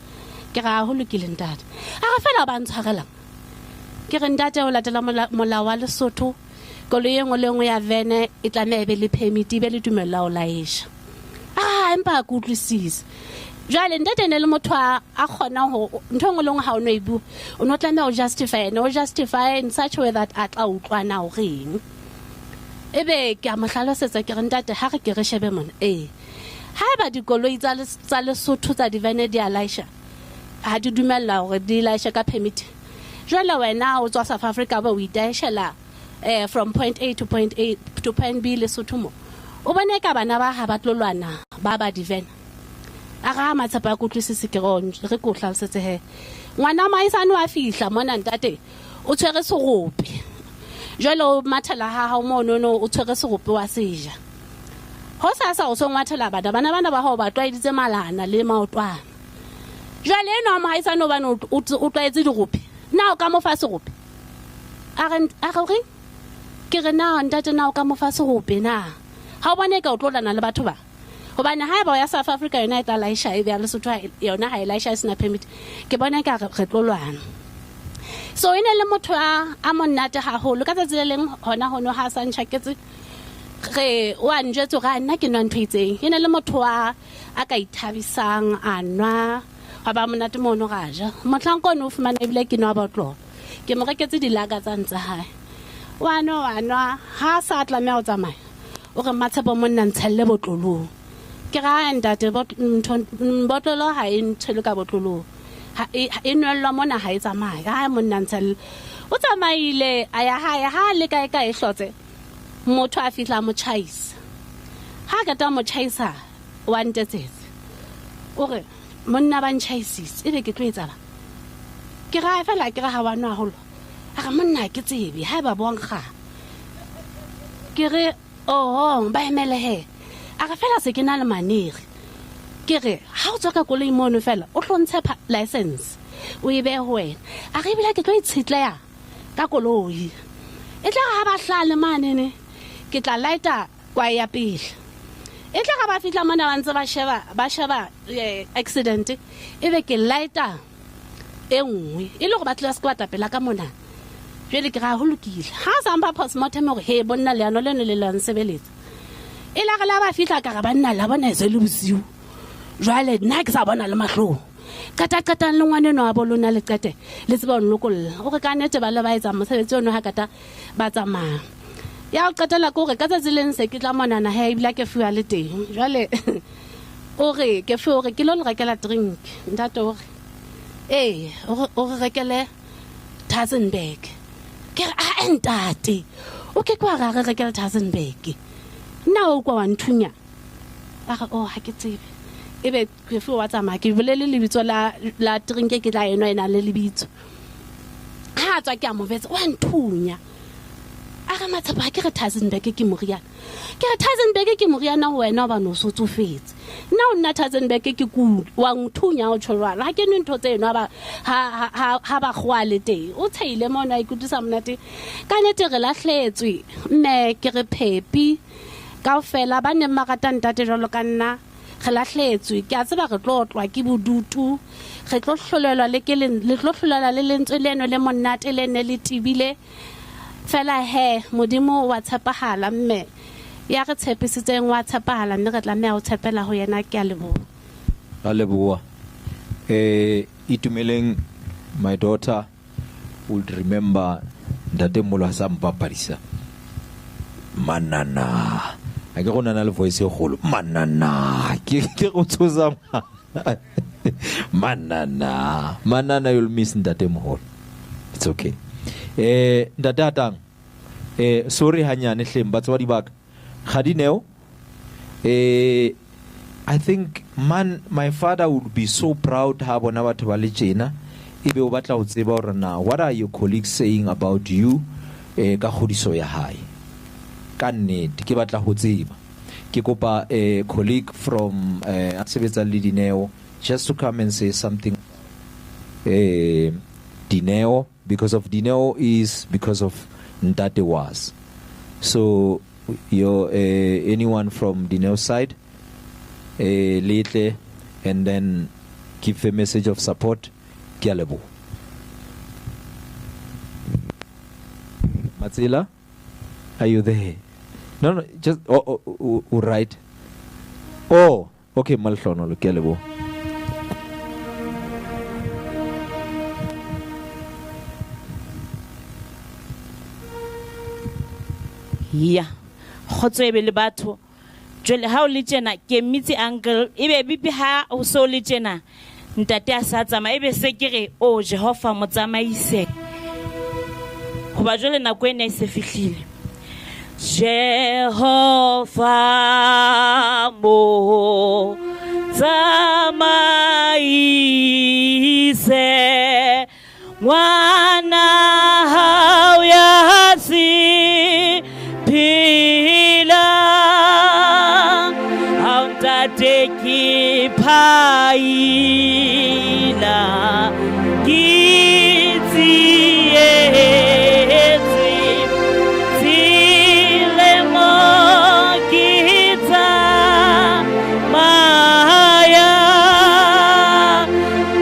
S19: Ke ra ho lokile ntate. A re fela ba ntshwarelang. Ke re ntate o latela molao wa Lesotho. Koloi e nngwe le nngwe ya vene e tlameha e be le permit e be le tumello ya ho laesha. Ah empa ha ke utlwisise. Jwale ntate ne le motho a kgonang ho ntho e nngwe le nngwe ha o no e bua o no tlameha o justify no justify in such a way that a tla utlwana o reng. Ebe ke a mo hlalosetsa ke re ntate ha re ke re shebe mona haeba dikoloi tsa Lesotho tsa divene di a laesha ha di dumella hore di laeshe ka permit. Jwale wena o tswa South Africa ba o itaeshela from point A to point A to point B Lesotho mo. O bone ka bana ba ha ba tlo lwana ba ba divene. A ra Matshepo a kutlwisise ke re ke o hlalosetse he. Ngwana maisane wa fihla mona ntate o tshwere serope. Jwale o mathela ha hao mono no o tshwere serope wa seja. Ho sa o so ngwathela bana bana ba hao ba tlwaeditse malana le maotwana. Jwale eno maisane o bana o tlwaetse dirope. Na o ka mo fa serope? A re reng? Ke re na ntate na o ka mo fa serope na? Ha o bone ka o tlolana le batho ba. Hobane haeba ya South Africa yona e tla laesha e be ya Lesotho yona ha e laesha e sena permit. Ke bona ka re tlo lwana. So e ne le motho a monate haholo ka tsatsi le leng hona hono ha sa ntjhaketse re wa njwetse hore nna ke nwa ntho e itseng. E ne le motho a ka ithabisang a nwa wa ba monate mono ra ja. Mohlanka ono o fumana ebile ke nwa botlolo. Ke mo reketse dilaka tsa ntsa hae. Wa nwa ha sa tlameha ho tsamaya. O re Matshepo monna ntshelle botlolong. Ke ra ntate botlolo ha e ntshele ka botlolong. Ha e nwellwa mona ha e tsamaye. Ha monna ntshelle. O tsamaile a ya hae ha le kae kae hlotse. Motho a fihla mo tjhaisa. Ha ka ta mo tjhaisa wa ntetsetse. O re monna ba ntjhaisitse ebe ke tlo etsala. Ke ra fela ke re ha wa nwa haholo. A re monna ke tsebe ha ba bonkga. Ke re oho ba emele he. A re fela se ke na le manere. Ke re ha o tswa ka koloi mono fela o tlo ntshe license o e behe ho wena. A re ebile ke tlo itshetleha ka koloi. E tla re ha ba hlale manene ke tla lighta kwa ya pele. E tla re ba fihla mona ba ntse ba sheba accident ebe ke lighta e nngwe e le hore ba tla se ka batla pela ka mona. Jwale ke ra ho lokile. Ha a sa mpha postmortem hore he bonna leano leno le la nsebeletsa. E la re la ba fihla ka re banna la bona e se le bosiu. Jwale nna ke sa bona le mahlong. Qeta qetang le ngwaneno wa bo lona le qete le tsebe ho nlokolla. O re ka nnete ba le ba etsang mosebetsi ono ha kata ba tsamaya. Ya ho qetela ke hore ka tsatsi le leng se ke tla monana he ebile ke fuwa le teng. Jwale o re ke fuwe hore ke lo le rekela drink. Ntate o re ee o re rekele Tazenberg. Ke re a ntate o ke kwa ra re rekele Tazenberg. Nna o kwa wa nthunya. A re oh ha ke tsebe. Ebe ke fuwe wa tsamaya ke bolele lebitso la la drink ke tla enwa e nang le lebitso. Ha a tswa ke a mo betsa wa nthunya. A re Matshepo ha ke re Tazenberg ke moriana. Ke re Tazenberg ke moriana ho wena hobane o so tsofetse. Nna o nna Tazenberg ke kula wa nthunya o tjho jwalo. Ha ke nwe ntho tseno ha ba ha ha ba kgowa le teng. O tsheile mona a ikutlwisa monate. Ka nnete re lahletswe mme ke re Phepi kaofela ba neng ba rata ntate jwalo ka nna re lahletswe. Ke a tseba re tlo otlwa ke bodutu. Re tlo hlolelwa le ke le tlo hlolelwa le lentswe leno le monate le ne le tibile. Fela he Modimo wa tshepahala mme ya re tshepisitseng wa tshepahala mme re tlameha ho tshepela ho yena. Ke a leboha.
S3: Ra leboha. Itumeleng, my daughter would remember ntatemoholo ha sa mpapadisa. Manana. A ke go nana le voice e kgolo. Manana. Ke go tshosa. Manana. Manana, you'll miss ntatemoholo. It's okay. Ntate Hatang, sorry hanyane hleng batswadi ba ka. Kgadineo, I think man my father would be so proud ha bona batho ba le tjena ebe o batla ho tseba hore na what are your colleagues saying about you ka kgodiso ya hae. Ka nnete ke batla ho tseba. Ke kopa colleague from a sebetsang le Dineo just to come and say something. Dineo, because of Dineo is because of Ntate was. So your anyone from Dineo side lately, and then give a message of support. Ke a leboha. Matsila, are you there? No, just oh, right. Oh, okay, Malhlono, ke a leboha.
S20: Ya kgotso e be le batho. Jwale ha o le tjena ke mmitse uncle ebe bipi ha o so le tjena ntate a sa tsamaya ebe se ke re o Jehova mo tsamaise hoba jwale nako ena e se fihlile. Jehova mo tsamaise ngwana hao ya se phila ha ntate ke phaila ke tsietse tsilemo ke tsamaya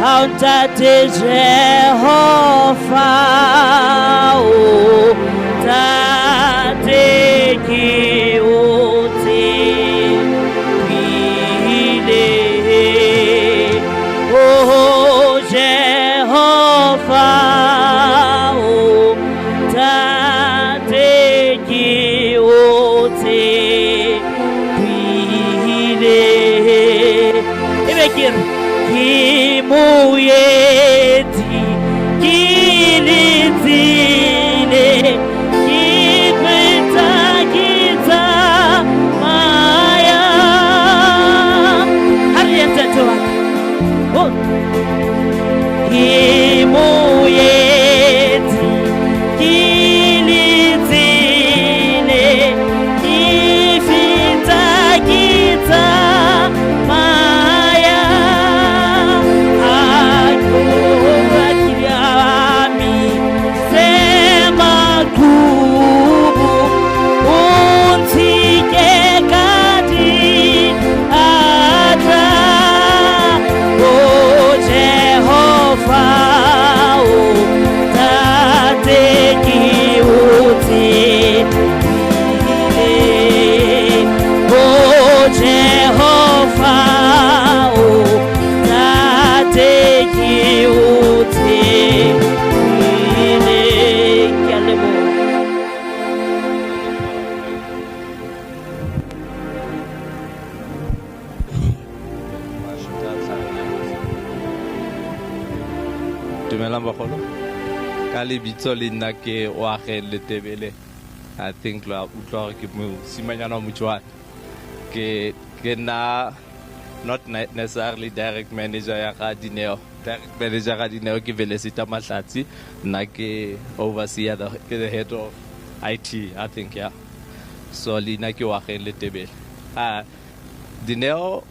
S20: ha ntate Jehova o tate ke o tshepile. Oh Jehova o tate ke o tshepile. Ebe ke re ke moeti ke letsile ke feta ke tsamaya. Ha re ye ntate wa ka. Oh. Ke moeti ke letsile ke feta ke tsamaya. Ha ke ke se maqhubu o ntshike ka diatla. O Jehova
S21: Dumelang bagolo. Ka lebitso le nna ke Oageng Letebele. I think lo a utlwa gore ke mosimanyana wa Motswana. Ke nna not necessarily direct manager ya ga Dineo. Direct manager ga Dineo ke Velesita Mahlatsi. Nna ke overseer ke the head of IT, I think, yeah. So leina ke Oageng Letebele. Dineo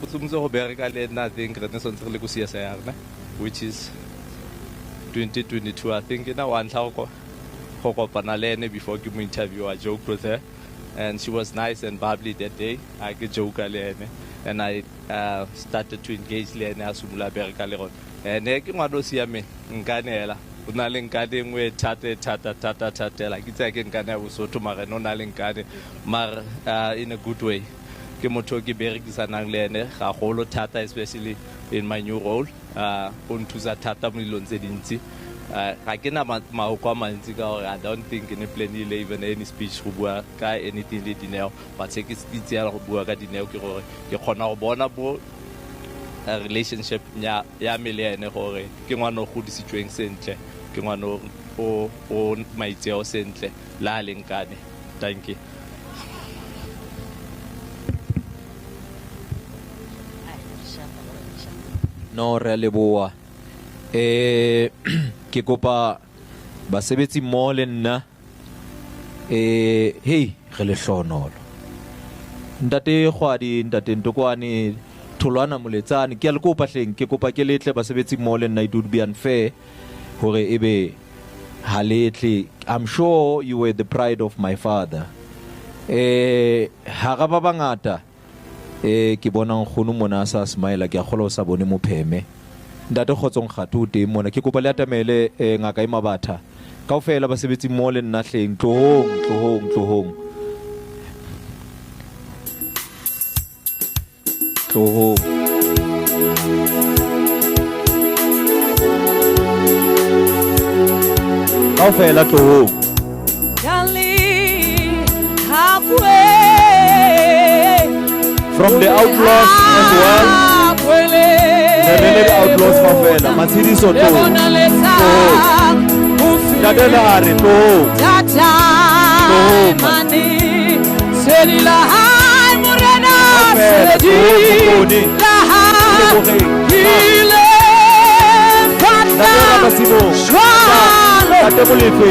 S21: o tshwanetse go bereka le nna, I think re ne santse re le ko CSIR, ne? Which is 2022, I think. Ena wa ntlha go kopana le ene before ke mo interview. I joked with her and she was nice and bubbly that day. I ke joke le ene and I started to engage le ene, a simolola bereka le rona. Ene ke ngwana o siameng, nkane hela o na le nkane e nngwe e thata e thata thata thata hela. Ke tsaya ke nkane ya Bosotho, mara ene o na le nkane, mara in a good way. Ke motho o ke berekisanang le ene gagolo thata, especially in my new role. O nthusa thata mo dilong tse dintsi. Ga ke na mahoko a mantsi ka gore I don't think ke ne planile even any speech go bua ka anything le Dineo, but se ke se itseela go bua ka Dineo ke gore ke kgona go bona bo relationship ya me le ene gore ke ngwana o godisitsweng sentle, ke ngwana o maitseo sentle le a leng kane. Thank you.
S3: No, re a leboha. Ke kopa basebetsi mmoho le nna, hey, re lehlohonolo. Ntate Kgwadi, ntate Ntokwane, Tholwana Moletsane, ke a le kopa hleng, ke kopa ke letle basebetsi mmoho le nna. It would be unfair hore ebe ha letle. I'm sure you were the pride of my father. Hara ba bangata, ke bona nkgono mona a sa smile, ke a kgolwa o sa bone mopheme. Ntate Kgotsong Kgatho o teng mona, ke kopa le atamele, ngaka e mabatha. Kaofela basebetsi mmoho le nna hleng, tlohong, tlohong, tlohong. Tlohong. Kaofela tlohong. From the Outlaws as well. Ne re le the Outlaws kaofela. Matshediso tlo. Tlo. Ntate Lehare tlo. Tlo. Kaofela tlo Mokone. Leboheng. Ntate Ramasimo. Ntate Molefe.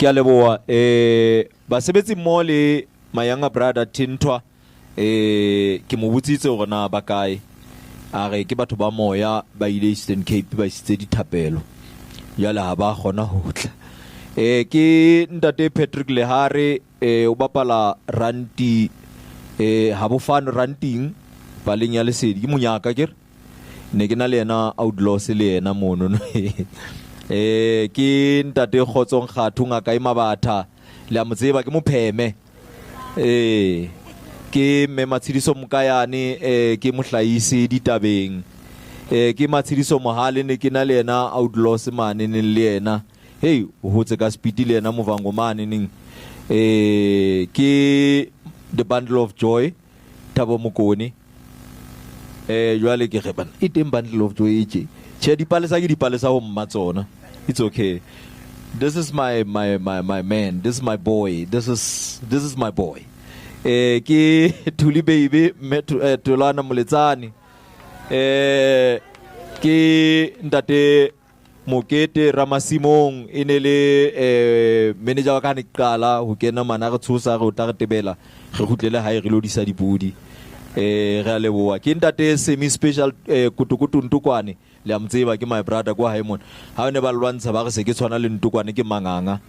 S3: Ke a leboha. Basebetsi mmoho le my younger brother Tintwa, ke mo botsitse hore na ba kae. A re ke batho ba moya ba ile Eastern Cape ba isitse dithapelo. Jwale ha ba kgona ho tla. Ke ntate Patrick Lehare, o bapala ranti, ha bofano ranting paleng ya Lesedi. Ke monyaka ke re. Ne ke na le yena Outlaws le yena mono. Ke ntate Kgotsong Kgatho, ngaka e mabatha, le a mo tseba, ke mopheme. Ke mme Matshediso Mokayane, ke mohlahisi ditabeng. Ke Matshediso Mohale, ne ke na le yena Outlaws mane neng le yena. Hey, o hotse ka speed le yena Movango mane neng. Ke the Bundle of Joy, Thabo Mokone. Jwale ke re bana, e teng Bundle of Joy e tje. Tjhe, dipalesa ke dipalesa ho mma tsona. It's okay. This is my man. This is my boy. This is my boy. Ke Thuli baby, mme Tholwana Moletsane. Ke ntate Mokete Ramasimong, e ne le manager wa ka ne ke qala ho kena mana re tshosa re o tla re tebela, re kgutlele hae re lo disa dipodi. Eh re a leboha. Ke ntate semi special eh, kutukutu ntukwane le a mo tseba ke my brother kwa hae mona. Ha ne ba lwantsha ba re se ke tshwana le ntukwane ke manganga.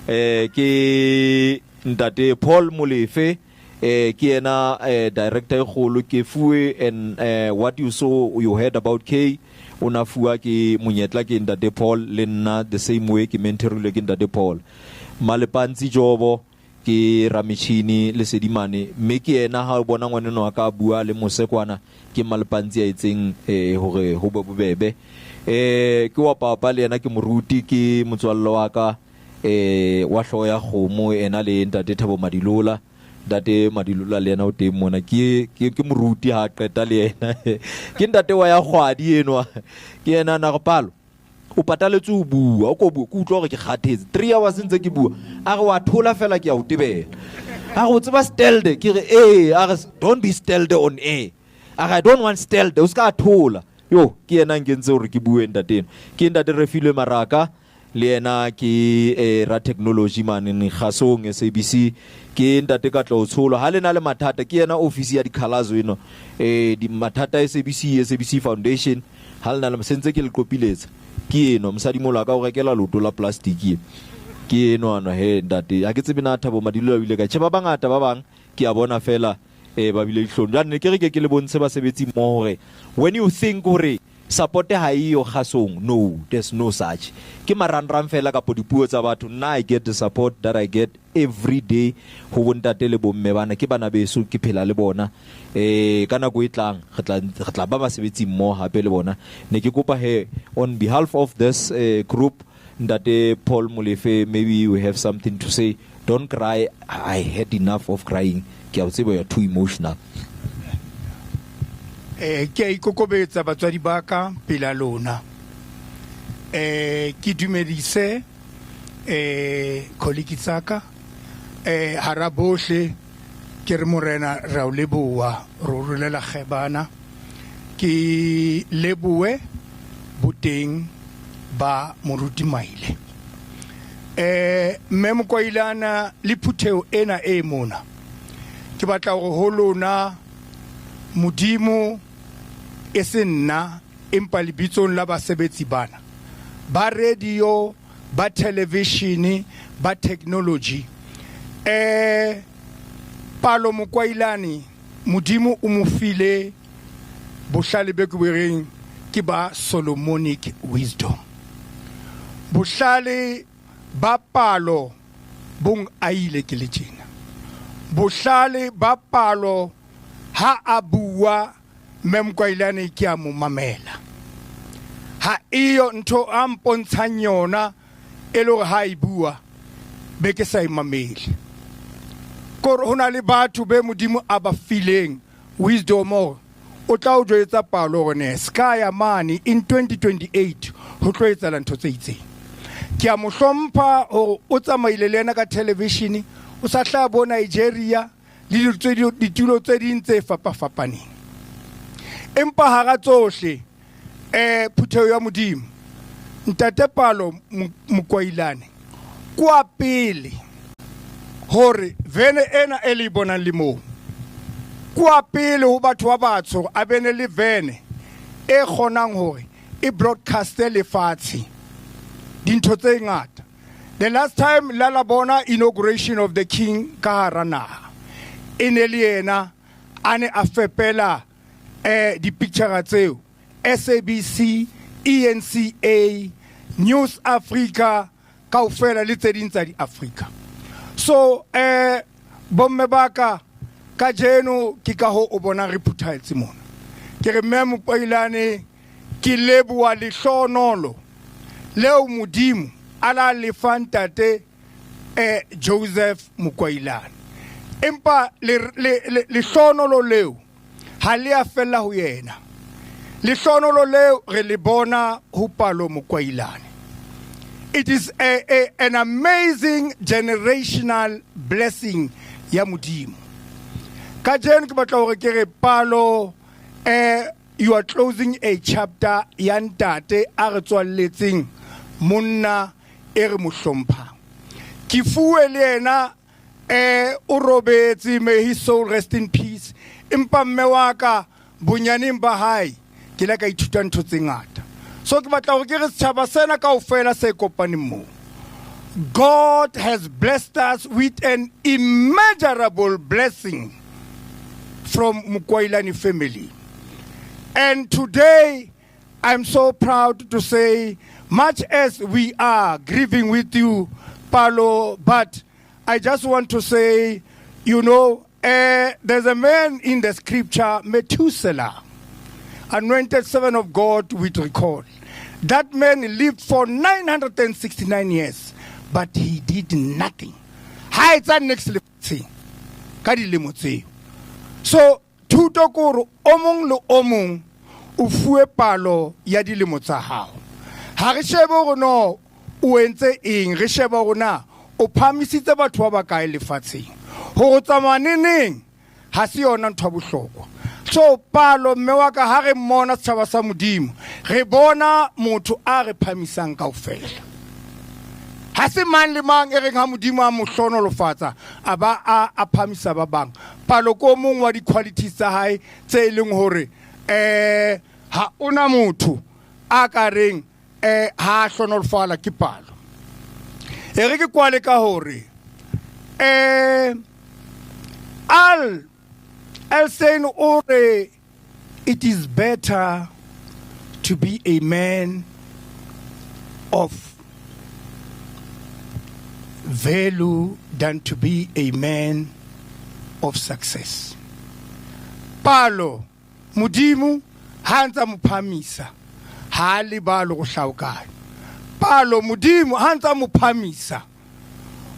S3: Eh ke ntate Paul Molefe eh ke yena eh, director e kgolo ke fuwe and eh, what you saw you heard about K o na fuwa ke monyetla ke ntate Paul le nna the same way ke mentorilwe ke ntate Paul Malepantsi Jobo ke rametšhini le sedimane mme ke yena ha o bona ngwaneno wa ka bua le mosekwana ke Malepantsi a etseng eh, hore ho be bobebe eh ke wa papa le yena ke moruti ke motswalle wa ka eh wa hlooho ya kgomo ena le ntate Thabo Madilola ntate Madilola le yena o teng mona ke ke ke moruti ha qeta le yena ke ntate wa ya kgwadi enwa ke yena na re palo o pataletse ho bua o ko bua ke utlwa hore ke kgathetse 3 hours ntse ke bua a re wa thola fela ke ya o tebela a re o tseba stelde ke re ee a re don't be stelde on air a re I don't want stelde o ska thola yo ke yena nkentse hore ke bue ntate eno ke ntate Refilwe Maraka le yena ke eh, ra technology mane kgasong SABC ke ntate Katleho Tsholo ha le na le mathata ke yena office ya dikhalazo eno eh di mathata SABC SABC Foundation ha le na le sentse ke le qopiletsa ke eno mosadi molo a ka o rekela loto la plastic e ke eno ano he ntate ha ke tsebe na Thabo Madilo o ile ka tjhe ba bangata ba bang ke a bona fela eh ba bile dihlong jwale ne ke re ke ke le bontshe basebetsi mmoho hore when you think hore support ha eyo kgasong no there's no such ke marangrang fela kapo dipuo tsa batho nna I get the support that I get every day ho bontate le bomme bana ke bana beso ke phela le bona eh ka nako e tlang re tla re tla ba basebetsi mmoho hape le bona ne ke kopa he on behalf of this group ntate Paul Molefe maybe you have something to say don't cry I had enough of crying ke a o tseba you are too emotional.
S1: Eh ke a ikokobetsa batswadi ba ka pela lona. Eh ke dumedise eh colleague tsaka eh hara bohle ke re morena ra o leboha ro rolela kgebana ke leboe boteng ba moruti Maile. Eh mme Mokwailana le phutheo ena e mona ke batla hore ho lona Modimo e se nna empa lebitsong la basebetsi bana ba radio ba television ba technology eh Palo Mokwailane Modimo o mo file bohlale be ke bo reng ke ba Solomonic wisdom bohlale ba Palo bong aile ke le tjena bohlale ba Palo ha a bua mme Mokwailane ke a mo mamela ha iyo ntho a mpontshang yona e le hore ha e bua be ke sa e mamele kore ho na le batho be Modimo a ba fileng wisdom hore o tla o jwetsa Palo hore ne ska ya mane in 2028 ho tlo etsahala ntho tse itseng ke a mo hlompha hore o tsamaile le yena ka television o sa hlaha bo Nigeria le ditulo tse ding tse fapafapaneng empa hara tsohle eh phutheo ya Modimo ntate Palo Mokwailane kwa pele hore vene ena e le bonang le moo kwa pele ho batho ba batsho a bene le vene e kgonang hore e broadcaste lefatshe dintho tse ngata. The last time la la bona inauguration of the king ka hara naha e ne le yena a ne a fepela eh dipicture tseo SABC, ENCA, News Africa kaofela le tse ding tsa di-Africa. So eh bomme ba ka kajeno ke ka ho o bona re phuthahetse mona. Ke re mme Mokwailane ke leboha lehlohonolo leo Modimo a la lefa ntate eh Joseph Mokwailane. Empa lehlohonolo leo ha le a fella ho yena. Lehlohonolo leo re le bona ho Palo Mokwailane. It is an amazing generational blessing ya Modimo. Kajeno ke batla hore ke re Palo you are closing a chapter ya ntate a re tswalletseng monna e re mo hlomphang. Ke fuwe le yena o robetse, may his soul rest in peace. Empa mme wa ka bonyaneng ba hae ke ile ka ithuta ntho tse ngata. So ke batla hore ke re setjhaba sena kaofela se kopaneng moo. God has blessed us with an immeasurable blessing from Mukwailani family. And today, I'm so proud to say, much as we are grieving with you, Palo, but I just want to say, you know, uh, there's a man in the scripture, Methuselah, anointed servant of God with recall. That man lived for 969 years, but he did nothing. Ha etsa niks lefatsheng ka dilemo tseo. So thuto ke hore o mong le o mong o fuwe palo ya dilemo tsa hao. Ha re shebe hore no o entse eng, re sheba hore na o phahamisitse batho ba bakae lefatsheng. Hore o tsamaya neneng ha se yona ntho ya bohlokwa. So palo mme wa ka ha re mmona setjhaba sa Modimo, re bona motho a re phahamisang kaofela. Ha se mang le mang e reng ha Modimo a mo hlohonolofatsa a ba a a phahamisa ba bang. Palo ke o mong wa di-qualities tsa hae tse e leng hore eh ha ona motho a ka reng eh ha a hlohonolofala ke palo. E re ke kwale ka hore eh Al Elsen o re it is better to be a man of value than to be a man of success. Palo Modimo ha a ntsa mo phamisa ha a lebale go hlaokae. Palo Modimo ha ntsa mo phamisa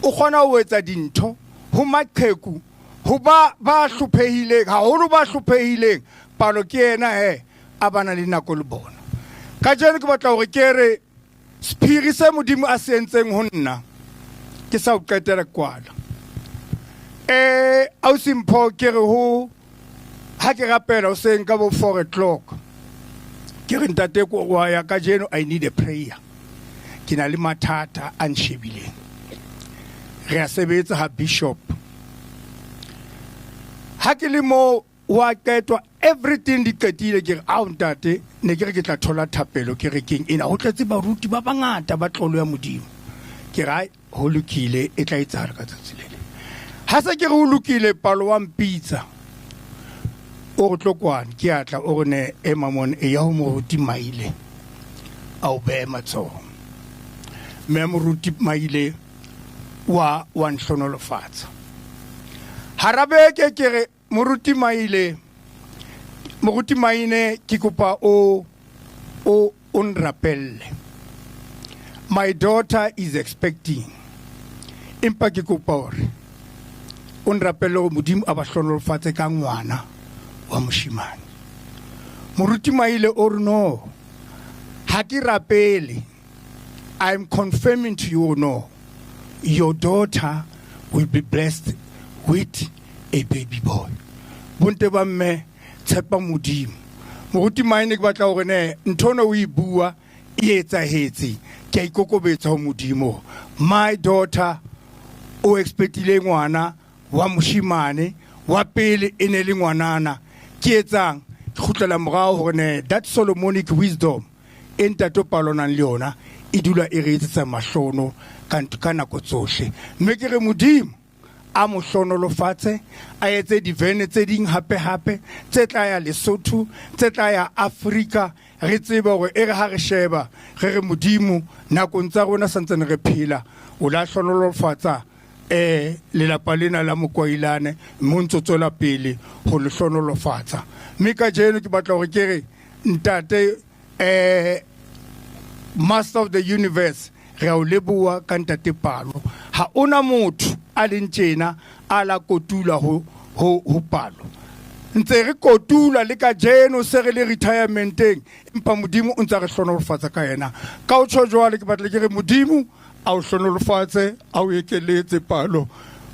S1: o kgona ho etsa dintho ho maqheku ho ba ba hlophehileng haholo ba hlophehileng palo ke yena he a bana le nako le bona. Kajeno ke batla hore ke re sephiri se Modimo a se entseng ho nna ke sa o qetela kwala. Eh ausi Mpho ke re ho ha ke rapela hoseng ka bo 4 o'clock ke re ntate ko wa ya kajeno I need a prayer. Ke na le mathata a nshebileng. Re a sebetsa ha bishop. Ha ke le mo wa qetwa everything di qetile ke re ao ntate ne ke re ke tla thola thapelo kerekeng ena ho tletse baruti ba bangata ba tlolo ya Modimo. Ke re ai ho lokile e tla etsahala ka tsatsi le leng. Ha se ke re ho lokile palo wa mpitsa o re tlo kwane ke a tla o re ne ema mone e ya ho moruti Maile a o behe matsoho. Mme moruti Maile wa wa nhlonolofatsa. Hara beke ke re Moruti Maile, Moruti Maine ke kopa o o o nrapelle. My daughter is expecting. Empa ke kopa hore o nrapelle hore Modimo a ba hlonolofatse ka ngwana wa moshemane. Moruti Maile o re no, ha ke rapele. I'm confirming to you no, your daughter will be blessed with a baby boy. Bonte ba mme tshepa Modimo. Moruti Maine ke batla hore ne ntho no o e bua e etsahetse. Ke a ikokobetsa ho Modimo. My daughter o expectile ngwana wa moshemane wa pele e ne le ngwanana. Ke etsang? Ke kgutlela morao hore ne that Solomonic wisdom e ntate o palonang le yona e dula e re etsetsa mahlono ka ka nako tsohle. Mme ke re Modimo a mo hlonolofatse a etse divene tse ding hape hape tse tla ya Lesotho tse tla ya Afrika re tsebe hore e re ha re sheba re re Modimo nakong tsa rona santsane re phela o la hlonolofatsa eh lelapa lena la Mokwailane mme o ntso tswela pele ho le hlonolofatsa. Mme kajeno ke batla hore ke re ntate eh master of the universe re a o leboha ka ntate Palo. Ha ona motho a leng tjena a la kotula ho ho ho Palo. Ntse re kotula le kajeno se re le retirementeng empa Modimo o ntse a re hlonolofatsa ka yena. Ka o tjho jwale ke batla ke re Modimo a o hlonolofatse a o ekeletse Palo.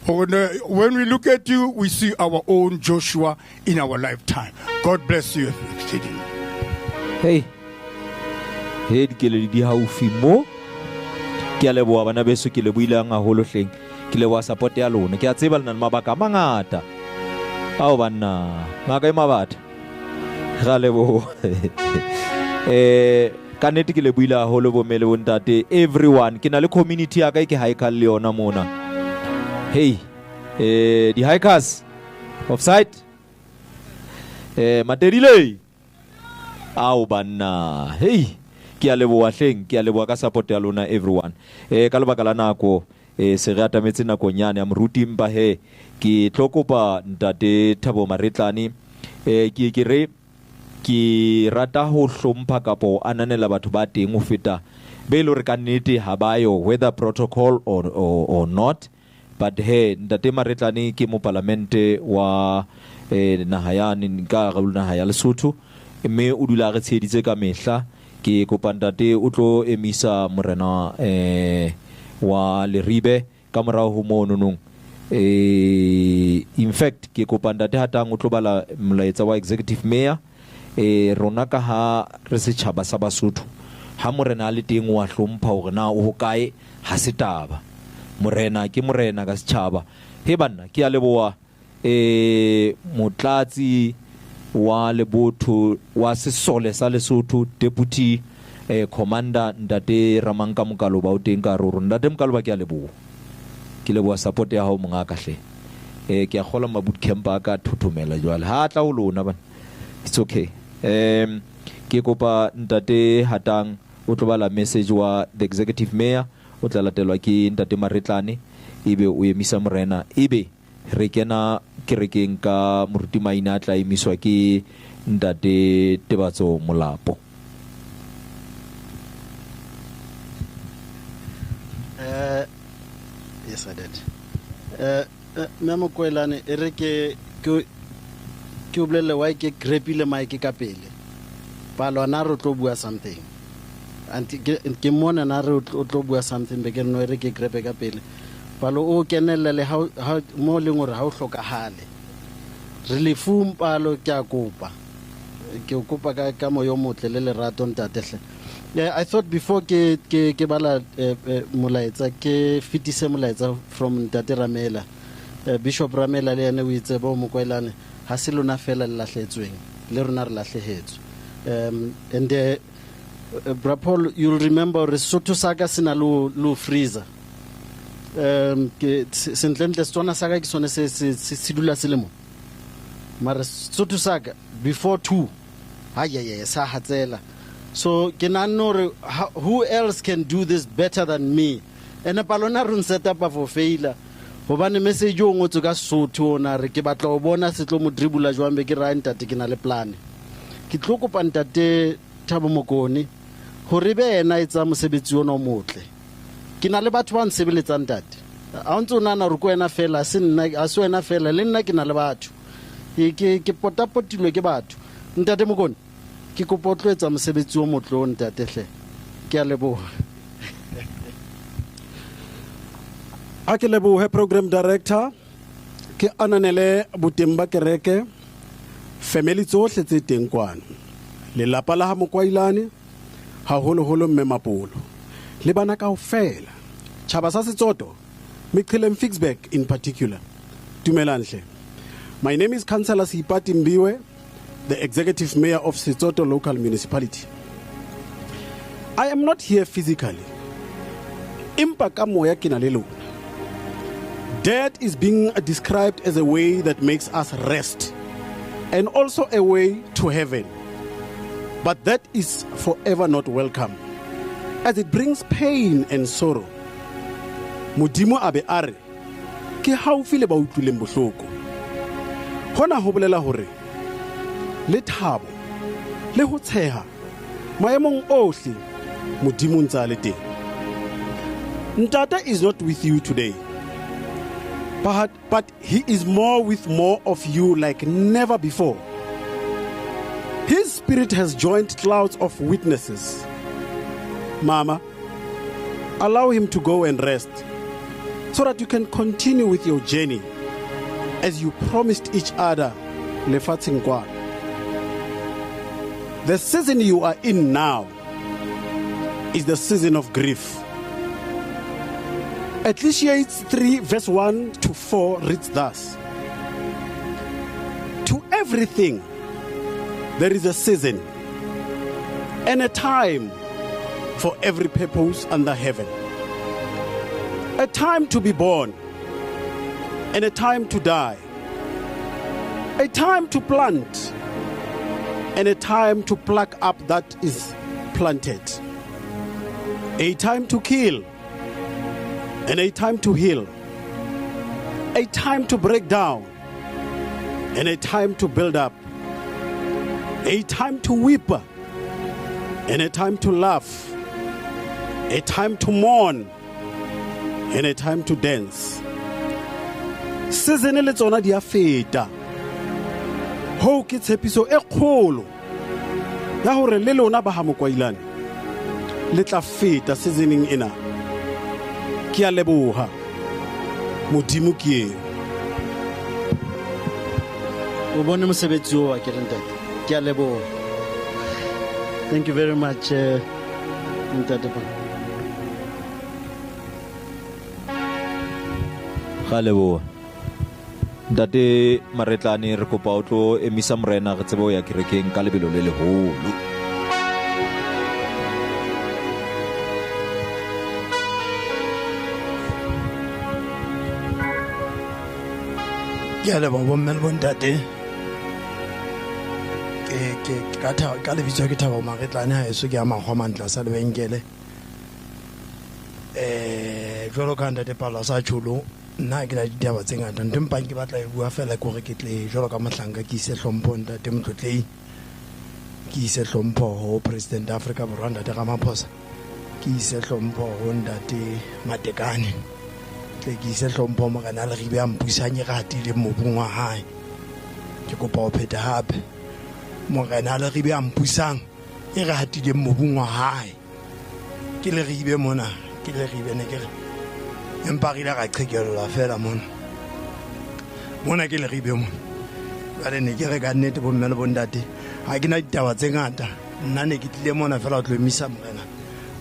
S1: Hore when we look at you we see our own Joshua in our lifetime. God bless you exceedingly.
S3: Hey. He dikeledi di haufi mo. Ke a leboha bana beso ke lebohilang haholo hleng. Ke leboha support ya lona. Ke a tseba le na le mabaka a mangata. Ao banna, ngaka e mabatha. Ra leboha. Ka nnete ke lebohile haholo bomme le bontate, everyone. Ke na le community ya ka e ke hikang le yona mona. Hey, di hikers offside. Materile. Ao banna. Hey, ke a leboha hleng, ke a leboha ka support ya lona everyone. Ka lebaka la nako, se re atametse nakong yane ya moruti, empa he ke tlo kopa ntate Thabo Maretlane. Ke re ke rata ho hlompha kapa ho ananela batho ba teng ho feta be e le hore ka nnete ha ba yo, whether protocol or not. But he ntate Maretlane ke mopalamente wa naha yane ka hare ho naha ya Lesotho, mme o dula a re tsheheditse ka mehla. Ke kopa ntate o tlo emisa morena wa Leribe ka morao ho mono nong. In fact ke kopa ntate Hatang o tlo bala molaetsa wa executive mayor. Rona ka ha re setjhaba sa Basotho, ha morena a le teng wa hlompha hore na o hokae, ha se taba. Morena ke morena ka setjhaba. He banna, ke a leboha motlatsi wa lebotho wa sesole sa Lesotho, deputy commander ntate Ramanka Mokaloba o teng ka hare ho rona. Ntate Mokaloba, ke a leboha. Ke leboha support ya hao mongaka hle. Ke a kgolwa ma boot camp a ka thothomela jwale. Ha tla ho lona bana. It's okay. Ke kopa ntate Hatang o tlo bala message wa the executive mayor, o tla latelwa ke ntate Maretlane, ebe o emisa morena, ebe re kena kerekeng ka moruti Maina a tla emiswa ke ntate Tebatso Molapo.
S5: Yes, I did. Mme Mokoelane, e re ke o bolelle why ke grepile mic ka pele. Palo na re tlo bua something. Anti ke mona na re o tlo bua something be ke no e re ke grepe ka pele. Palo o kenella le ha mo leng hore ha o hlokahale. Re lefung palo ke a kopa. Ke o kopa ka moyo o motle le lerato ntate hle. Yeah, I thought before ke bala molaetsa, ke fetise molaetsa from Ntate Ramela. Bishop Ramela le ene o itse bo Mokoelane ha se lona fela le lahletsweng, le rona re lahlehetswe. And Bra Paul, you'll remember re Sotho sa ka se na lo freezer. Ke sentlentle Setswana sa ka ke sone se dula se le mo. Mara Sotho sa ka before 2 ha ya ya sa hatsela. So ke nahana hore who else can do this better than me? Ene palona re set up for failure. Hobane message o ngotswe ka Sesotho ona re ke batla ho bona se tlo mo dribula jwang be ke ra ntate ke na le plan. Ke tlo kopa ntate Thabo Mokone hore be yena etsa mosebetsi ona o motle. Ke na le batho ba nsebeletsang ntate. Ha o ntse o nahana hore ke wena fela, se nna, ha se wena fela, le nna ke na le batho. Ke potapotilwe ke batho. Ntate Mokone, ke kopa o tlo etsa mosebetsi o motle o ntate hle. Ke a leboha.
S18: A ke lebohe program director, ke ananele boteng ba kereke, family tsohle tse teng kwano. Lelapa la ha Mokwailane, haholoholo mme Mapolo, le bana kaofela. Tjhaba sa Setsoto, Meqheleng Ficksburg in particular. Dumelang hle. My name is Councillor Seipati Mbiwe, the Executive Mayor of Setsoto Local Municipality. I am not here physically. Empa ka moya ke na le lona. Death is being described as a way that makes us rest and also a way to heaven. But that is forever not welcome, as it brings pain and sorrow. Modimo a be a re, ke haufi le ba utlwileng bohloko. Hona ho bolela hore le thabo le ho tsheha maemong ohle Modimo ntse a le teng. Ntate is not with you today, but he is more with more of you like never before. His spirit has joined clouds of witnesses. Mama, allow him to go and rest so that you can continue with your journey as you promised each other lefatsheng kwano. The season you are in now is the season of grief. Ecclesiastes 3 verse 1 to 4 reads thus. everything there is a season and a time for every purpose under heaven. A time to be born and a time to die. A time to plant and a time to pluck up that is planted. A time to kill and a time to heal. A time to break down and a time to build up. A time to weep and a time to laugh. A time to mourn and a time to dance. Season le tsona di a feta. Hoo ke tshepiso e kgolo ya hore le lona ba ha Mokwailane le tla feta seasoneng ena. Ke a leboha. Modimo ke eo.
S2: O bone mosebetsi oo wa ke re ntate. Ke a leboha. Thank you very much, ntate.
S3: Ga leboha. Ntate Maretlane, re kopa o tlo emisa morena re tsebe ho ya kerekeng ka lebelo le leholo.
S5: Ke a leboha bomme le bontate. Ke ka thaba ka lebitso ke Thabo Maretlane ha eso ke ya makgwa mantle sa lebenkele. Jwalo ka ntate Palo sa tjholo, nna ke na ditaba tse ngata. Ntho mpang ke batla e bua fela ke hore ke tle jwalo ka mohlanka ke ise hlompho ntate Motlotlei. Ke ise hlompho ho President Afrika Borwa ntate Ramaphosa. Ke ise hlompho ho ntate Matekane. Tle ke ise hlompho morena Leribe a mpusang e re hatileng mobung wa hae. Ke kopa ho pheta hape. Morena Leribe a mpusang e re hatileng mobung wa hae. Ke Leribe mona, ke Leribe ne ke re empa re ile ra qhekellwa fela mona. Mona ke Leribe mona. Jwale ne ke re ka nnete bomme le bontate, ha ke na ditaba tse ngata. Nna ne ke tlile mona fela ho tlo emisa morena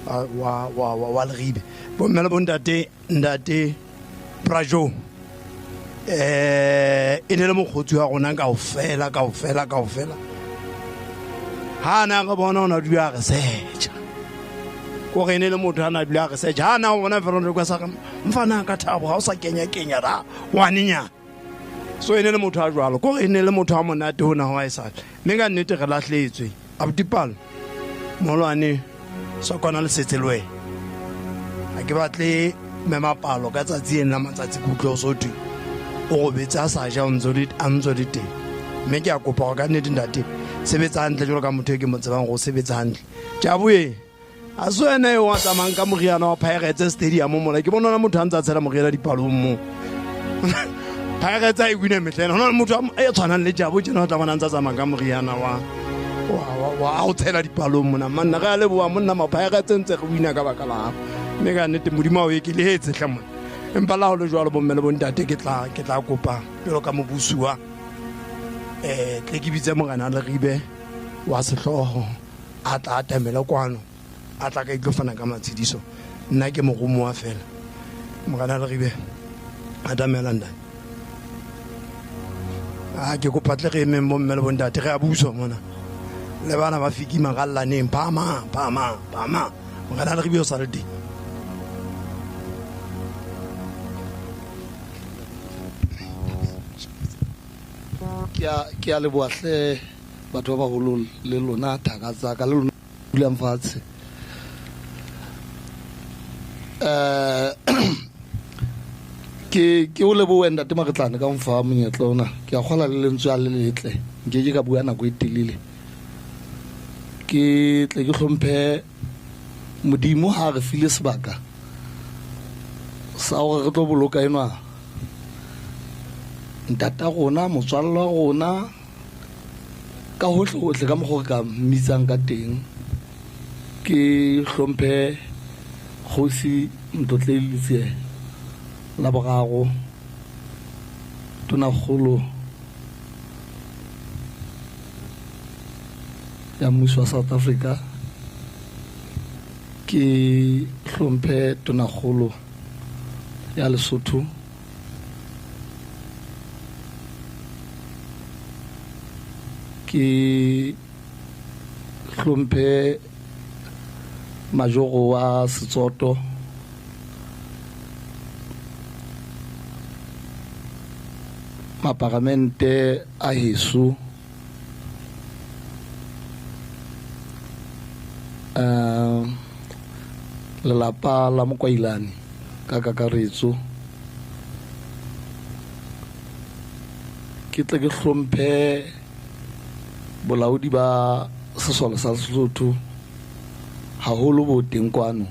S5: wa Leribe. Bomme le bontate, ntate Brajo e ne le mokgotsi wa rona kaofela kaofela kaofela. Ha na re bona ona dula a re secha. Ko re ne le motho a na dula a re secha. Ha na o bona fela re kwa sa mfana ka thabo ha o sa kenya kenya ra wanenyana. So e ne le motho a jwalo. Ko re ne le motho a monate hona ho aesale. Mme ka nnete re lahletswe. Abuti Palo molwane sokona le setse le wena. Ha ke batle mema Palo ka tsatsi ena matsatsi ke utlwe o so thwe o robetse a sa ja o ntso le a ntso le teng. Mme ke a kopa hore ka nnete ntate sebetsa hantle jwalo ka motho e ke mo tsebang hore o sebetsa hantle. Jabu a se wena eo a tsamayang ka moriana wa Pirates Stadium mola. Ke bona motho a ntse a tshela moriana dipalong moo. Pirates a e wina mehleng. Ho na le motho a tshwanang le Jabu tjena o tla bona a ntse a tsamaya ka moriana wa o tshela dipalong mona. Manna re a leboha monna ma Pirates ntse re wina ka baka la hao. Mme ka nnete Modimo a o ekeletse hle monna. Empa la ho le jwalo bomme le bontate ke tla kopa jwalo ka mobusuwa tle ke bitse morena Leribe wa sehlooho a tla atamela kwano a tla ka itlo fana ka matshediso. Nna ke moromuwa fela. Morena Leribe atamela ntate. A ke kopa tle re emeng bomme le bontate re a buswa mona. Le bana ba fikima ka llaneng phama phama phama. Morena Leribe o sa le teng.
S22: Ke a leboha hle batho ba baholo le lona thaka tsa ka le lona dulang fatshe. Ke o lebohe ntate Maretlane ka mfa monyetla ona. Ke a kgola le lentswe a le letle. Nke ke ka bua nako e telele. Ke tle ke hlomphe Modimo ha re file sebaka sa hore re tlo boloka enwa ntata rona, motswalle wa rona, ka hohle hohle ka mokgwa re ka mmitsang ka teng. Ke hlomphe Kgosi Motlotlei Letsie la boraro, Tonakgolo ya mmuso wa South Africa. Ke hlomphe Tonakgolo ya Lesotho. Ke hlomphe majoro wa Setsoto, maparamente a heso, lelapa la Mokwailane ka kakaretso. Ke tle ke hlomphe bolaodi ba sesole sa Lesotho, haholo bo teng kwano,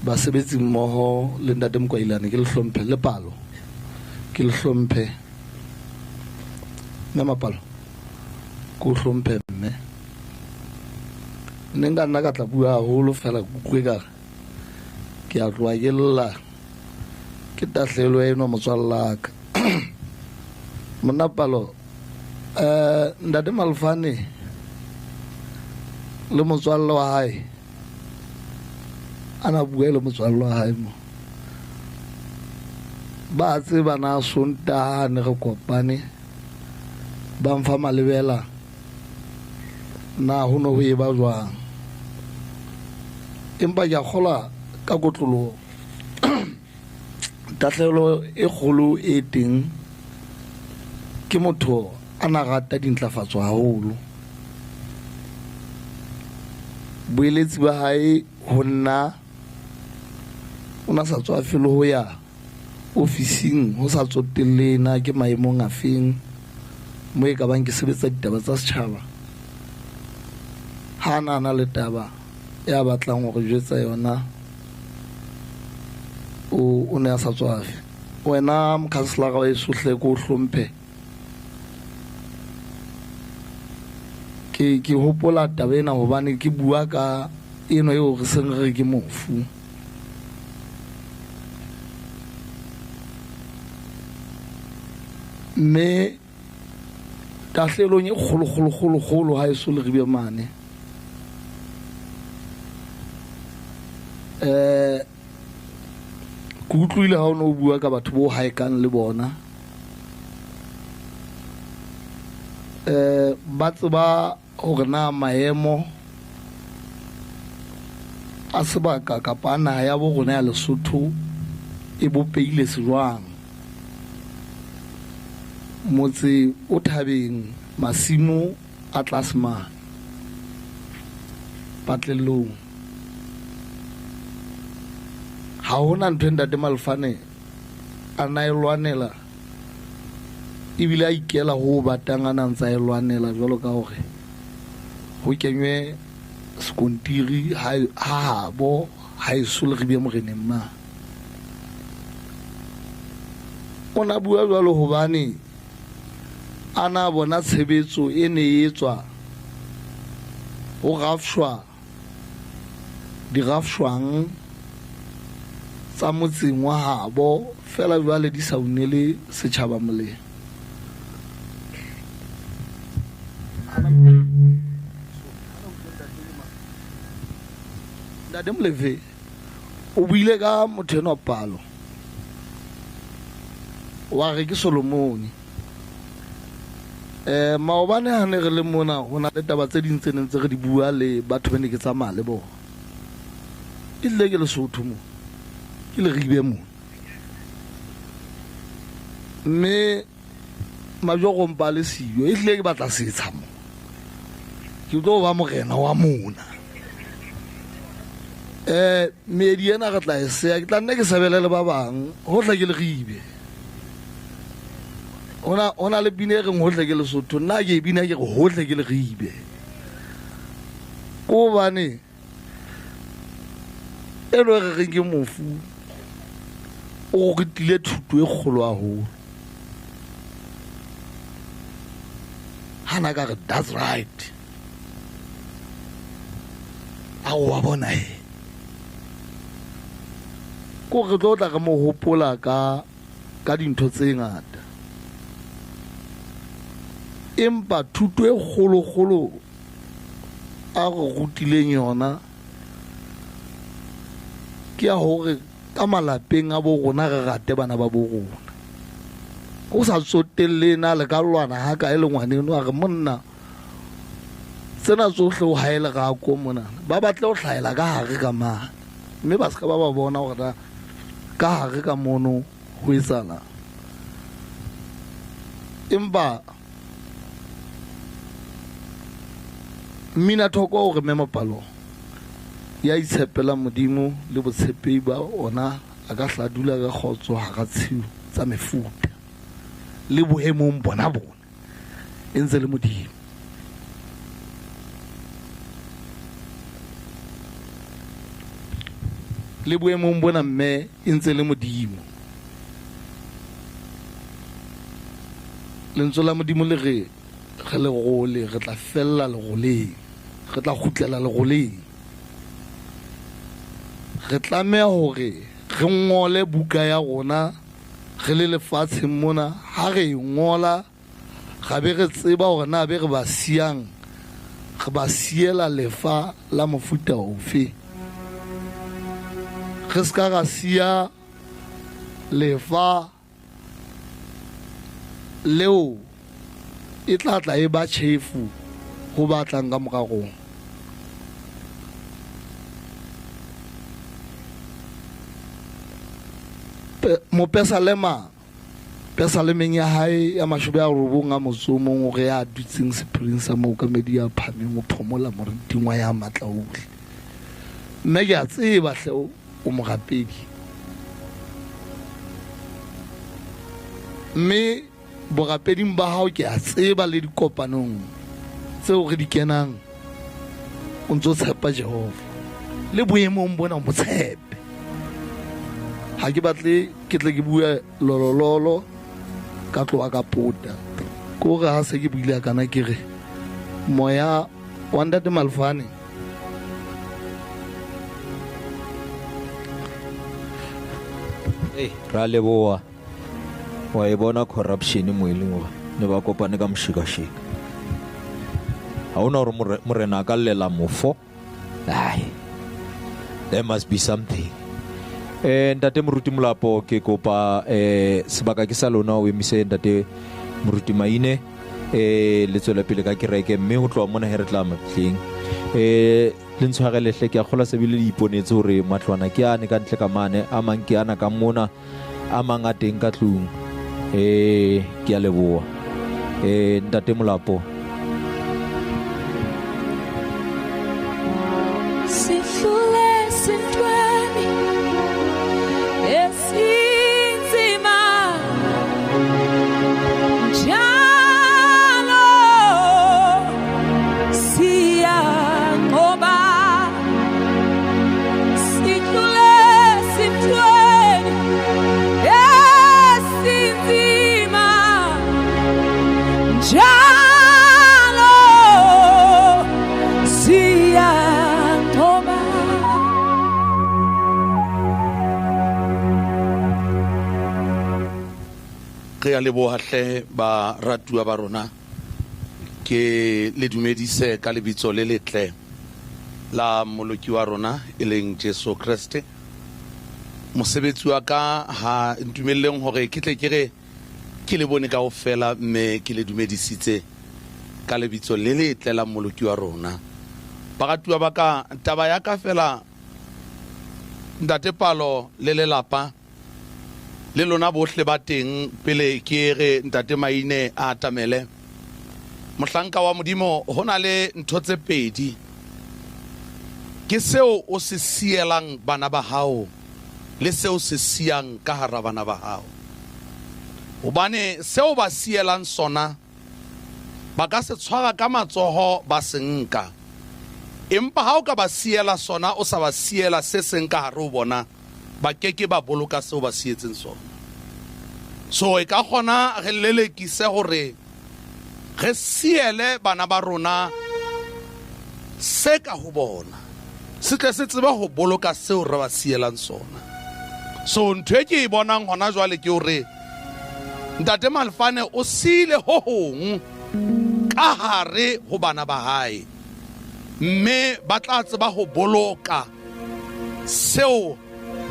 S22: basebetsi mmoho le ntate Mokwailane, ke le hlomphe le palo, ke le hlomphe mme Mapalo, ke o hlomphe mme. Nne nka nna ka tla bua haholo fela, ke utlwe ka ke a tloha ke lla, ke tahlehelo enwa motswalla ka. Monna Palo, ntate Malefane le motswalle wa hae, a na bua le motswalle wa hae mo, ba tseba na Sontaha ne re kopane, ba mfa malebela na ho no ho e ba jwang, empa ke a kgolwa ka kotloloho tahlehelo e kgolo e teng ke motho a na rata dintlafatso haholo. Boeletsi ba hae ho nna, o na sa tswafe le ho ya ofising ho sa tsotelle na ke maemong a feng, mo e ka bang ke sebetsa ditaba tsa setjhaba. Ha na na le taba ya batlang hore jwetsa yona, o ne a sa tswafe. Wena mokhanselara wa heso hle, ke o hlomphe. Ke hopola taba ena hobane ke bua ka eno eo re seng re re ke mofu. Mme tahlelong e kgolo, kgolo, kgolo, kgolo ha eso le ribe mane. Ke utlwile ha o no bua ka batho bo haekang le bona. Ba tseba hore na maemo a sebaka kapa a naha ya bo rona ya Lesotho e bopehile se jwang. Motse o thabeng, masimo a tlase mane patlellong. Ha hona ntho e ntate Malefane a na e lwanela, ebile a ikela ho batang a na ntsa e lwanela jwalo ka hore ho kenywe sekontiri ha habo ha eso le ribe moreneng ma. O na bua jwalo hobane a na bona tshebetso e ne e etswa ho rafshwa dirafshwang tsa motseng wa habo, fela jwale di sa unele setjhaba molemo. Ntate Molefe o buile ka motho enwa Palo, wa re ke Solomone. Maobane ha ne re le mona, ho na le taba tse ding tse neng tse re di bua le batho ba ne ke tsamaya le bona. E tlile ke Lesotho mo, ke le ribe mo. Mme majoro mpa le siyo, e tlile ke batla setsha mo. Ke tlo ba morena wa mona. Meedi ena re tla e seya, ke tla nne ke sebele le ba bang, hohle ke le ribe. Hona le pina e reng hohle ke Lesotho, nna ke e bina ke re hohle ke le ribe. Ko hobane eno e re reng ke mofu, o rutile thuto e kgolo haholo. Ha na ka re that's right, a wa bona he. Ko re tlo tla re mo hopola ka dintho tse ngata. Empa thuto e kgolo-kgolo a re rutileng yona ke ya hore ka malapeng a bo rona re rate bana ba bo rona. O sa tsotelle na le ka lwana ha kae le ngwaneno, a re monna tsena tsohle o hae lerako mona, ba batle ho hlahela ka hare ka mane, mme ba se ka ba ba bona hore na ka hare ka mono ho etsahalang. Empa mmina thoko o re mme Mapalo ya itshepelang Modimo le botshepehi ba ona a ka hla dula ka kgotso hara tshiu tsa mefuta le boemong bona bona e ntse le Modimo. Le boemong bona mme e ntse le Modimo. Lentswe la Modimo le re re lerole, re tla fella leroleng, re tla kgutlela leroleng. Re tlameha hore re ngole buka ya rona re le lefatsheng mona. Ha re e ngola ra be re tseba hore na be re ba siyang, re ba siela lefa la mofuta ofe. Re se ka ra siya lefa leo e tla tla e ba tjhefu ho ba tlang ka mora rona. Mopesalema pesalemeng ya hae ya 91 o re ya dutseng sephiring sa mookamedi ya phahameng o phomola moriting wa ya matla ohle. Mme ke a tseba hle o morapedi, mme borapeding ba hao ke a tseba le dikopanong tseo re di kenang o ntso tshepa Jehova. Le boemong bona mo tshepe. Ha ke batle ke tle ke bue lolololo ka tloha ka pota. Ke hore ha se ke buile kana ke re moya wa ntate Malefane
S3: Ei, ra leboha. Wa e bona corruption mo e leng hore ne ba kopane ka moshikashika. Ha hona hore morena a ka llela mofo. Ai, there must be something. Ntate Moruti Molapo, ke kopa sebaka ke sa lona o emise ntate Moruti Maine, le tswele pele ka kereke, mme ho tloha mona he re tla mabitleng. Le ntshwarele hle, ke a kgolwa se bile le iponetse hore matlwana ke ane ka ntle ka mane, a mang ke ana ka mona, a mang a teng ka tlung. Ke a leboha. Ntate Molapo.
S6: Sihlule sintweni esinzima njalo siyanqoba. Sihlule sintweni esinzima njalo siyanqoba.
S7: Re a leboha hle ba ratuwa ba rona, ke le dumedise ka lebitso le letle la Mmoloki wa rona e leng Jesu Kreste. Mosebetsi wa ka ha ntumelleng hore ke tle ke re ke le bone kaofela, mme ke le dumedisitse ka lebitso le letle la Mmoloki wa rona. Baratuwa ba ka, taba ya ka fela ntate Palo le lelapa le lona bohle ba teng, pele ke re ntate Maine a atamele. Mohlanka wa Modimo, ho na le ntho tse pedi. Ke seo o se sielang bana ba hao le seo se siyang ka hara bana ba hao. Hobane seo ba sielang sona ba ka se tshwara ka matsoho ba se nka. Empa ha o ka ba siela sona o sa ba siela se seng ka hare ho bona, ba ke ke ba boloka seo ba sietseng sona. So e ka kgona re lelekise hore re siele bana ba rona se ka ho bona, se tle se tsebe ho boloka seo re ba sielang sona. So ntho e ke e bonang hona jwale ke hore ntate Malefane o siile ho hong ka hare ho bana ba hae, mme ba tla tseba ho boloka seo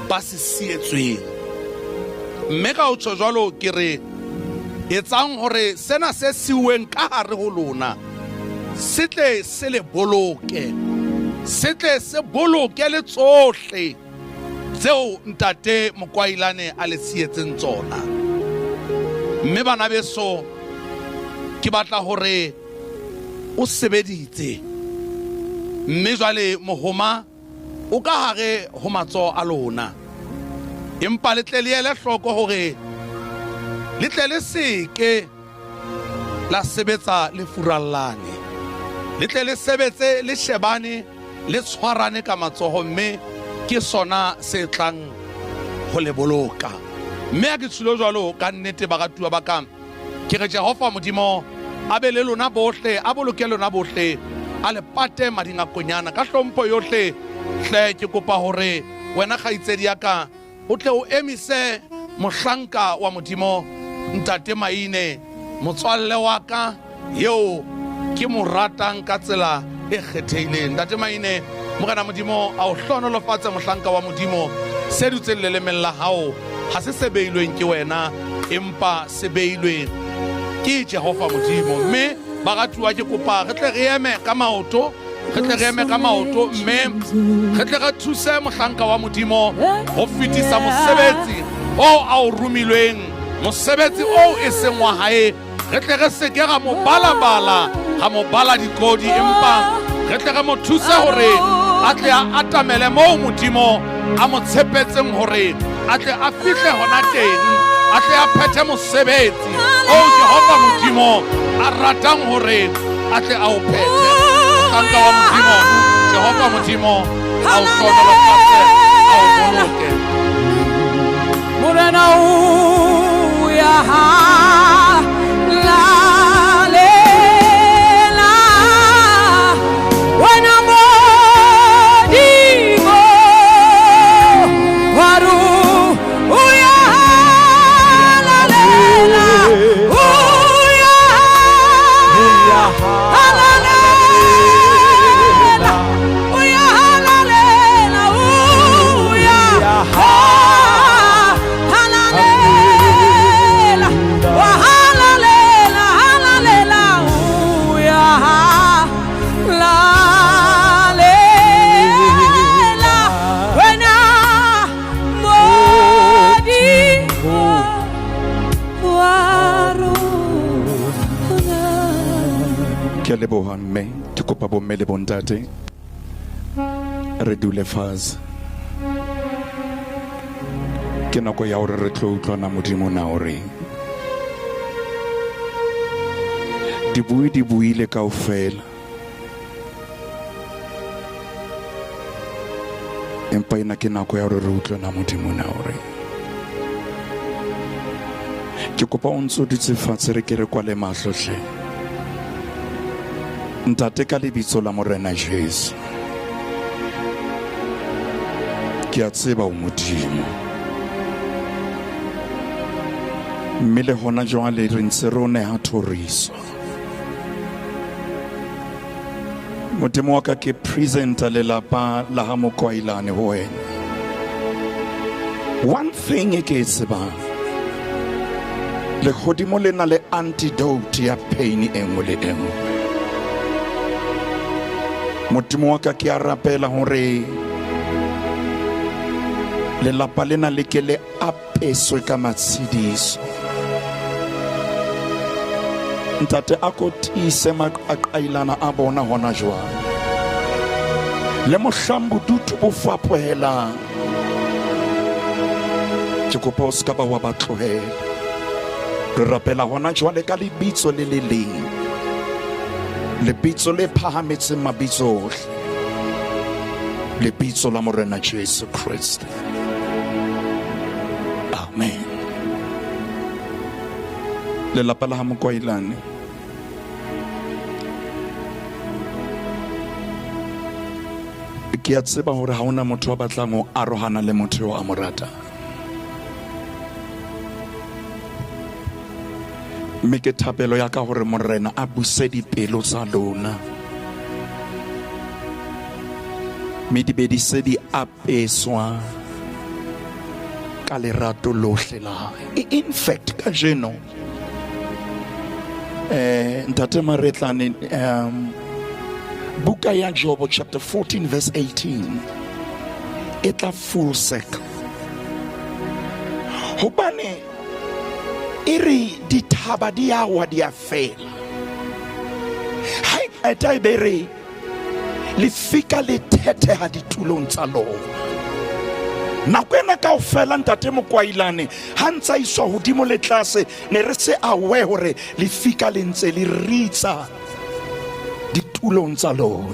S7: ba se sietsweng. Mme ka ho tjho jwalo ke re Etsang hore sena se siuweng ka hare ho lona se tle se le boloke, se tle se boloke le tsohle tseo Ntate Mokwailane a le sietseng tsona. Mme bana beso, ke batla hore o sebeditse, mme jwale mohoma o ka hare ho matsoho a lona. Empa le tle le ele hloko hore le tle le se ke la sebetsa le furallane. Le tle le sebetse le shebane, le tshwarane ka matsoho, mme ke sona se tlang ho le boloka. Mme ha ke tshilo jwalo, ka nnete baratuwa ba ka, Ke re Jehova Modimo a be le lona bohle, a boloke lona bohle, a le pate mading a Konyana. Ka hlompho yohle, hle ke kopa hore wena kgaitsedi ya ka o tle o emise mohlanka wa Modimo, Ntate Maine, motswalle wa ka eo ke mo ratang ka tsela e kgethehileng. Ntate Maine, Morena Modimo a o hlohonolofatse, mohlanka wa Modimo. Se dutseng lelemeng la hao ha se se beilweng ke wena, empa se beilwe ke Jehova Modimo. Mme baratuwa, ke kopa re tle re eme ka maoto, re tle re eme ka maoto, mme re tle re thuse mohlanka wa Modimo ho fetisa mosebetsi oo a o romilweng, mosebetsi oo e seng wa hae. Re tle re se ke ra mo balabala, ra mo bala dikodi, empa re tle re mo thuse hore a tle a atamele moo Modimo a mo tshepetseng hore a tle a fihle hona teng, a tle a phethe mosebetsi oo Jehova Modimo a ratang hore a tle a o phethe. Mohlanka wa Modimo, Jehova Modimo a o hlohonolofatse, a o boloke.
S6: Morena o ya halalela, wena Modimo wa rona, o ya halalela, o ya halalela, o ya halalela, o ya halalela, wa halalela, halalela, o ya halalela, wena Modimo wa rona.
S4: Ke a leboha mme, ke kopa bomme le bontate re dule fatshe. Ke nako ya hore re tlo utlwana Modimo na o reng. Dibui di buile kaofela, empa ena ke nako ya hore re utlwe na Modimo na o reng. Ke kopa o ntso dutse fatshe, re ke re kwale mahlo hle. Ntate, ka lebitso la Morena Jesu, ke a tseba o Modimo, mme le hona jwale re ntse re o neha thoriso. Modimo wa ka, ke presenta lelapa la ha Mokwailane ho wena. One thing e ke e tsebang, lehodimo le na le antidote ya pain e nngwe le e nngwe. Modimo wa ka, ke a rapela hore lelapa lena le ke le apeswe ka matshediso. Ntate, a ko tiise maqaqailana a bona hona jwale, le mohlang bodutu bo fapohelang, ke kopa o se ka ba wa ba tlohela. Re rapela hona jwale ka lebitso le le leng, lebitso le phahametseng mabitso ohle, lebitso la Morena Jesu Kreste. Amen. Lelapa la ha Mokwailane, ke a tseba hore ha hona motho a batlang ho arohana le motho eo a mo ratang, mme ke thapelo ya ka hore Morena a buse dipelo tsa lona, mme di be di se di apeswa ka lerato lohle la hae. In fact, kajeno Eh ntate Maretlane, buka ya Jobo chapter 14 verse 18 e tla full circle, hobane e re dithaba di a wa di a fela, ha e qeta e be re lefika le thetheha ditulong tsa lona. Nako ena kaofela ntate Mokwailane ha ntsa iswa hodimo le tlase, ne re se aware hore lefika le ntse le ritsa ditulong tsa lona,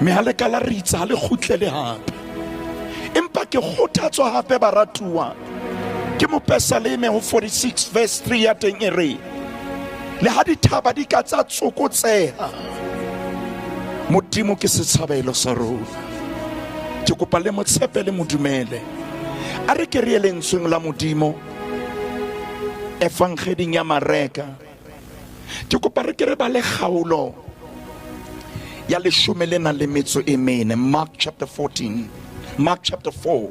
S4: mme ha le ka la ritsa ha le kgutlele hape. Empa ke kgothatswa hape baratuwa ke mopesaleme ho 46 verse 3 ya teng e re, le ha dithaba di ka tsa tsokotseha, Modimo ke setshabelo sa rona. Ke kopa le mo tshepe le mo dumele. A re ke re ye lentsweng la Modimo efangeding ya Mareka. Ke kopa re ke re bale kgaolo ya leshome le nang le metso e mene, Mark chapter 14, Mark chapter 4.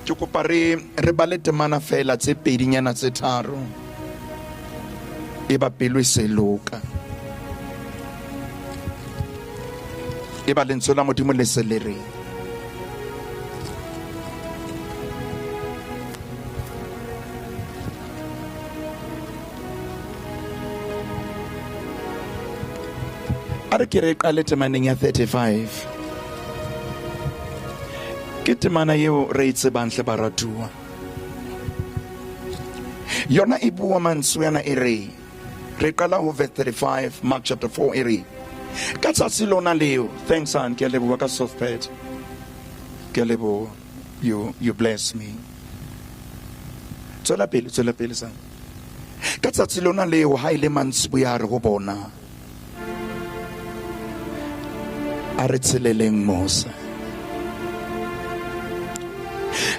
S4: Ke kopa re re bale temana fela tse pedinyana tse tharo, e ba pelo e se loka, e ba lentswe la Modimo le se le reng. A re ke re qale temaneng ya 35, ke temana eo re e tsebang hle baratuwa. Yona e bua mantswe ana e re, re qala ho verse 35 Mark chapter 4, e re ka tsatsi lona leo. Thanks son, ke a leboha ka soft pad, ke a leboha, you bless me. Tswela pele, tswela pele son. Ka tsatsi lona leo ha e le mantsiboya, a re ho bona, a re tsheleleng mose.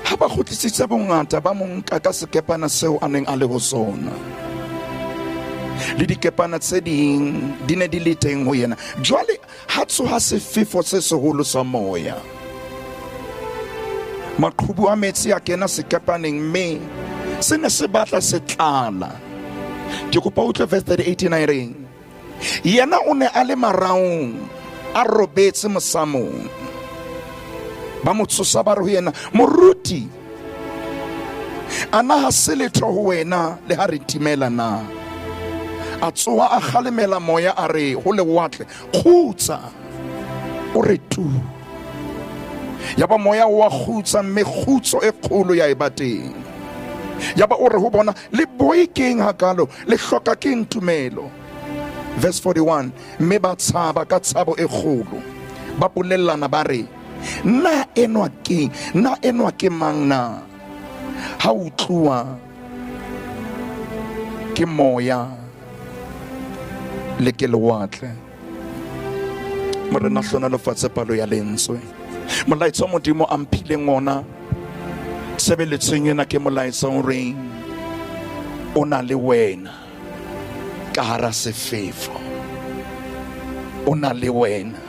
S4: Ha ba kgutlisitse bongata, ba mo nka ka sekepana seo a neng a le ho sona, le dikepana tse ding di ne di le teng ho yena. Jwale ha tsoha sefefo se seholo sa moya, maqhubu a metsi a kena sekepaneng, mme se ne se batla se tlala. Ke kopa utlwe verse 38 e reng, yena o ne a le maraong a robetse mosamong. Ba mo tsosa, ba re ho yena, moruti, ana ha se letho ho wena le ha re timela na? A tsoha, a kgalemela moya, a re ho lewatle, kgutsa, o re tu. Yaba moya wa kgutsa, mme kgutso e kgolo ya eba teng. Yaba o re ho bona, le boi keng hakalo, le hloka keng tumelo? Verse 41, mme ba tshaba ka tshabo e kgolo, ba bolellana ba re, na enwa keng, na enwa ke mang na, ha utluwa ke moya le ke lewatle? Morena hlohonolofatse palo ya lentswe. Molaetsa wa Modimo a mphileng ona tshebeletsong ena ke molaetsa o reng o na le wena ka hara sefefo, o na le wena.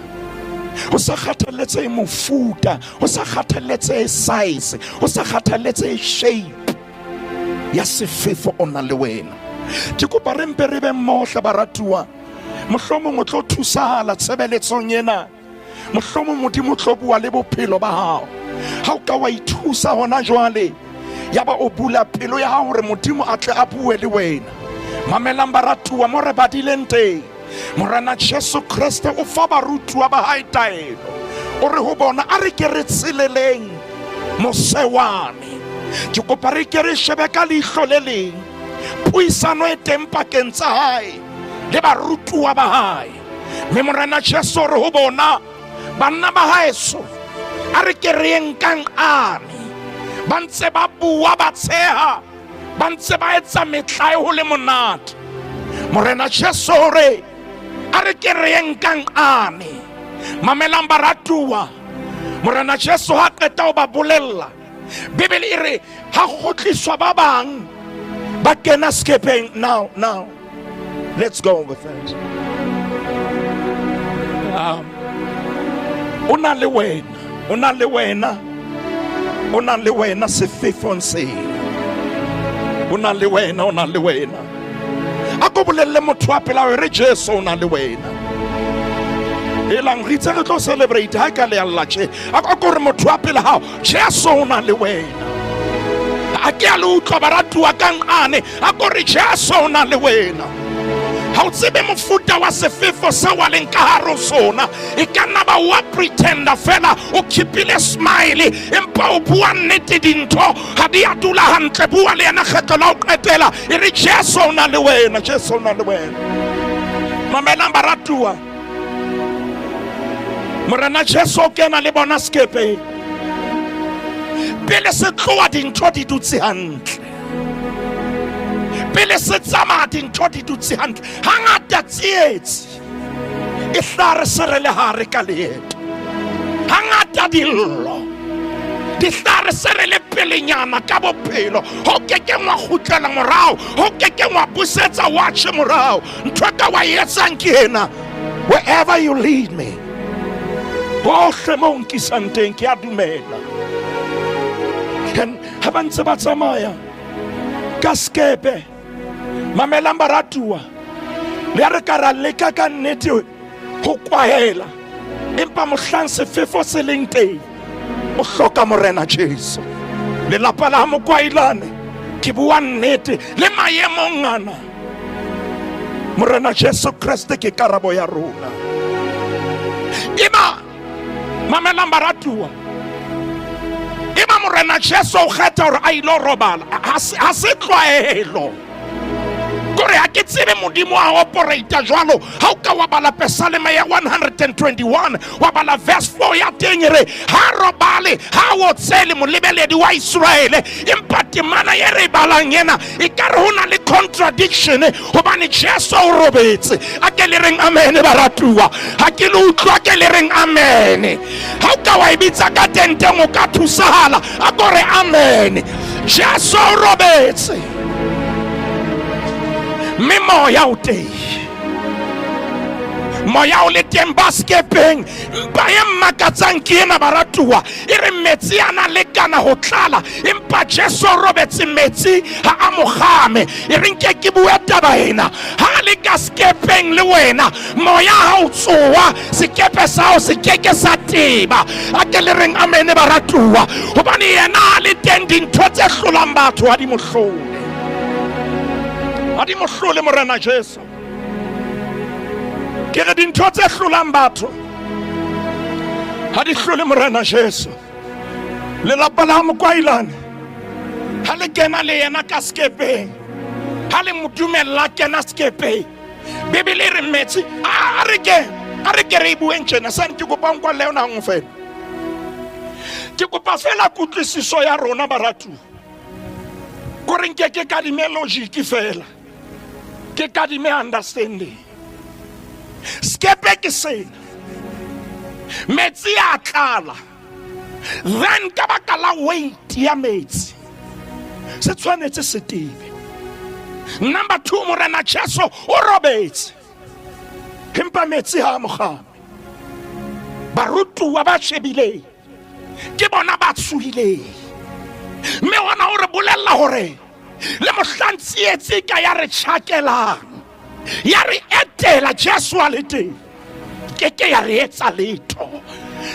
S4: Ho sa kgathaletsehe mofuta, ho sa kgathaletsehe size, ho sa kgathaletsehe shape ya sefefo, o na le wena. Ke kopa re mpe re be mmohle baratuwa. Mohlomong o tlo thusahala tshebeletsong ena, mohlomong Modimo o tlo bua le bophelo ba hao. Ha o ka wa ithusa hona jwale, yaba o bula pelo ya hao hore Modimo a tle a bue le wena. Mamelang baratuwa, mo re badileng teng, Morena Jesu Kriste o fa barutuwa ba hae taelo, o re ho bona, a re ke re tsheleleng mose wane. Ke kopa re ke re shebe ka leihlo le leng puisano e teng pakeng tsa hae le barutuwa ba hae. Mme Morena Jesu o re ho bona, banna ba haeso, a re ke re yeng kang ane. Ba ntse ba bua, ba tsheha, ba ntse ba etsa metlae ho le monate. Morena Jesu o re, a re ke re yeng kang ane. Mamelang baratuwa, Morena Jesu ha qeta ho ba bolella, Bibele e re ha kgutliswa ba bang ba kena sekepeng. Now, now let's go with it. O na le wena, o na le wena, o na le wena sefefong sena. O na le wena, o na le wena. A ko bolelle motho wa pela hore Jesu o na le wena. Elang re itse re tlo celebrate ha e ka le a lla tjhe. A ko re motho wa pela hao, Jesu o na le wena. A ke a le utlwa baratuwa kang ane, a ko re Jesu o na le wena. Ha o tsebe mofuta wa sefefo seo a leng ka hare ho sona. E ka nna ba wa pretenda fela o keepile smile, empa o bua nnete dintho ha di a dula hantle. Bua le yena kgetlo la ho qetela, e re Jesu o na le wena, Jesu o na le wena. Mamelang baratuwa, Morena Jesu o kena le bona sekepeng. Pele se tloha dintho di dutse hantle, pele se tsamaya dintho di dutse hantle. Hangata tsietsi e tla re se re le hare ka leeto, hangata dillo di tla re se re le pelenyana ka bophelo. Ho kekeng wa kgutlela morao, ho kekeng wa busetsa watjhe morao. Ntho e ka wa e etsang ke ena, wherever you lead me, hohle mo nkisang teng ke a dumela. And ha ba ntse ba tsamaya ka sekepe, mamelang baratuwa, le a re ka ra leka ka nnete ho kwahela, empa mohlang sefefo se leng teng o hloka Morena Jesu. Lelapa la Mokwailane, ke bua nnete le maemong ana, Morena Jesu Kreste ke karabo ya rona. Eba mamelang baratuwa, eba Morena Jesu o kgetha hore a ilo robala, ha se tlwaelo. Kore ha ke tsebe Modimo a operate jwalo. Ha o ka wa bala Pesalema ya 121, wa bala verse 4 ya teng e re ha robale, ha o tsele molebeledi wa Israele. Empa temana e re e balang ena e ka re ho na le contradiction, hobane Jesu o robetse. A ke le reng amen baratuwa, ha ke le utlwa ke le reng amen. Ha o ka wa e bitsa ka tenteng o ka thusahala, a ko re amen. Jesu o robetse mme moya o teng, moya o le teng ba sekepeng. Mpa e mmakatsang ke ena baratuwa, e re metsi a na lekana ho tlala, empa Jesu o robetse metsi ha a mo kgame. E re nke ke bue taba ena, ha a le ka sekepeng le wena, moya ha o tsoa, sekepe sa hao se keke sa teba. A ke le reng amen baratuwa, hobane yena a le teng, dintho tse hlolang batho ha di mo hlole, ha di mo hlole Morena Jesu. Ke re dintho tse hlolang batho ha di hlole Morena Jesu. Lelapa la Mokwailane ha le kena le yena ka sekepeng, ha le mo dumella kena sekepeng, Bibele e re metsi a re ke re e bueng tjena. Sane ke kopa nkwa le yona nngwe fela, ke kopa fela kutlwisiso ya rona baratuwa, kore nke ke kadime logic fela, ke kadime understanding. Sekepe ke sena, metsi a tlala, then ka baka la weight ya metsi se tshwanetse se tebe. Number 2, Morena Jesu o robetse, empa metsi ha a mo kgame. Barutuwa ba shebileng ke bona ba tshohileng, mme hona o re bolella hore le mohlang tsietsi ka ya re tjhakelang, ya re etela, Jesu a le teng, ke ke ya re etsa letho.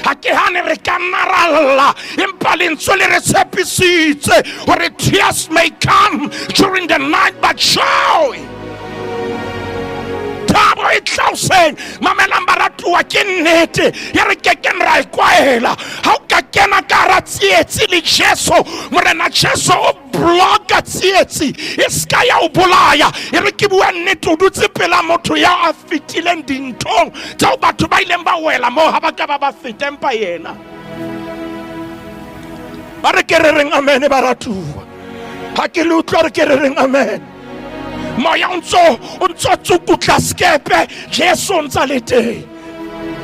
S4: Ha ke hane re ka nna ra lla, empa lentswe le re tshepisitse hore tears may come during the night, but joy, thabo e tla hoseng. Mamelang baratuwa, ke nnete ya re kekeng ra e kwahela. Ha o ka kena ka hara tsietsi le Jesu, Morena Jesu o bloka tsietsi e ska ya o bolaya. E re ke bua nnete, o dutse pela motho ya a fetileng dinthong tseo batho ba ileng ba wela moo, ha ba ka ba ba feta, empa yena. Ba re ke re reng amen baratuwa, ha ke le utlwa re ke re reng amen. Moya o ntso tsukutla sekepe, Jesu o ntsa le teng.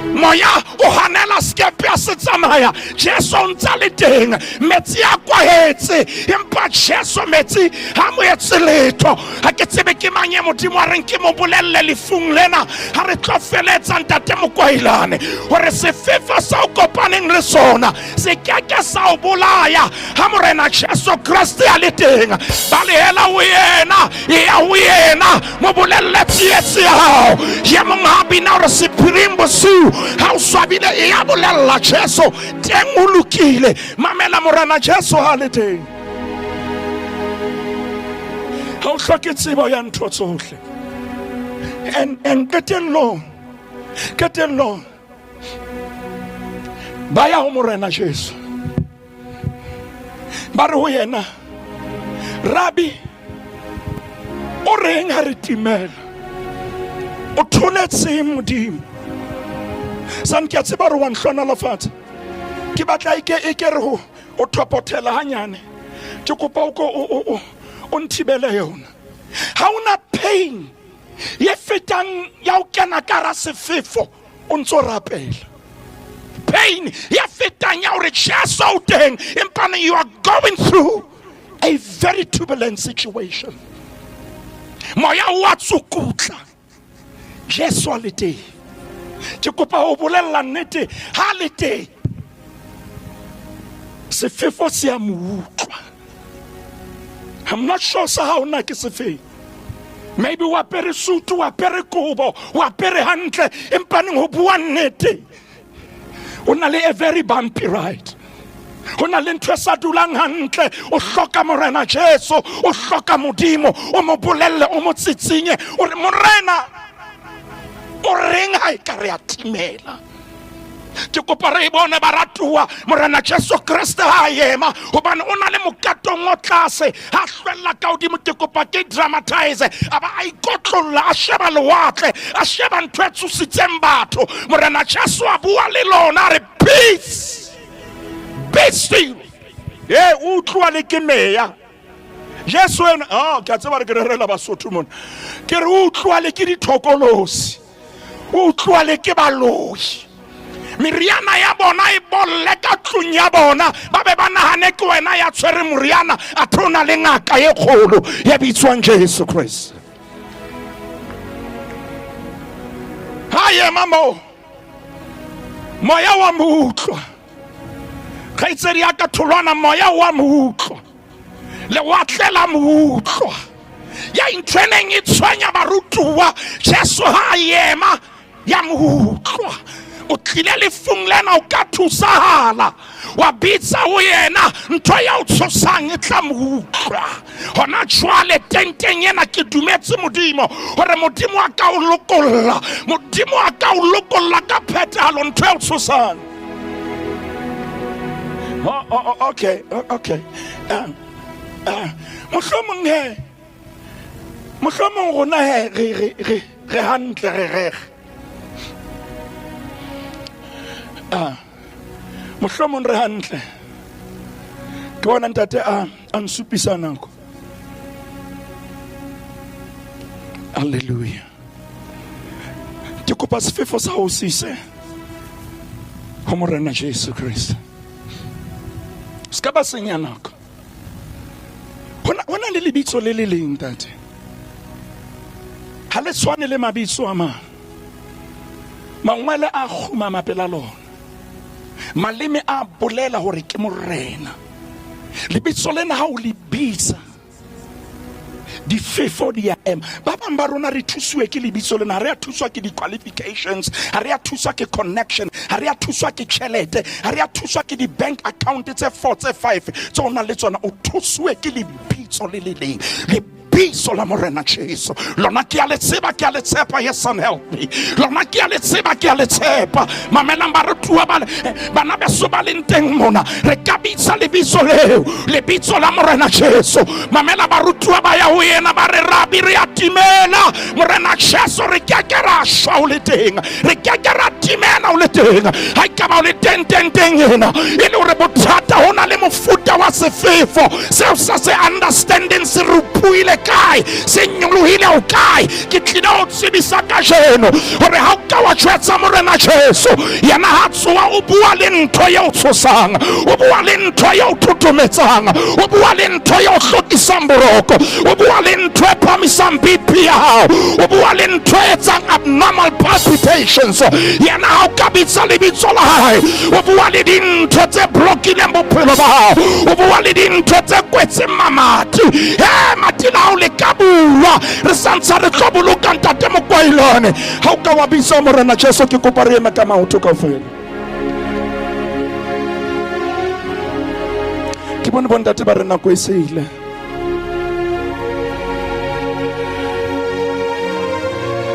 S4: Moya o hanela sekepe a se tsamaya. Jesu o ntse a le teng. Metsi a kwahetse, empa Jesu metsi ha mo etse letho. Ha ke tsebe ke mang e Modimo a reng ke mo bolelle lefung lena ha re tlo feletsa ntate Mokwailane hore sefefo sa o kopaneng le sona se keke sa o bolaya ha Morena Jesu Kreste a le teng. Balehela ho yena, e ya ho yena, mo bolelle tsietsi ya hao. Ye mong ha bina hore sephiring bosiu ha o swabile, e ya bolella Jesu teng o lokile. Mamela Morena Jesu ha le teng. Ha o hloke tsebo ya ntho tsohle. And qetellong, qetellong ba ya ho Morena Jesu, ba re ho yena, Rabi, o reng ha re timela? O tholetseng Modimo? Sane ke a tseba hore wa nhlohonolofatsa. Ke batla e ke e ke re ho o thopothela hanyane. Ke kopa o ko o nthibele yona. Ha ona pain ye fetang ya ho kena ka hara sefefo o ntso rapela. Pain ya fetang ya hore Jesu o teng, empa you are going through a very turbulent situation. Moya wa tsukutla, Jesu a le teng. Ke kopa ho bolella nnete, ha le teng sefefo se a mo utlwa. I'm not sure sa hao na ke sefeng. Maybe o apere sutu, o apere kobo, o apere hantle, empa neng ho bua nnete, o na le a very bumpy ride. Ho na le ntho e sa dulang hantle. O hloka Morena Jesu, o hloka Modimo, o mo bolelle, o mo tsitsinye, o re Morena o reng ha e ka re a timela? Ke kopa re e bone baratuwa, Morena Jesu Kreste ha a ema, hobane o na le mokatong o tlase, ha hlwella ka hodimo. Ke kopa ke dramatize, a ba a ikotlolla, a sheba lewatle, a sheba ntho e tsositseng batho. Morena Jesu a bua le lona, a re peace, be still. E utlwa le ke meya Jesu ena. Oh, ke a tseba re ke rerela Basotho mona. Ke re utlwa le ke dithokolosi, utlwa le ke baloi, meriana ya bona e bolle ka tlung ya bona, ba be ba nahane ke wena ya tshwere moriana, a the o na le ngaka e kgolo ya bitswang Jesu Kreste. Ha ema moo, moya wa mo utlwa. Kgaitsedi ya ka tholwana, moya wa mo utlwa, lewatle la mo utlwa. Ya ntho e neng e tshwenya barutuwa, Jesu ha a ema ya mo utlwa. O tlile lefung lena, o ka thusahala, wa bitsa ho yena, ntho ya o tshosang e tla mo utlwa. Hona jwale tenteng ena ke dumetse Modimo hore Modimo a ka o lokolla, Modimo a ka o lokolla ka phethahalo ntho e o tshosang. Oh, oh, oh, okay, okay. Mohlomong he, mohlomong rona he re hantle, re rege. Mohlomong re hantle. Ke bona ntate a nsupisa nako. Hallelujah. Ke kopa sefefo sa ho sise ho Morena Jesu Kreste. Se ka ba senya nako. Ho na le lebitso le le leng ntate. Ha le tshwane le mabitso a mang. Mangwele a kgumama pela lona. Maleme a bolela hore ke Morena. Lebitso lena ha o le bitsa, difefo di a ema. Ba bang ba rona re thusiwe ke lebitso lena. Ha re a thuswa ke di-qualifications, ha re a thuswa ke connection, ha re a thuswa ke tjhelete, ha re a thuswa ke di-bank account tse 4 tse 5 tse o nang le tsona. O thusiwe ke lebitso le le leng, lebitso la Morena Jesu. Lona ke a le tseba, ke a le tshepa. Yes, son, help me. Lona ke a le tseba, ke a le tshepa. Mamelang barutuwa ba bana beso ba leng teng mona, re ka bitsa lebitso leo, lebitso la Morena Jesu. Mamela barutuwa ba ya ho yena, ba re Rabi, re a timela. Morena Jesu, re ke ke ra shwa o le teng, re ke ke ra timela o le teng. Ha ekaba o le teng, teng, teng ena e le hore bothata ho na le mofuta wa sefefo seo sa se understanding se rupuile kae, se nyolohile ho kae. Ke tlile ho tsebisa kajeno hore ha o ka wa jwetsa Morena Jesu, yena ha tsoha o bua le ntho e o tshosang, o bua le ntho e o thothometsang, o bua le ntho e o hlokisang boroko, o bua le ntho e phahamisang BP ya hao, o bua le ntho e etsang abnormal palpitations. Yena ha o ka bitsa lebitso la hae, o bua le dintho tse blokileng bophelo ba hao, o bua le dintho tse kwetseng mamati. He, mati la hao le ka bulwa, re santsa re tlo boloka ntate Mokwailane. Ha o ka wa bitsa Morena Jesu, ke kopa re eme ka maoto kaofela. Ke bone bontate ba re nako e se ile.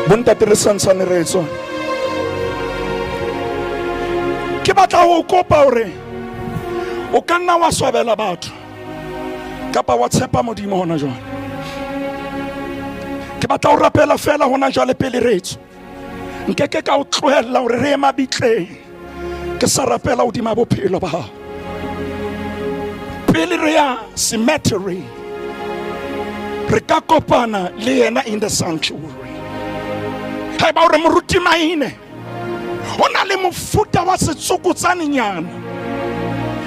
S4: Bontate re santshane re tswa. Ke batla ho kopa hore o ka nna wa swabela batho kapa wa tshepa Modimo hona jwale. Ke batla ho rapela fela hona jwale pele re tswa. Nkeke ka o tlohella hore re ye mabitleng ke sa rapela hodima bophelo ba hao. Pele re ya cemetery, re ka kopana le yena in the sanctuary. Haeba o re moruti Maine, ho na le mofuta wa setsokotsanenyana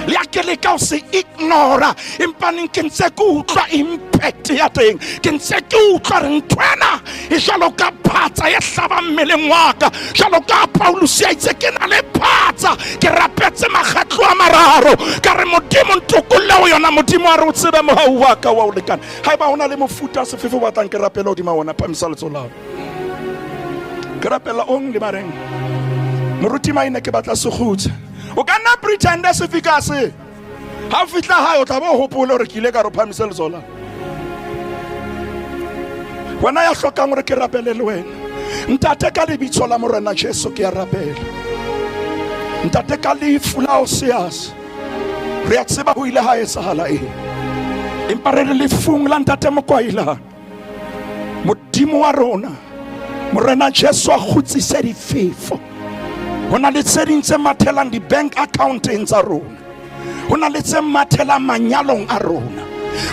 S4: le ya ke leka ho se ignora, empa neng ke ntse ke utlwa impact ya teng, ke ntse ke utlwa re nthwena e jwalo ka phatsa e hlabang mmeleng wa ka, jwalo ka Paulus ya itse ke na le phatsa, ke rapetse makgetlo a mararo, ka re Modimo ntokolle ho yona. Modimo a re o tsebe mohau wa ka wa o lekana. Haeba ho na le mofuta wa sefefo o batlang ke rapele hodima wona, phamisa letsoho la hao. Ke rapela ong le bareng moruti Maine, ke batla sekgutse. O ka nna pretenda se fika se ha o fihla hae, o tla bo hopole hore ke ile ka re o phamise letsoho la wena ya hlokang hore ke rapele le wena. Ntate, ka lebitso la Morena Jesu ke ya rapela. Ntate, ka lefu la Osias re a tseba ho ile ha etsahala eng, empa re re lefung la ntate Mokwaila, Modimo wa rona Morena Jesu a kgutsise difefo. Ho na le tse ding tse mathelang di-bank accounteng tsa rona, ho na le tse mathelang manyalong a rona,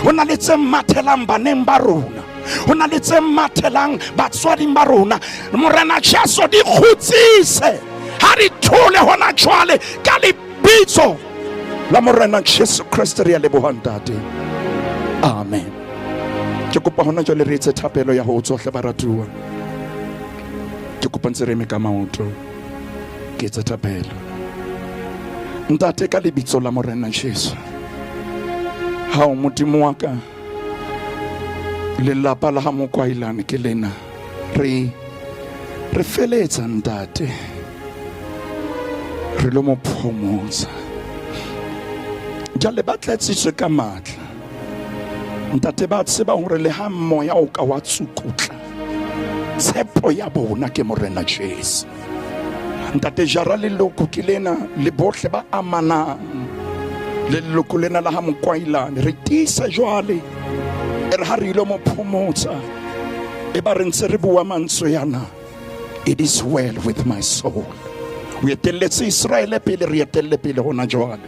S4: ho na le tse mathelang baneng ba rona, ho na le tse mathelang batswading ba rona. Morena Jesu di kgutsise, ha di thole hona jwale ka lebitso la Morena Jesu Kreste. Re a leboha ntate, amen. Ke kopa hona jwale re etse thapelo ya ho tsohle baratuwa. Ke kopa ntse re eme ka maoto, ke etse thapelo. Ntate, ka lebitso la Morena Jesu, hao Modimo wa ka, lelapa la ha Mokwailane ke lena, re re feletsa ntate, re lo mo phomotsa. Jwale ba tlatsitswe ka matla ntate, ba tseba hore le ha moya o ka wa tsukutla, tshepo ya bona ke Morena Jesu. Ntate, jara leloko ke lena le bohle ba amanang le leloko lena la ha Mokwailane. Re tiisa jwale e re ha re ile mo phomotsa, e ba re ntse re bua mantswe yana, it is well with my soul. O etelletse Israele pele, re etelle pele hona jwale.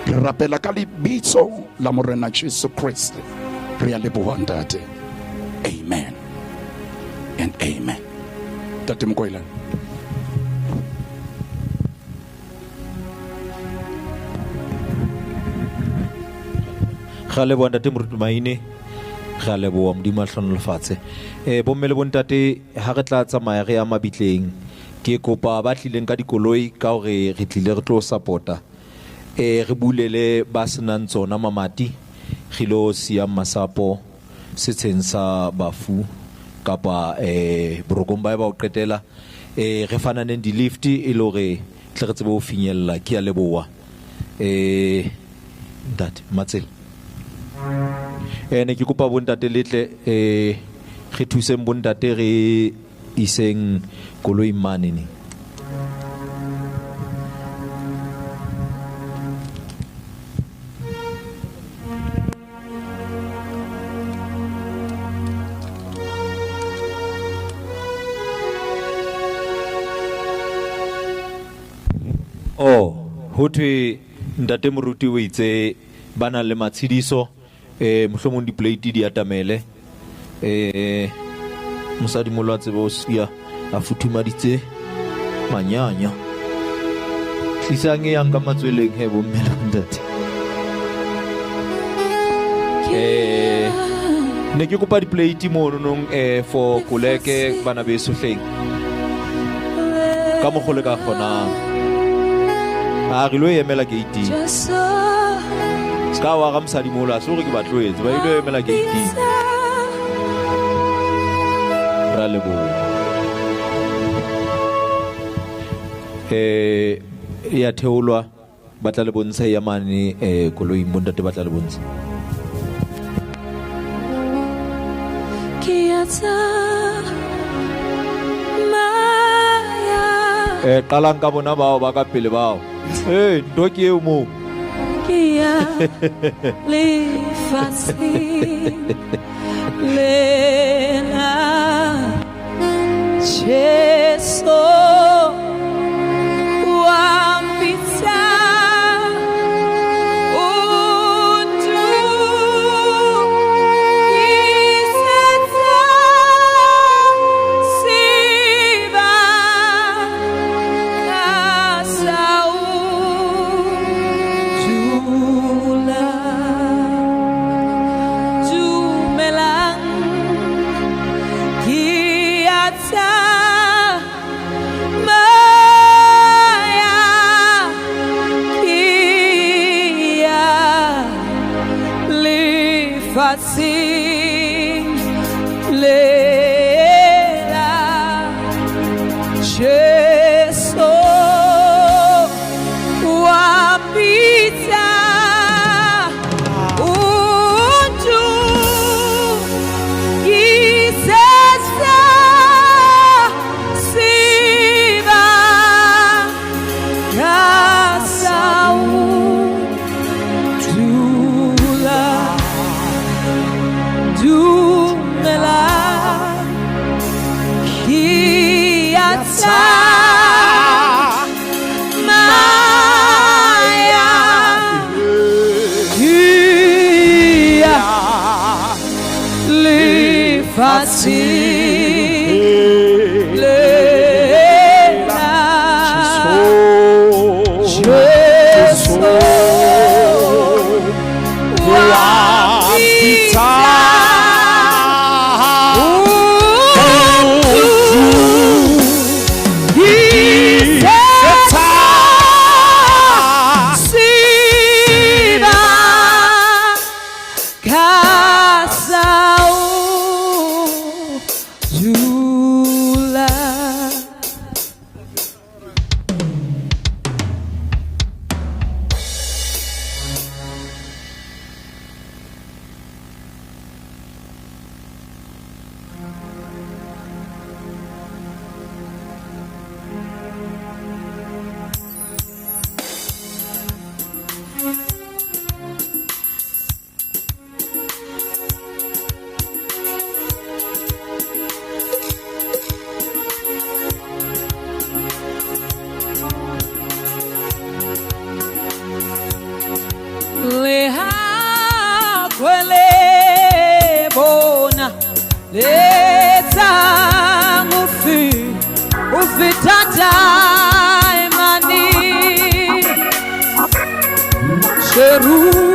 S4: Re rapela ka lebitso la Morena Jesu Kreste. Re a leboha ntate, amen and amen. Ntate Mokwailane.
S3: Re a leboha ntate Moruti Maine, re a leboha, Modimo a hlonolofatse. Bomme le bontate, ha re tla tsamaya re ya mabitleng, ke kopa ba tlileng ka dikoloi, ka hore re tlile re tlo support-a, re bulele ba senang tsona mamati, re lo siyang masapo setsheng sa bafu kapa borokong ba ba ho qetela, re fananeng di-lift e le hore tle re tsebe ho finyella. Ke a leboha. Ntate Matsela, ne ke kopa bontate le tle, re thuseng bontate re iseng koloi mane ne. Oh, ho thwe ntate moruti o itse ba nang le matshidiso, mohlomong diplate di atamele. Eh mosadimolo a tsebe o siya a futhumaditse manyanya. Tlisang e yang ka matsweleng he bomme le bontate. Eh ne ke kopa di-plate mono nong for koleke bana beso hleng. Ka mokgwa le ka kgonang. A re lo emela gate. Ska wa ga mosadi mola se gore ke ba tloetse ba ile emela gate. Ra leboha. Ya theolwa ba tla le bontsha ya mane koloing bontate ba tla le bontsha. Qalang ka bona bao ba ka pele bao. Ntho ke eo moo.
S6: Ke ya lefatsheng lena Jesu wa mpitsa o ntukisetsa sebaka sa ho dula. Dumelang ke a tsamaya, ke ya lefatsheng lena Jesu wa mpitsa o ntukisetsa sebaka sa ho dula. Dumelang ke a tsamaya, ke ya lefatsheng lena Jesu wa mpitsa o ntukisetsa sebaka sa ho dula. Le ha kwele bona le tsang o feta taemane Jerusalema